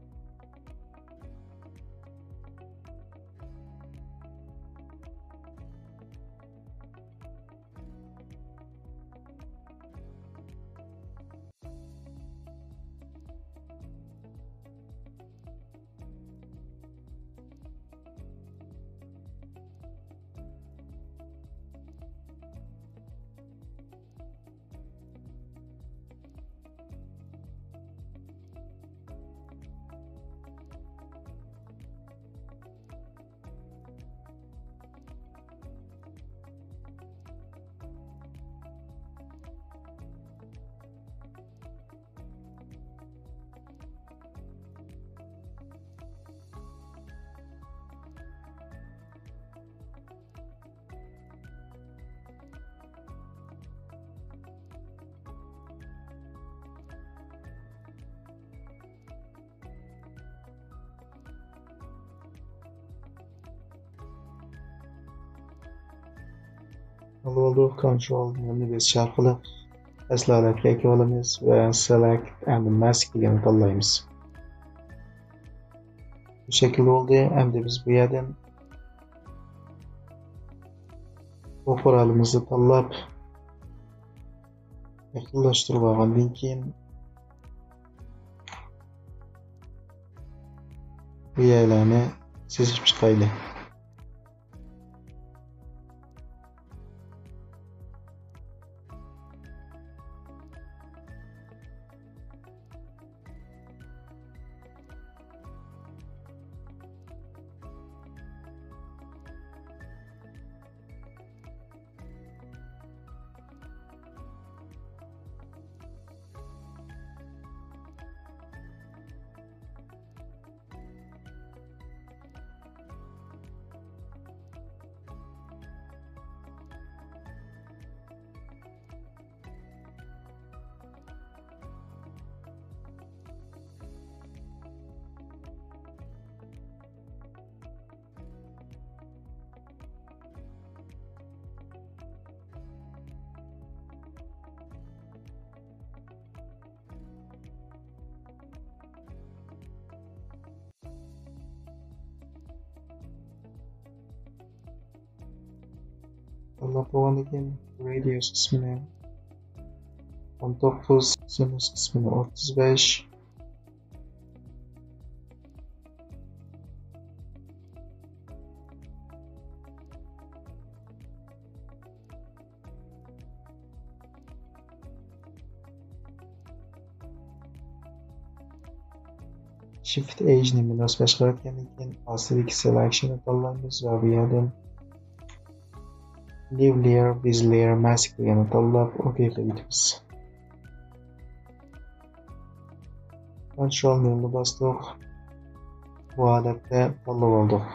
ئالدى كونترول نۆلنى بېسىش ئارقىلىق ئەسلى ھالەتكە ئەكىۋالىمىز ۋە سېلېكت ئەند ماسك دېگەننى تاللايمىز. بۇ شەكىلدە بولدى. ئەمدى بىز بۇ يەردىن بۇ قورالىمىزنى تاللاپ، يېقىنلاشتۇرۇپ ئالغاندىن كېيىن، بۇ يەرلەرنى سىزىپ چىقايلى. تاللاپ بولغاندىن كېيىن، رادىيۇس قىسمىنى ئون توققۇز، سىنۇس قىسمىنى ئوتتۇز بەش. شىفت ئېجنى مىنۇس بەشكە ئۆتكەندىن كېيىن، ئاستىدىكى سېلېكشننى تاللايمىز ۋە بۇ يەردىن لىۋ لېيەر، ۋىز لېيەر ماسك دېگەننى تاللاپ، ئوكەيگە ئۆتىمىز. كونترول نۇلنى باستۇق. بۇ ھالەتتە تاللاپ ئالدۇق.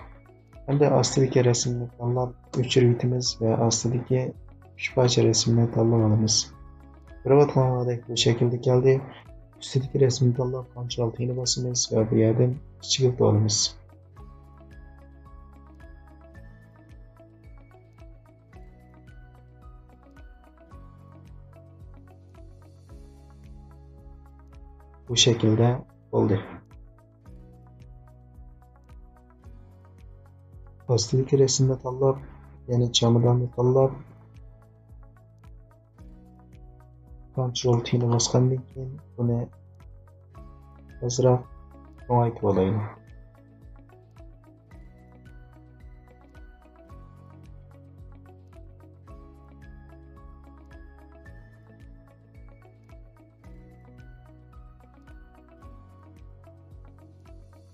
ئەمدى ئاستىدىكى رەسىمنى تاللاپ ئۆچۈرۈۋېتىمىز ۋە ئاستىدىكى ئۈچ پارچە رەسىمنى تاللاپ ئالىمىز. كۆرۈۋاتقىنىڭلاردەك بۇ شەكىلدە كەلدى. ئۈستىدىكى رەسىمنى تاللاپ، كونترول تىنى باسىمىز ۋە بۇ يەردىن كىچىكلىتىپ ئالىمىز. بۇ شەكىلدە بولدى. ئاستىدىكى رەسىمنى تاللاپ، يەنى چاماداننى تاللاپ، كونترول تىنى باسقاندىن كېيىن بۇنى ئازراق چوڭايتىپ ئالايلى.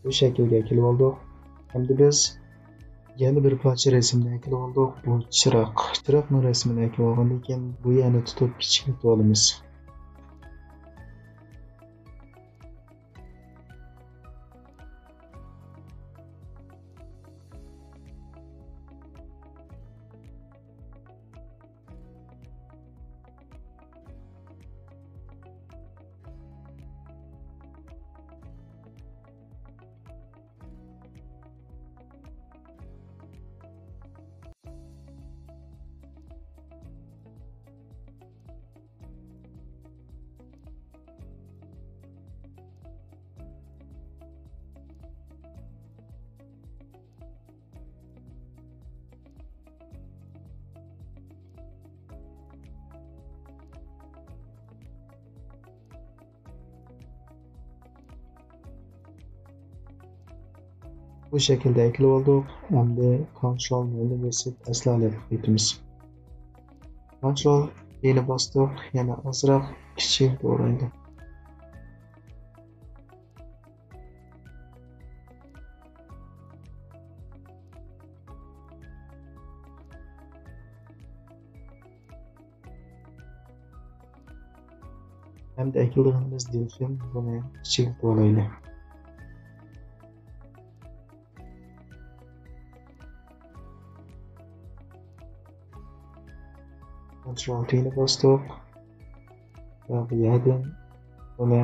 بۇ شەكىلگە كېلىۋالدۇق. ئەمدى بىز يەنە بىر پارچە رەسىمنى ئەكېلىۋالدۇق. بۇ چىراغ. چىراغنىڭ رەسىمىنى ئەكېلىۋالغاندىن كېيىن، بۇ يەرنى تۇتۇپ كىچىكلىتىۋالىمىز. بۇ شەكىلدە ئەكېلىۋالدۇق. ئەمدى كونترول نۇلنى بېسىپ، ئەسلى ھالەتكە قايتىمىز. كونترول ۋىنى باستۇق، يەنە ئازراق كىچىك دورايلى. ھەمدە ئەكېلىدىغىنىمىز دېلفىن، بۇنى كىچىكلىتىۋالايلى. كونترول تىنى باستۇق. ۋە بۇ يەردىن بۇنى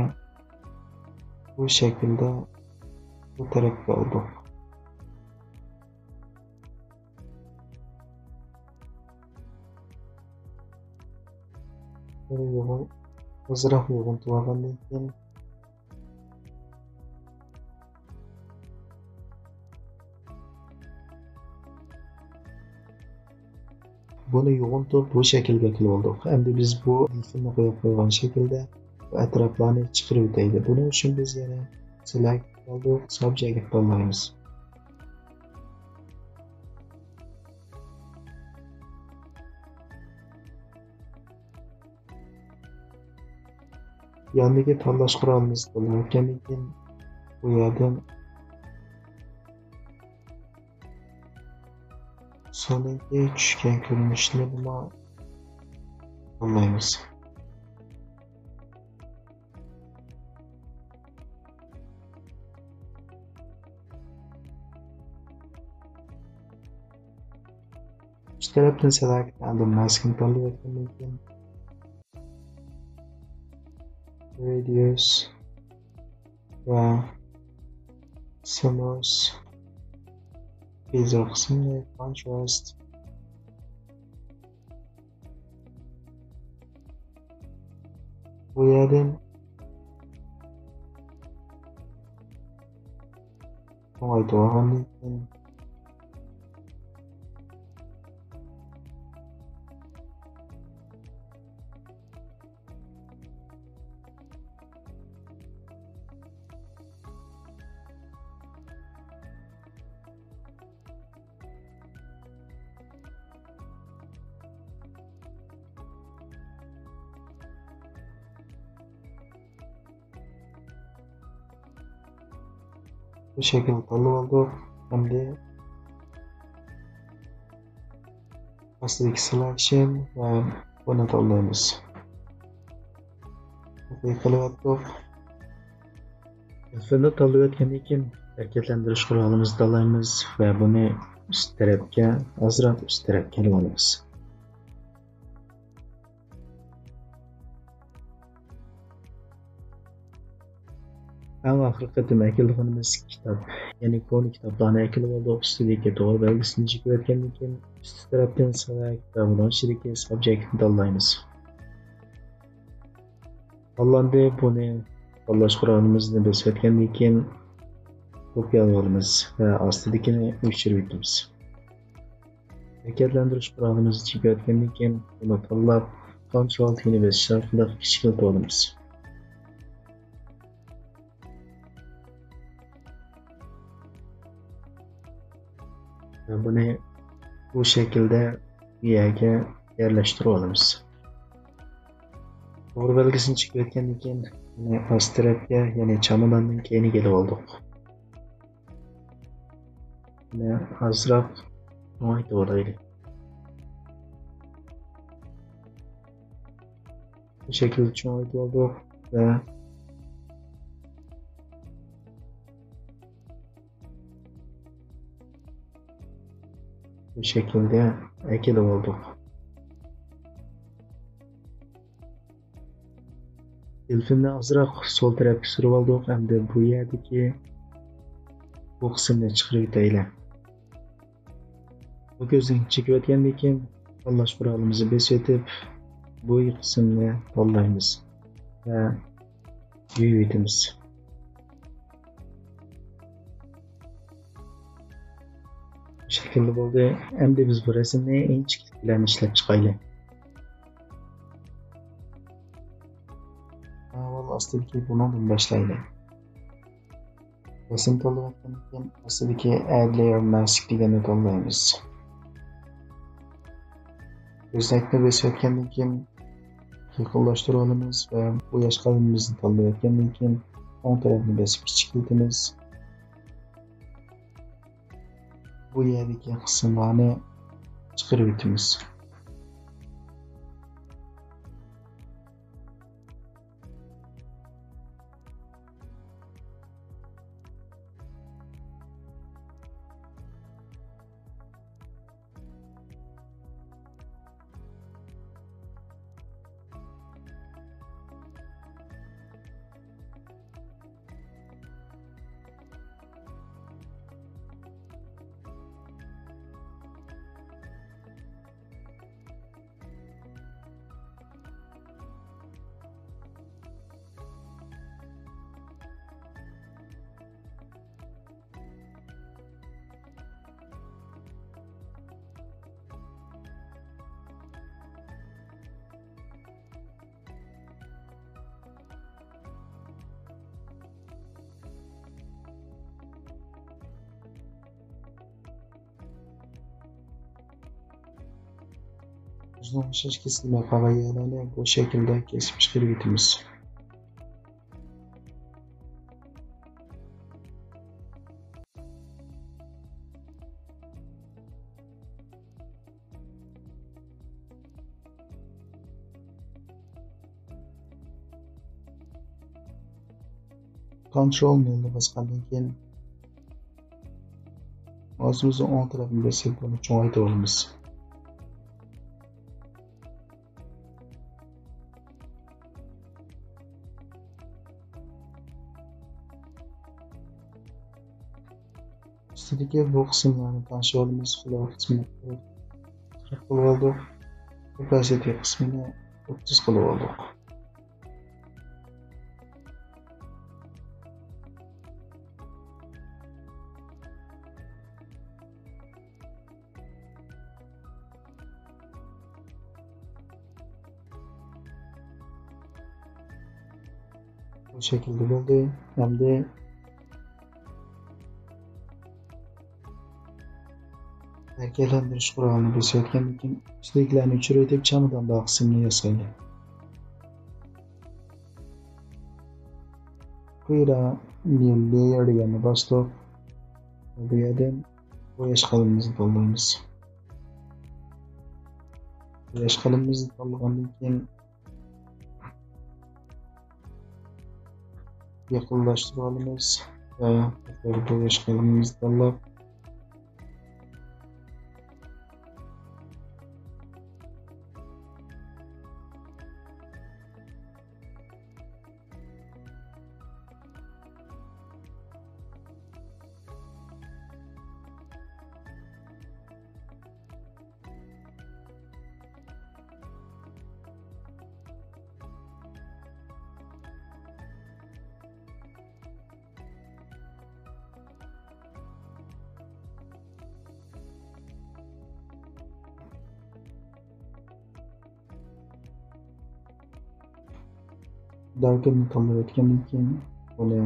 بۇ شەكىلدە بۇ تەرەپكە ئالدۇق. بۇنى يوغان-، ئازراق يوغىنىتىۋالغاندىن كېيىن، بۇنى يوغىنىتىپ، بۇ شەكىلگە كېلىۋالدۇق. ئەمدى بىز بۇ دېلفىننى قويۇپ قويغان شەكىلدە بۇ ئەتراپلارنى چىقىرىۋېتەيلى. بۇنىڭ ئۈچۈن بىز يەنە سېلېكت قىلدۇق، سابجېكت تاللايمىز. ياندىكى تاللاش قورالىمىزنى تاللاپ ئۆتكەندىن كېيىن، بۇ يەردىن سۇنىڭكى چۈشكەن كۆرۈنۈشىنى بۇنى تاللايمىز. ئۈچ تەرەپتىن سېلېكت قىلىپ، ماسكىنى تاللاپ ئۆتكەندىن كېيىن، رادىيۇس ۋە سىنۇس، بىزار قىسمىنى، كونتراست، بۇ يەردىن چوڭايتىۋالغاندىن كېيىن، بۇ شەكىلنى تاللىۋالدۇق. ئەمدى ئاستىدىكى سېلېكشن ۋە بۇنى تاللايمىز. ئوكەي قىلىۋەتتۇق. ئۈستىنى تاللىۋەتكەندىن كېيىن، ھەرىكەتلەندۈرۈش قورالىمىزنى تاللايمىز ۋە بۇنى ئۈست تەرەپكە، ئازراق ئۈست تەرەپكە ئېلىۋالىمىز. ئەڭ ئاخىرقى قېتىم ئەكېلىدىغىنىمىز كىتاب، يەنى كونا كىتابلارنى ئەكېلىۋالدۇق. ئۈستىدىكى توغرا بەلگىسىنى چېكىۋەتكەندىن كېيىن، ئۈستى تەرەپتىن سېلېكت ۋە بۇنىڭ ئىچىدىكى سابجېكتنى تاللايمىز. تاللاندى. بۇنى تاللاش قورالىمىزنى بېسىۋەتكەندىن كېيىن، كوپىيالىۋالىمىز ۋە ئاستىدىكىنى ئۆچۈرۈۋېتىمىز. ھەرىكەتلەندۈرۈش قورالىمىزنى چېكىۋەتكەندىن كېيىن، بۇنى تاللاپ، كونترول تىنى بېسىش ئارقىلىق كىچىكلىتىۋالىمىز. ۋە بۇنى بۇ شەكىلدە بۇ يەرگە يەرلەشتۈرۈۋالىمىز. توغرا بەلگىسىنى چېكىۋەتكەندىن كېيىن، بۇنى ئاستى تەرەپكە، يەنى چاماداننىڭ كەينىگە ئېلىۋالدۇق. بۇنى ئازراق چوڭايتىۋالايلى. بۇ شەكىلدە چوڭايتىۋالدۇق ۋە بۇ شەكىلدە ئەكېلىۋالدۇق. دېلفىننى ئازراق سول تەرەپكە سۈرۈۋالدۇق. ئەمدى بۇ يەردىكى بۇ قىسىمنى چىقىرىۋېتەيلى. بۇ كۆزنەكنى چېكىۋەتكەندىن كېيىن، تاللاش قورالىمىزنى بېسىۋېتىپ، بۇ قىسىمنى تاللايمىز ۋە يۇيۇۋېتىمىز. شەكىلدە بولدى. ئەمدى بىز بۇ رەسىمنى ئىنچىكىلىك بىلەن ئىشلەپ چىقايلى. ئاۋۋال ئاستىدىكى بۇنىڭدىن باشلايلى. رەسىم تاللىۋەتكەندىن كېيىن، ئاستىدىكى ئەد لېيەر ماسك دېگەننى تاللايمىز. كۆزنەكنى بېسىۋەتكەندىن كېيىن، يېقىنلاشتۇرۇۋالىمىز ۋە بۇ ياش قەلىمىمىزنى تاللىۋەتكەندىن كېيىن، ئوڭ تەرەپنى بېسىپ كىچىكلىتىمىز. بۇ يەردىكى قىسىملارنى چىقىرىۋېتىمىز. كۆزنىڭ ئوخشاش كېسىلمەي قالغان يەرلەرنى بۇ شەكىلدە كېسىپ چىقىرىۋېتىمىز. كونترول نۆلنى باسقاندىن كېيىن، مائۇسىمىزنىڭ ئوڭ تەرەپىنى بېسىپ، بۇنى چوڭايتىۋالىمىز. ئۈستىدىكى بۇ قىسىملارنى تەڭشىۋالىمىز. خىلۋەت قىسمىنى قىرىق قىلىۋالدۇق. ئوپاسىتى قىسمىنى ئوتتۇز قىلىۋالدۇق. بۇ شەكىلدە بولدى. ئەمدى ھەرىكەتلەندۈرۈش قورالىنى بېسىۋەتكەندىن كېيىن، ئۈستىدىكىلەرنى ئۆچۈرۈۋېتىپ، چامادان بار قىسمىنى ياسايلى. قۇيرا نيۇ لېيەر دېگەننى باستۇق. بۇ يەردىن بۇ ئىشقالىمىزنى تاللايمىز. بۇ ئىشقالىمىزنى تاللىغاندىن كېيىن يېقىنلاشتۇرۇۋالىمىز ۋە بۇ ئىشقالىمىزنى تاللاپ، داركىننى تاللاپ ئۆتكەندىن كېيىن، بۇنى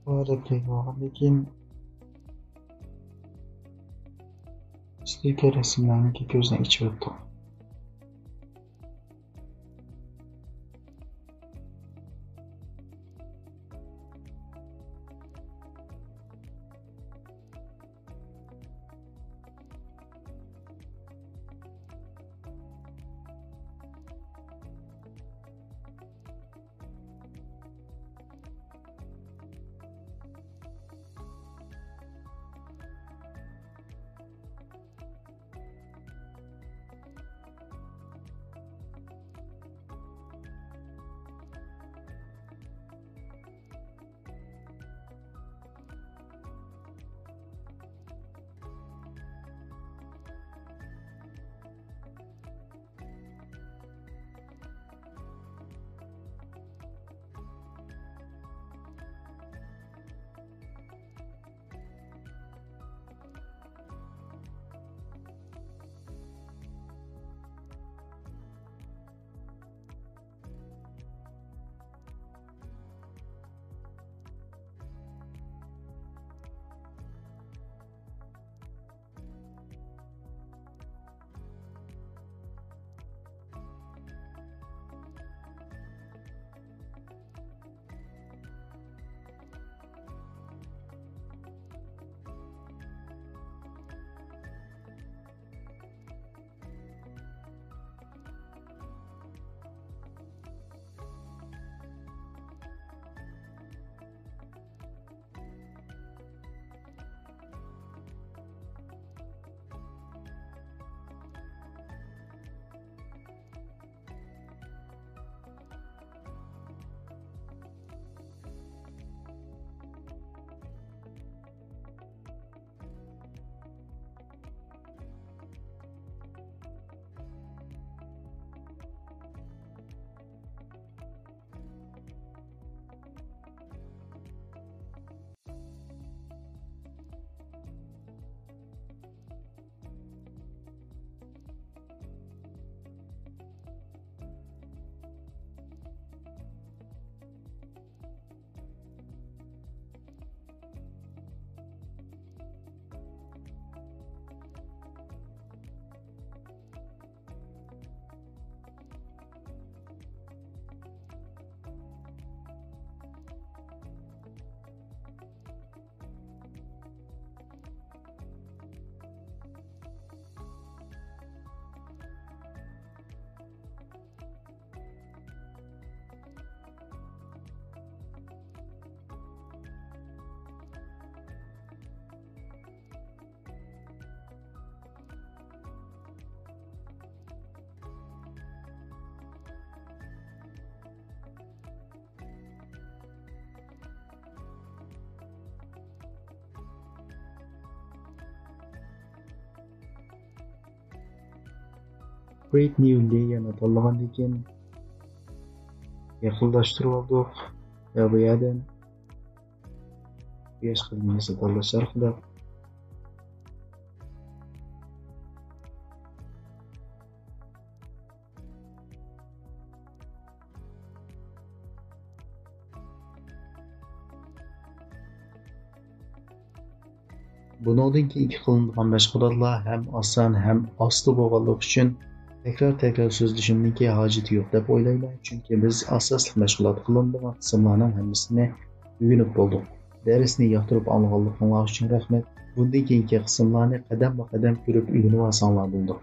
بۇ رەتلەيدىغاندىن كېيىن، ستىكېر رەسىملەرنىڭكى كۆزىنى ئېچىۋەتتۇق. Create new layer نى تاللىغاندىن كېيىن، يېقىنلاشتۇرۇۋالدۇق ۋە بۇ يەردىن قۇياش قىزمىسى تاللاش ئارقىلىق بۇنىڭدىن كېيىنكى قىلىنىدىغان مەشغۇلاتلار ھەم ئاسان، ھەم ئاستا بولغانلىقى ئۈچۈن، تەكرار-تەكرار سۆزلىشىمنىڭكى ھاجىتى يوق دەپ ئويلايمەن، چۈنكى بىز ئاساسلىق مەشغۇلات قىلىنىدىغان قىسىملارنىڭ ھەممىسىنى ئۆگىنىپ بولدۇق. دەرسنى ياقتۇرۇپ ئاڭلىغانلىقىڭلار ئۈچۈن رەھمەت. بۇندىن كېيىنكى قىسىملارنى قەدەممۇ قەدەم كۆرۈپ ئۆگىنىۋالساڭلار بولىدۇ.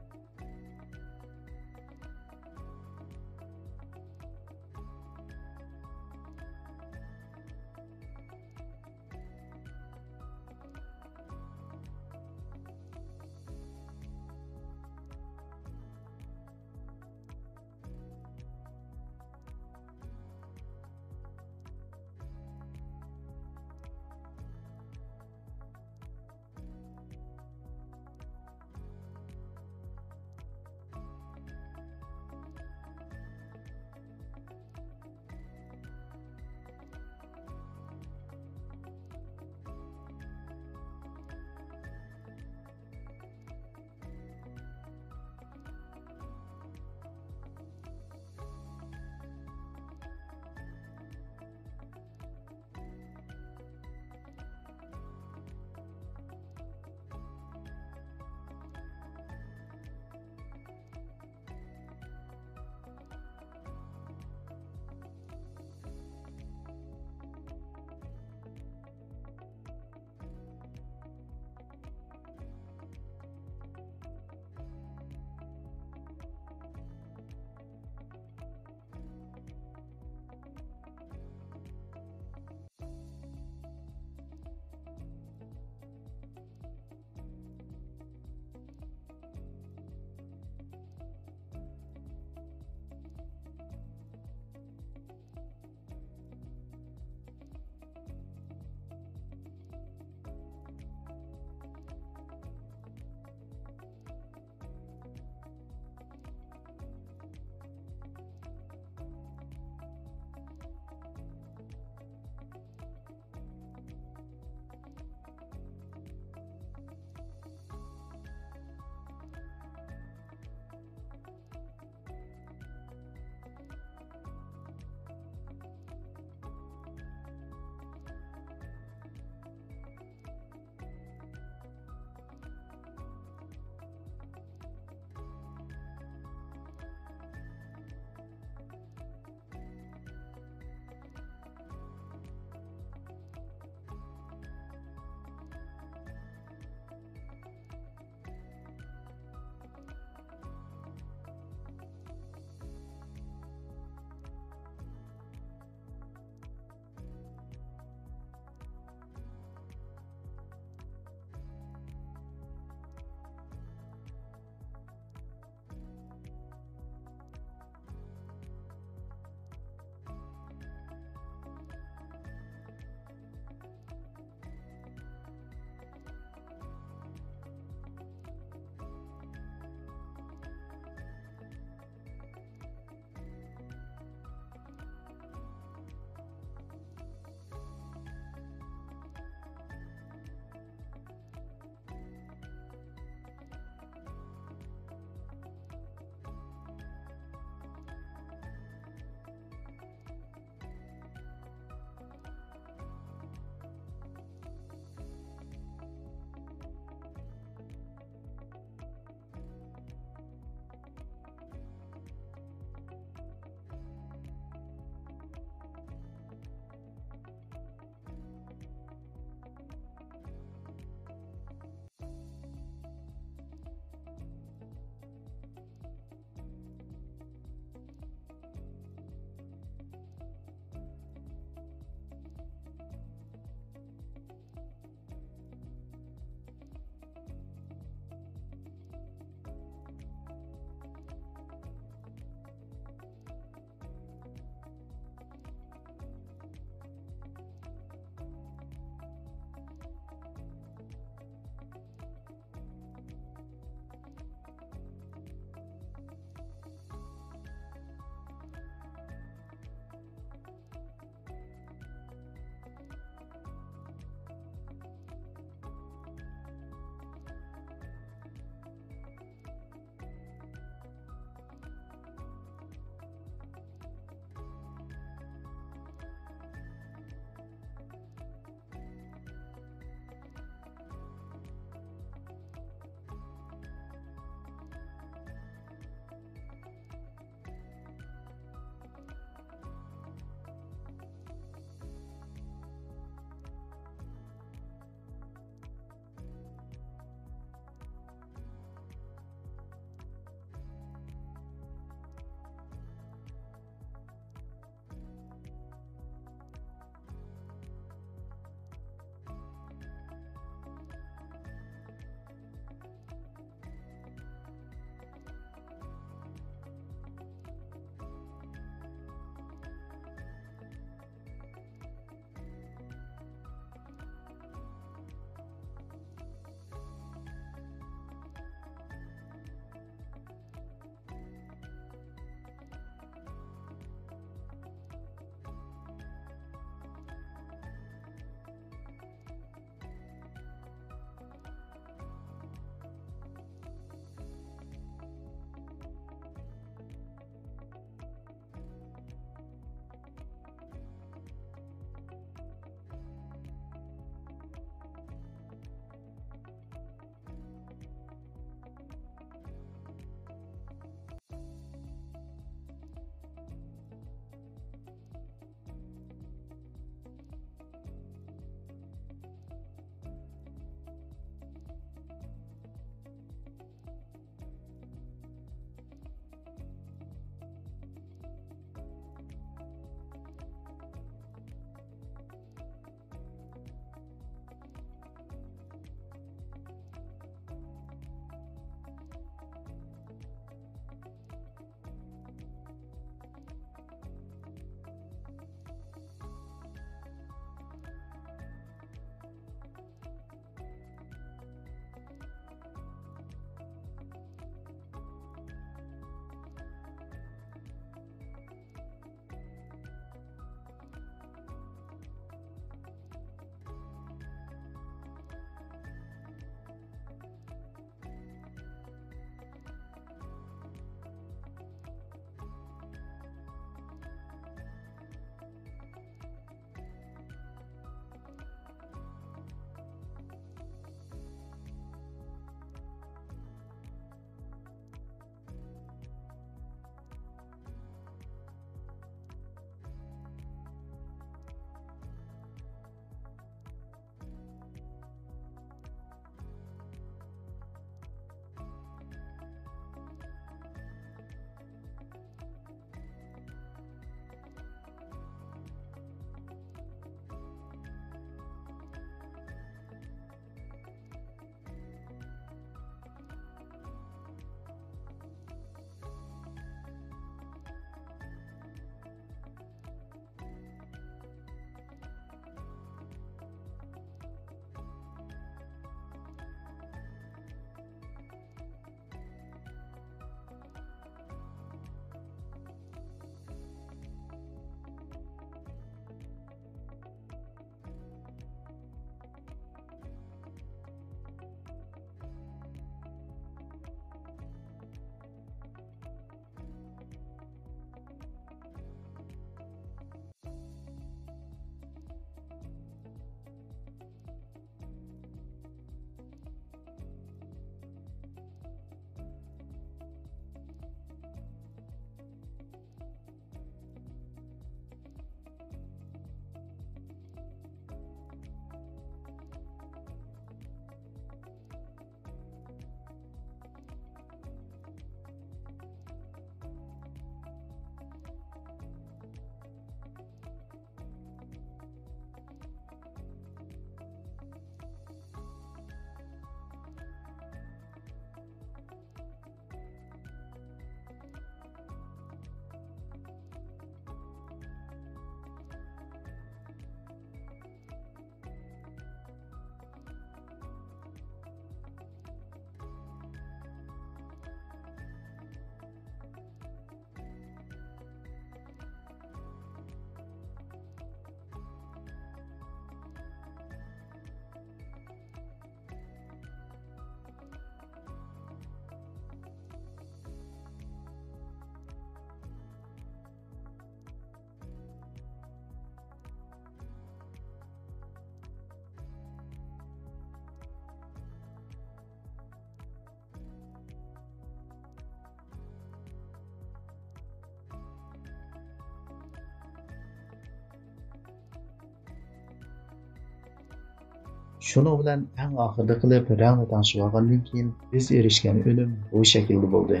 شۇنىڭ بىلەن ئەڭ ئاخىرىدا قىلىپ رەڭنى تەڭشىۋالغاندىن كېيىن بىز ئېرىشكەن ئۈنۈم بۇ شەكىلدە بولدى.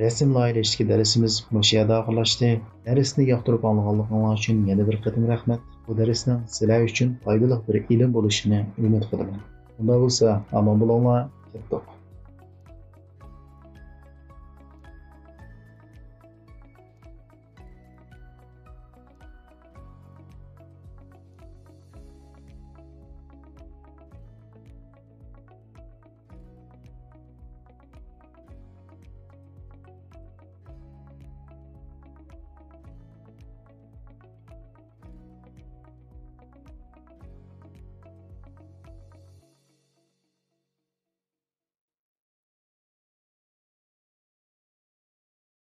رەسىم لايىھەلەشتىكى دەرسىمىز مۇشۇ يەردە ئاخىرلاشتى. دەرسنى ياقتۇرۇپ ئاڭلىغانلىقىڭلار ئۈچۈن يەنە بىر قېتىم رەھمەت. بۇ دەرسنىڭ سىلەر ئۈچۈن پايدىلىق بىر ئىلىم بولۇشىنى ئۈمىد قىلىمەن. ئۇنداق بولسا ئامان بولۇڭلار، كەتتۇق.